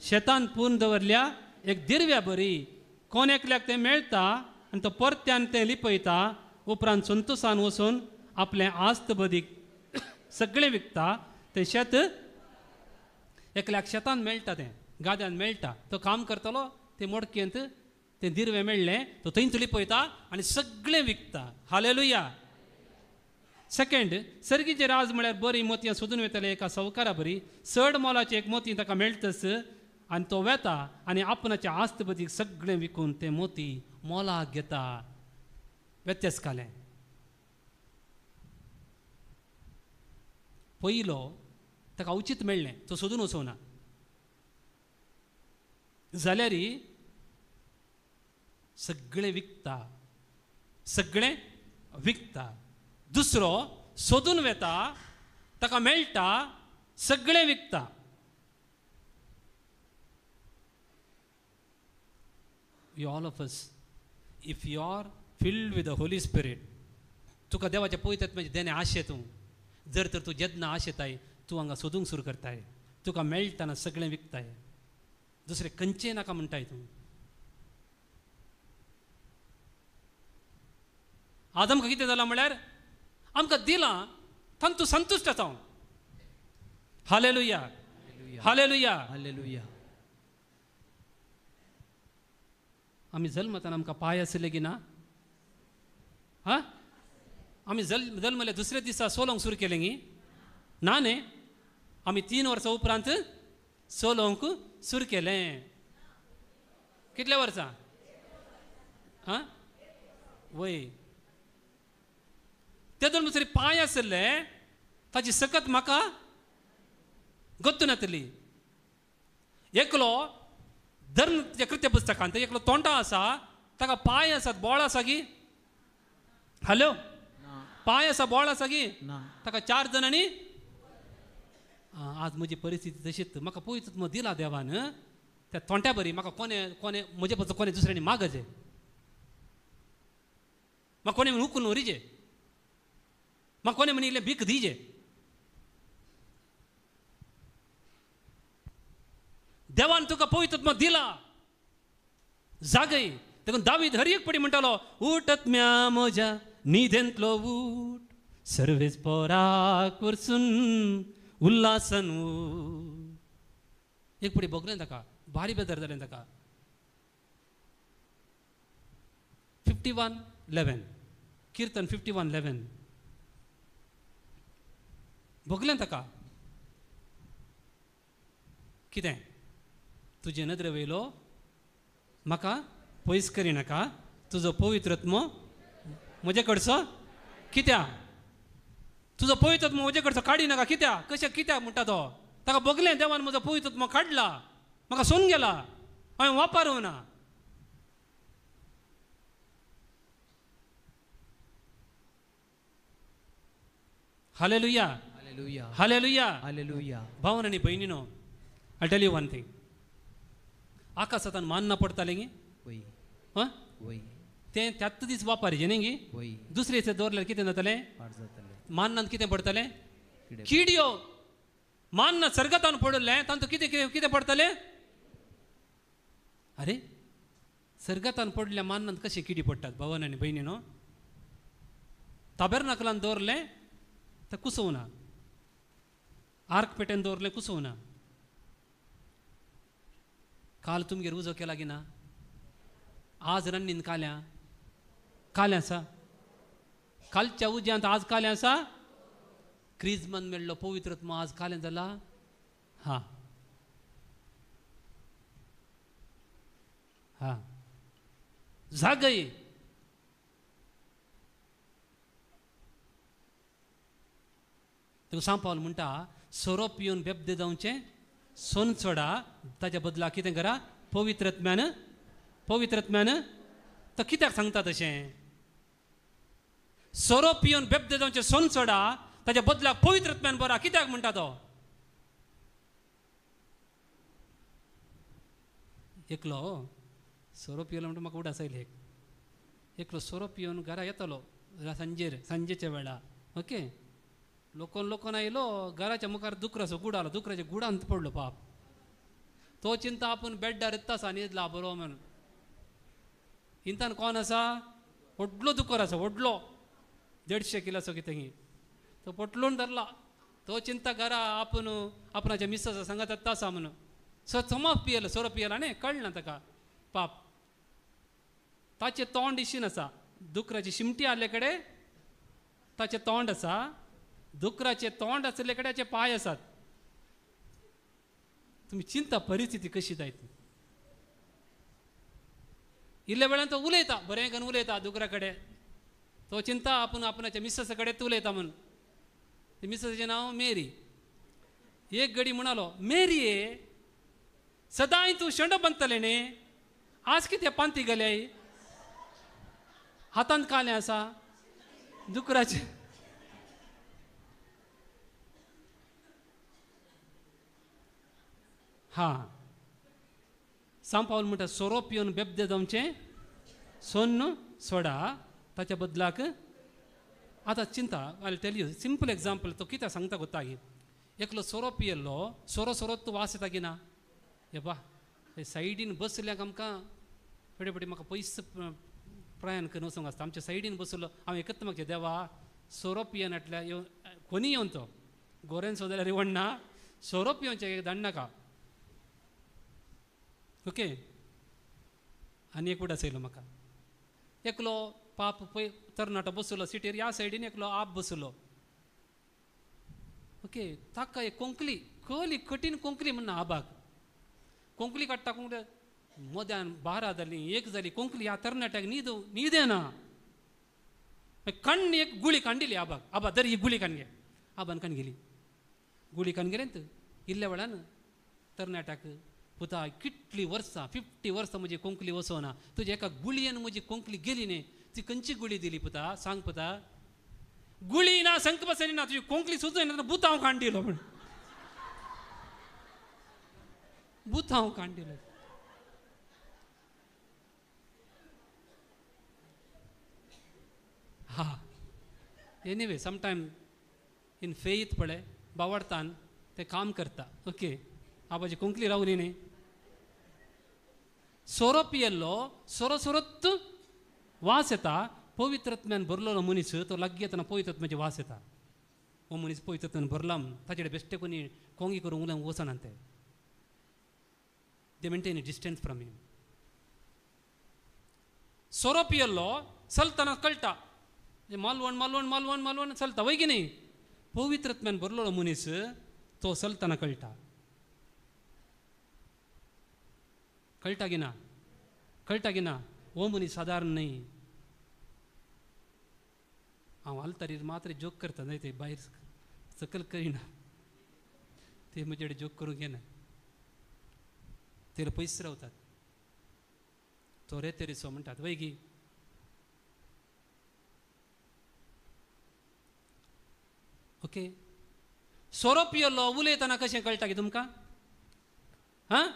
शेतान पूर्ण दवरल्या एक दिरव्या बरी, कोण एकल्याक तें मेळटा आनी तो परत्यान तें लिपयता, उपरांत संतोसान वचून आपलें आस्त बदीक सगळें विकता. तें शेत एकल्याक शेतान मेळटा, तें गाद्यान मेळटा, तो काम करतलो तें मोडकेंत तें दिरवें मेळ्ळें तो थंयच लिपयता आनी सगळें विकता. हालेलुया. सेकेंड, सर्गीचें राज म्हळ्यार बरीं मोतयां सोदून वेतले एका सावकारा बरी, चड मोलाचें एक मोती ताका मेळटच आनी तो वेता आनी आपणाच्या आस्त बदीक सगळें विकून तें मोती मोलाक घेता. व्यत्यास घालें. पयलो ताका अवचीत मेळ्ळें, तो सोदून वचोना जाल्यार सगळें विकता, सगळें विकता. दुसरो सोदून वेता, ताका मेळटा, सगळें विकता. You all of us, if you are filled with the Holy Spirit, तुका देवाच्या पवित्र म्हणजे देणे आशे तूं जर तर तूं जेन्ना आशेताय तूं हांगा सोदूंक सुरू करताय, तुका मेळटना सगळें विकताय, दुसरें खंयचें नाका म्हणटाय तूं. आज आमकां कितें जालां म्हळ्यार आमकां दिलां तांतूं संतुश्ट आसा हांव. Hallelujah, hallelujah, hallelujah. आमी जल्मताना आमकां पांय आसले की ना? हा, आमी जल्मले दुसऱ्या दिसा सोलोंक सुरू केलें गी ना न्ही? आमी 3 वर्सां उपरांत सोलोंक सुरू केलें. कितल्या वर्सां? हा वय ते दोन दुसरे पांय आसले ताची सकत म्हाका गत्तू नातली. एकलो धर्म कृत्य पुस्तकांत एकलो तोंडा आसा, ताका पांय आसात, बोळ आसा की? हॅलो, पांय आसा, बोळ आसा की? ताका 4 जाणांनी आज म्हजी परिस्थिती तशीच, म्हाका पयत मग दिला देवान त्या तोंड्या बरी, म्हाका कोणे कोणे म्हजे पासून कोणे दुसऱ्यांनी मागचे, म्हाका कोणे म्हण उखलून व्हरिजे, म्हाका कोणे म्हण इल्लें भीक दिजे. देवान तुका पवित्र आत्मा दिला, जागय. देखून दावीद हर एक पडी म्हणटालो, उठ आत्म्या म्हज्या न्हिदेंतलो उठ, सर्वेस पोराक वरसून उल्हासन उठ. एक पडी भोगलें ताका, भारी बेजार जालें ताका. 51:11 किर्तन 51:11 भोगलें ताका. कितें तुजे नदरे वयलो म्हाका पयस करिनाका, तुजो पवित्र आत्मो म्हजे कडचो कित्या, तुजो पवित्र आत्मो म्हजे कडचो काडिनाका कित्या, कशें कित्याक म्हणटा तो. ताका भोगलें देवान म्हजो पवित्र आत्मो काडला, म्हाका सोडून गेला, हांवें वापरूंक ना. Hallelujah, hallelujah, hallelujah, hallelujah. भावन आनी भयणीनो, I tell you one thing, आकाशांत मान्ना पडटालें गी? हां, तें त्याच दीस वापरचें न्ही गी? दुसरे दिसा दवरल्यार कितें जातलें? मान्नांत कितें पडटलें? किडयो. मान्ना सर्गतान पडिल्लें तांतूं कितें कितें कितें पडटलें? अरे सर्गतान पडल्या मान्नांत कशें किडी पडटात भावन आनी भयणीनो? ताबेरनाकलान दवरलें तें कुसोवना, आर्क पेटेन दवरलें कुसोवना. काल तुमगेर उजो केला की ना? आज रन्नीन काल्या काल्या आसा, कालच्या उज्यांत आज काल्या आसा. क्रिजमान मेळ्ळो पवित्र आत्मो आज काल्या जाला. हा हा जागय. तुका सांग पावल म्हणटा, सोरो पिवन बेबदे जावचें सोन चोडा, ताच्या बदला कितें करा? पवित्र आत्म्यान, पवित्र आत्म्यान. तो कित्याक सांगता तशें? सोरो पिवन बेबदे जावचें सोन चोडा, ताच्या बदलाक पवित्र आत्म्यान बरा, कित्याक म्हणटा तो? एकलो सोरो पियलो म्हणटा म्हाका उडास आयली. एकलो सोरो पिवन घरा येतलो सांजेर, सांजेच्या वेळा, ओके, लोकोन लोकोन आयलो, घराच्या मुखार दुकराचो गुड आलो, दुकराच्या गुडांत पडलो पाप. तो चिंता आपूण बेड्डार येता आसा न्हिदला बरो म्हणून. इंतान कोण आसा? व्हडलो दुकर आसा, व्हडलो 150 किलाचो कितें. तो पोटलून धरला. तो चिंता घरा आपूण आपणाच्या मिस्साचा सांगात येता आसा म्हणून. सो सोमा पियेलो, सोरो पियेलो न्ही, कळना ताका पाप. ताचें तोंड इशीन आसा, दुकराची शिमटी आसले कडेन ताचें तोंड आसा, दुकराचें तोंड आशिल्ले कडेन ताचे पांय आसात. तुमी चिंता परिस्थिती कशी जायत. इल्ल्या वेळान तो उलयता, बरें करून उलयता दुकरा कडेन. तो चिंता आपूण आपणाच्या मिस्सा कडेन उलयता म्हणून. मिसेसाचें नांव मेरी. एक गडी म्हणालो, मेरी ये सदांय तूं शेंडो बांदतलें न्ही, आज कितें पांती गेल्याय, हातांत कालें आसा दुकराचें. हां, सांव पावल म्हणटा सोरो पिवन बेबदे जावचें सोन्न सोडा, ताच्या बदलाक आतां चिंता. I tell you simple example. तो कितें सांगता गोता की एकलो सोरो पियेल्लो, सोरो सोरो तूं वास येता की ना, हे बा सायडीन बसल्याक आमकां फुडें फुडें म्हाका पयस प्रयाण करून वचूंक आसता. आमच्या सायडीन बसलो हांव एकच मागचें, देवा सोरो पियेनाटल्या येवन कोणी येवन तो गोरेन सो जाल्यार रिवण ना, सोरो पिवचें धाडनाका. ओके, आनी एक उडास येयलो म्हाका, एकलो पाप पय तरणाटो बसलो सिटीर, ह्या सायडीन एकलो आप बसलो. ओके, ताका एक कोंकली कहली कठीण कोंकली म्हणना आबाक, कोंकली काडटा कोंकली मद्यान 12 जाली 1 जाली कोंकली ह्या तरणाट्याक न्हीद न्हीद येना. कण्ण एक गुळी कांडिली आबाक, आबा दर ही गुळी काण घे. आबान काण गेली गुळी काण गेलें इल्ल्या वेळान तरणाट्याक, पुता कितली वर्सां 50 वर्सां म्हजी कोंकली वचना, तुज्या एका गुळयेन म्हजी कोंकली गेली न्ही, ती खंयची गुळी दिली पुता सांग पुता. गुळी ना संक बसनी ना, तुजी कोंकली सुचना, बुतांव काण दिलो म्हण, बुतांव काण दिलो. हा, एनिवे समटायम इन फेथ पळय बावडतान ते काम करता. ओके, आबाजी कोंकली रावली न्ही. सोरो पियेल्लो सोरो सोरोत वास येता, पवित्रत्म्यान भरलेलो मनीस तो लागीं येतना पवित्रत्म्याचे वास येता. हो मनीस पवित्रत्म्यान भरला म्हूण ताचे कडेन बेश्टे कोणी कोंगी करून उलोवंक वचना ते, they maintain a distance from him. सोरो पियेल्लो चलतना कळटा, मालवण मालवण मालवण मालवण चलता वय की न्ही. पवित्रत्म्यान भरलेलो मनीस तो चलतना कळटा, कळटा की ना, कळटा की ना. हो मनीस सादारण न्ही. हांव आलतारीर मात्र जोक करता न्हय, ते भायर सकल करिना, ते म्हजे कडेन जोक करूंक येना, ते पयस रावतात. तो रेतेरिसो म्हणटात वय की. ओके, सोरो पियेल्लो उलयतना कशें कळटा की तुमकां? हां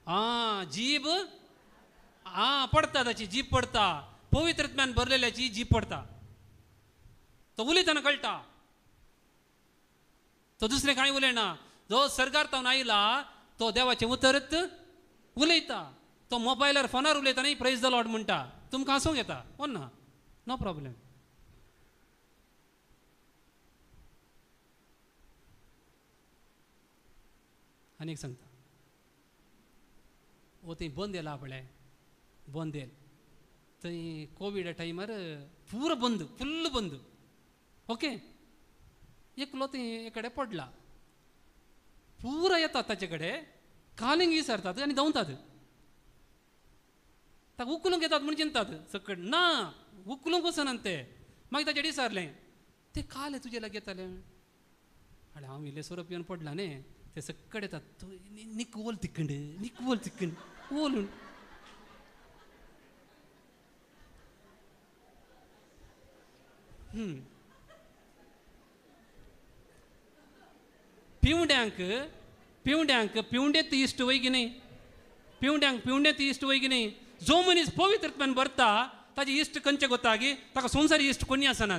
आं, जीब आं पडटा, ताची जीब पडटा, पवित्रत्म्यान भरलेल्याची जीब पडटा. तो उलयतना कळटा, तो दुसरें कांय उलयना. जो सरकार तावन आयला तो देवाचें उतरत उलयता, तो मोबायलार फोनार उलयता न्ही, प्रेज the Lord म्हणटा, तुमकां हांसूंक येता, ना नो प्रॉब्लेम. आनी एक सांगता, ओ थंय बंद येला पळय, बंद येल थंय कोविडा टायमार पुरो बंद, फुल्ल बंद. ओके, एकलो थंय एक कडेन पडला, पुरो येतात ताचे कडेन, कालिंग विसरतात आनी धांवतात, ताका उखलूंक येतात म्हूण चिंतात सकट ना, उखलूंक वचनात ते. मागीर ताचे विचारलें, ते काले तुजे लागीं येताले? आनी हांव इल्लें सोरो पिवन पडला न्ही, ते सकट येतात, निक ओल तिकंड, निक ओल तिकंड ओल. पिवड्यांक पिवड्यांक पिवंडेत इश्ट वय की न्ही, पिवड्यांक पिवंडेत इश्ट वय की न्ही. जो मनीस पवित्रत्वान भरता ताजे इश्ट खंयचे गोता की ताका संवसारी इश्ट कोणी आसना,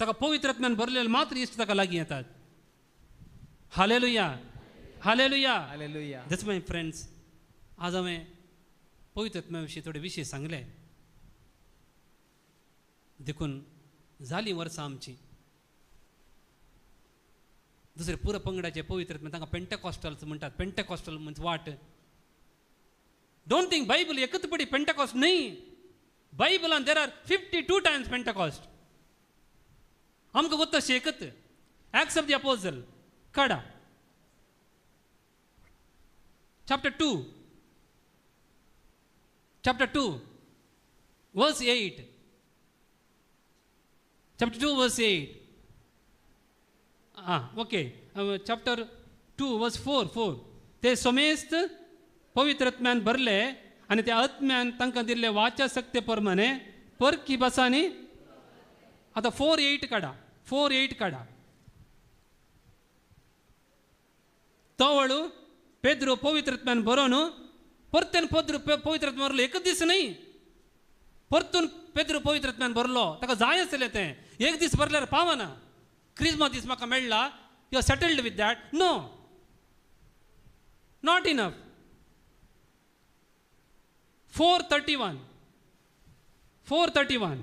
ताका पवित्रत्वान भरलेले मात्र इश्ट ताका लागीं येतात. Hallelujah, hallelujah, hallelujah. That's my friends, आज हांवें पवित्रत्वा विशीं थोडे विशय सांगले. देखून जालीं वर्सां आमची दुसरे पुरो पंगडाचे पवित्रत्व तांकां पेंटेकॉस्टल्स म्हणटात. पेंटेकॉस्टल म्हणजे वाट. Don't think Bible एकच पडी पेंटेकॉस्ट न्हय, बायबलान there are 52 times Pentecost. आमकां गोत्ता एकच एक्ट्स ऑफ the apostle काडा चॅप्टर 2, चॅप्टर 2 वर्स 8. Chapter 2 verse 8. Ah, okay. Chapter 2 verse 4. ते समेस्त पवित्र आत्म्यान भरले आनी त्या आत्म्यान तांकां दिल्ले वाचा सक्ते प्रमाणे परकी भासांनी. आतां 4:8 काडा, 4:8 काडा. तवळू पेद्रो पवित्र आत्म्यान बरोवन परतून पेद्रो पवित्र आत्म्यान भरलो. एकच दीस न्हय, परतून पेद्रो पवित्र आत्म्यान भरलो. ताका जाय आसलें तें. एक दीस भरल्यार पावना. क्रिस्मस दीस म्हाका मेळ्ळा, you are settled with that. No, not enough. 4:31, 4:31.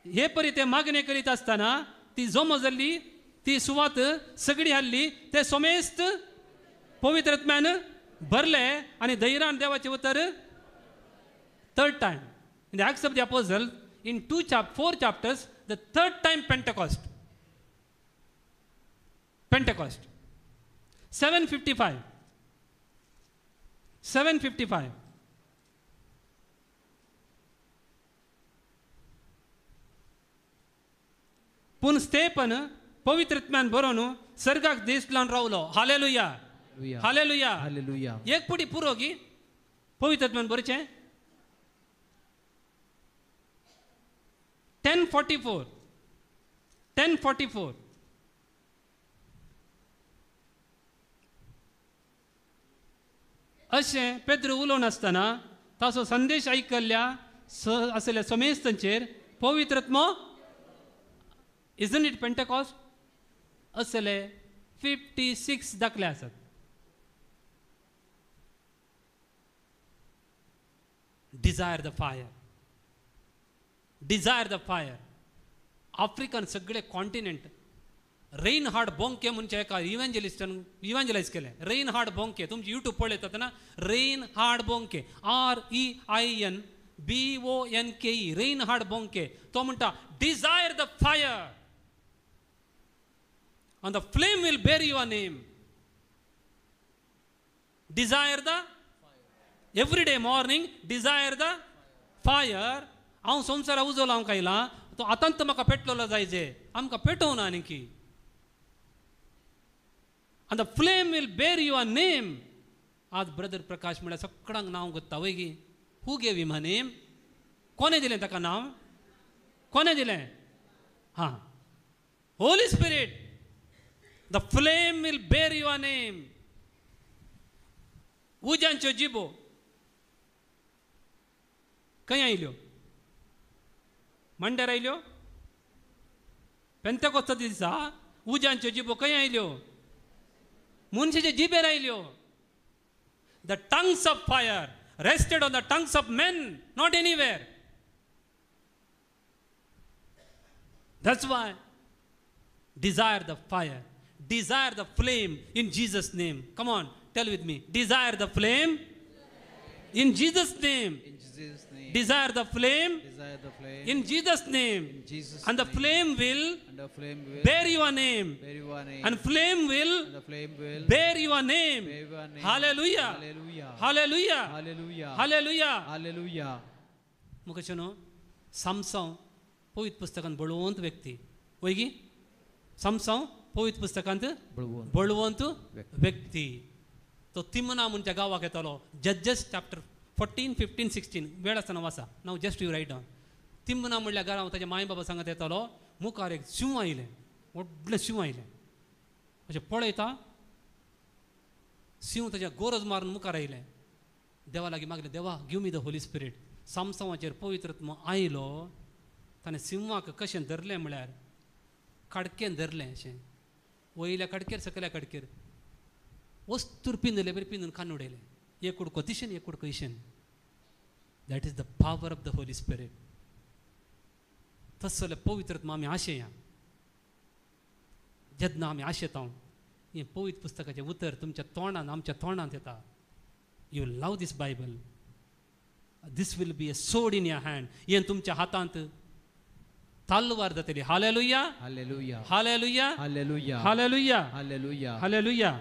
हे परी ते मागणे करीत आसतना ती जमो जाल्ली, ती सुवात सगळी हाडली. ते समेस्त पवित्र आत्म्यान भरले आनी धैर्यान देवाचें उतर. Third time in the Acts of the Apostle in 4 chapters, the third time Pentecost. Pentecost 755, 755. पूण स्तेपन पवित्र आत्म्यान बरोवन सर्गाक देश लावन रावलो. Hallelujah, hallelujah, hallelujah. एक पुडी पुरो की पवित्र आत्म्यान बरचें. 1044, 1044. अशें पेद्रू उलोवन आसतना ताचो संदेश आयकल्ल्या आसल्या समेस्तांचेर पवित्र आत्मो. Isn't it Pentecost? असले 56 दाखले आसात. Desire the fire, desire the fire. African सगळे कॉन्टिनेंट रेनहार्ड बोंके म्हणचे एका इव्हेंजलिस्टान इव्हेंजलायज केलें. रेनहार्ड बोंके, तुमची युट्यूब पळयतात ना, Reinhard Bonnke, REIN BONKE, Reinhard Bonnke. तो म्हणटा desire the fire and the flame will bear your name. Desire the every day morning, desire the fire. हांव संवसारा उजो लावंक आयला, तो आतांत म्हाका पेटलेलो जायजे, आमकां पेटोवना आनी. And the flame will bear your name. आज ब्रदर प्रकाश म्हळ्यार सगळ्यांक नांव कोत्ता वय गी. Who gave him a name? कोणें दिलें ताका नांव? कोणें दिलें? हां, Holy Spirit. The flame will bear your name. उज्यांच्यो जिबो खंय आयल्यो? मांड्यार आयल्यो? पेंतेकोस्ता दिसा उज्यांच्यो जिबो खंय आयल्यो? मनशाचे जिबेर आयल्यो. The tongues of fire rested on the tongues of men, not anywhere. That's why desire the fire, desire the flame in Jesus' name. Come on, tell with me. Desire the flame in Jesus' name. In Jesus' name. Desire the flame. Desire the flame. In Jesus' name. In Jesus' and the name. Flame will, and the flame will bear your name. Bear your name. And flame will, and the flame will bear your name. Bear your name. Hallelujah. Hallelujah. Hallelujah. Hallelujah. Hallelujah. Hallelujah. मुखाचें सामसांव पवित्र पुस्तकांत बळवंत व्यक्ती वयगी. सामसांव पवित्र पुस्तकांत बळवंत व्यक्ती. तो तिमना म्हणच्या गांवाक येतालो. जजेस चॅप्टर 14, 15, 16 वेळ आसतना वाचा. Now just you write down. Timnah म्हणल्यार घरा ताच्या माय बाबा सांगत येतालो. मुखार एक शिंव आयलें, व्हडलें शिंव आयलें. अशें पळयता शिंव ताच्या गोरज मारून मुखार आयलें. देवा लागीं मागलें, देवा give me the Holy Spirit. सामसांवाचेर पवित्र आत्मो आयलो. ताणें सिंवाक कशें धरलें म्हळ्यार काडकेन धरलें अशें, वयल्या काडकेर सकयल्या काडकेर वस्तूर पिंदले बरें पिंदून कान उडयलें. एक कुडको तिशेन, एक कुडको इशेन. That is the power of the Holy Spirit. तसो जाल्यार पवित्र आत्मा आमी आशेया. जेन्ना आमी आशेता हें पवित्र पुस्तकाचें उतर तुमच्या तोंडान आमच्या तोंडांत येता. You love this Bible. This will be a sword in your hand. हें तुमच्या हातांत तलवार जातली. Hallelujah, hallelujah, hallelujah, hallelujah, hallelujah, hallelujah, hallelujah. Hallelujah.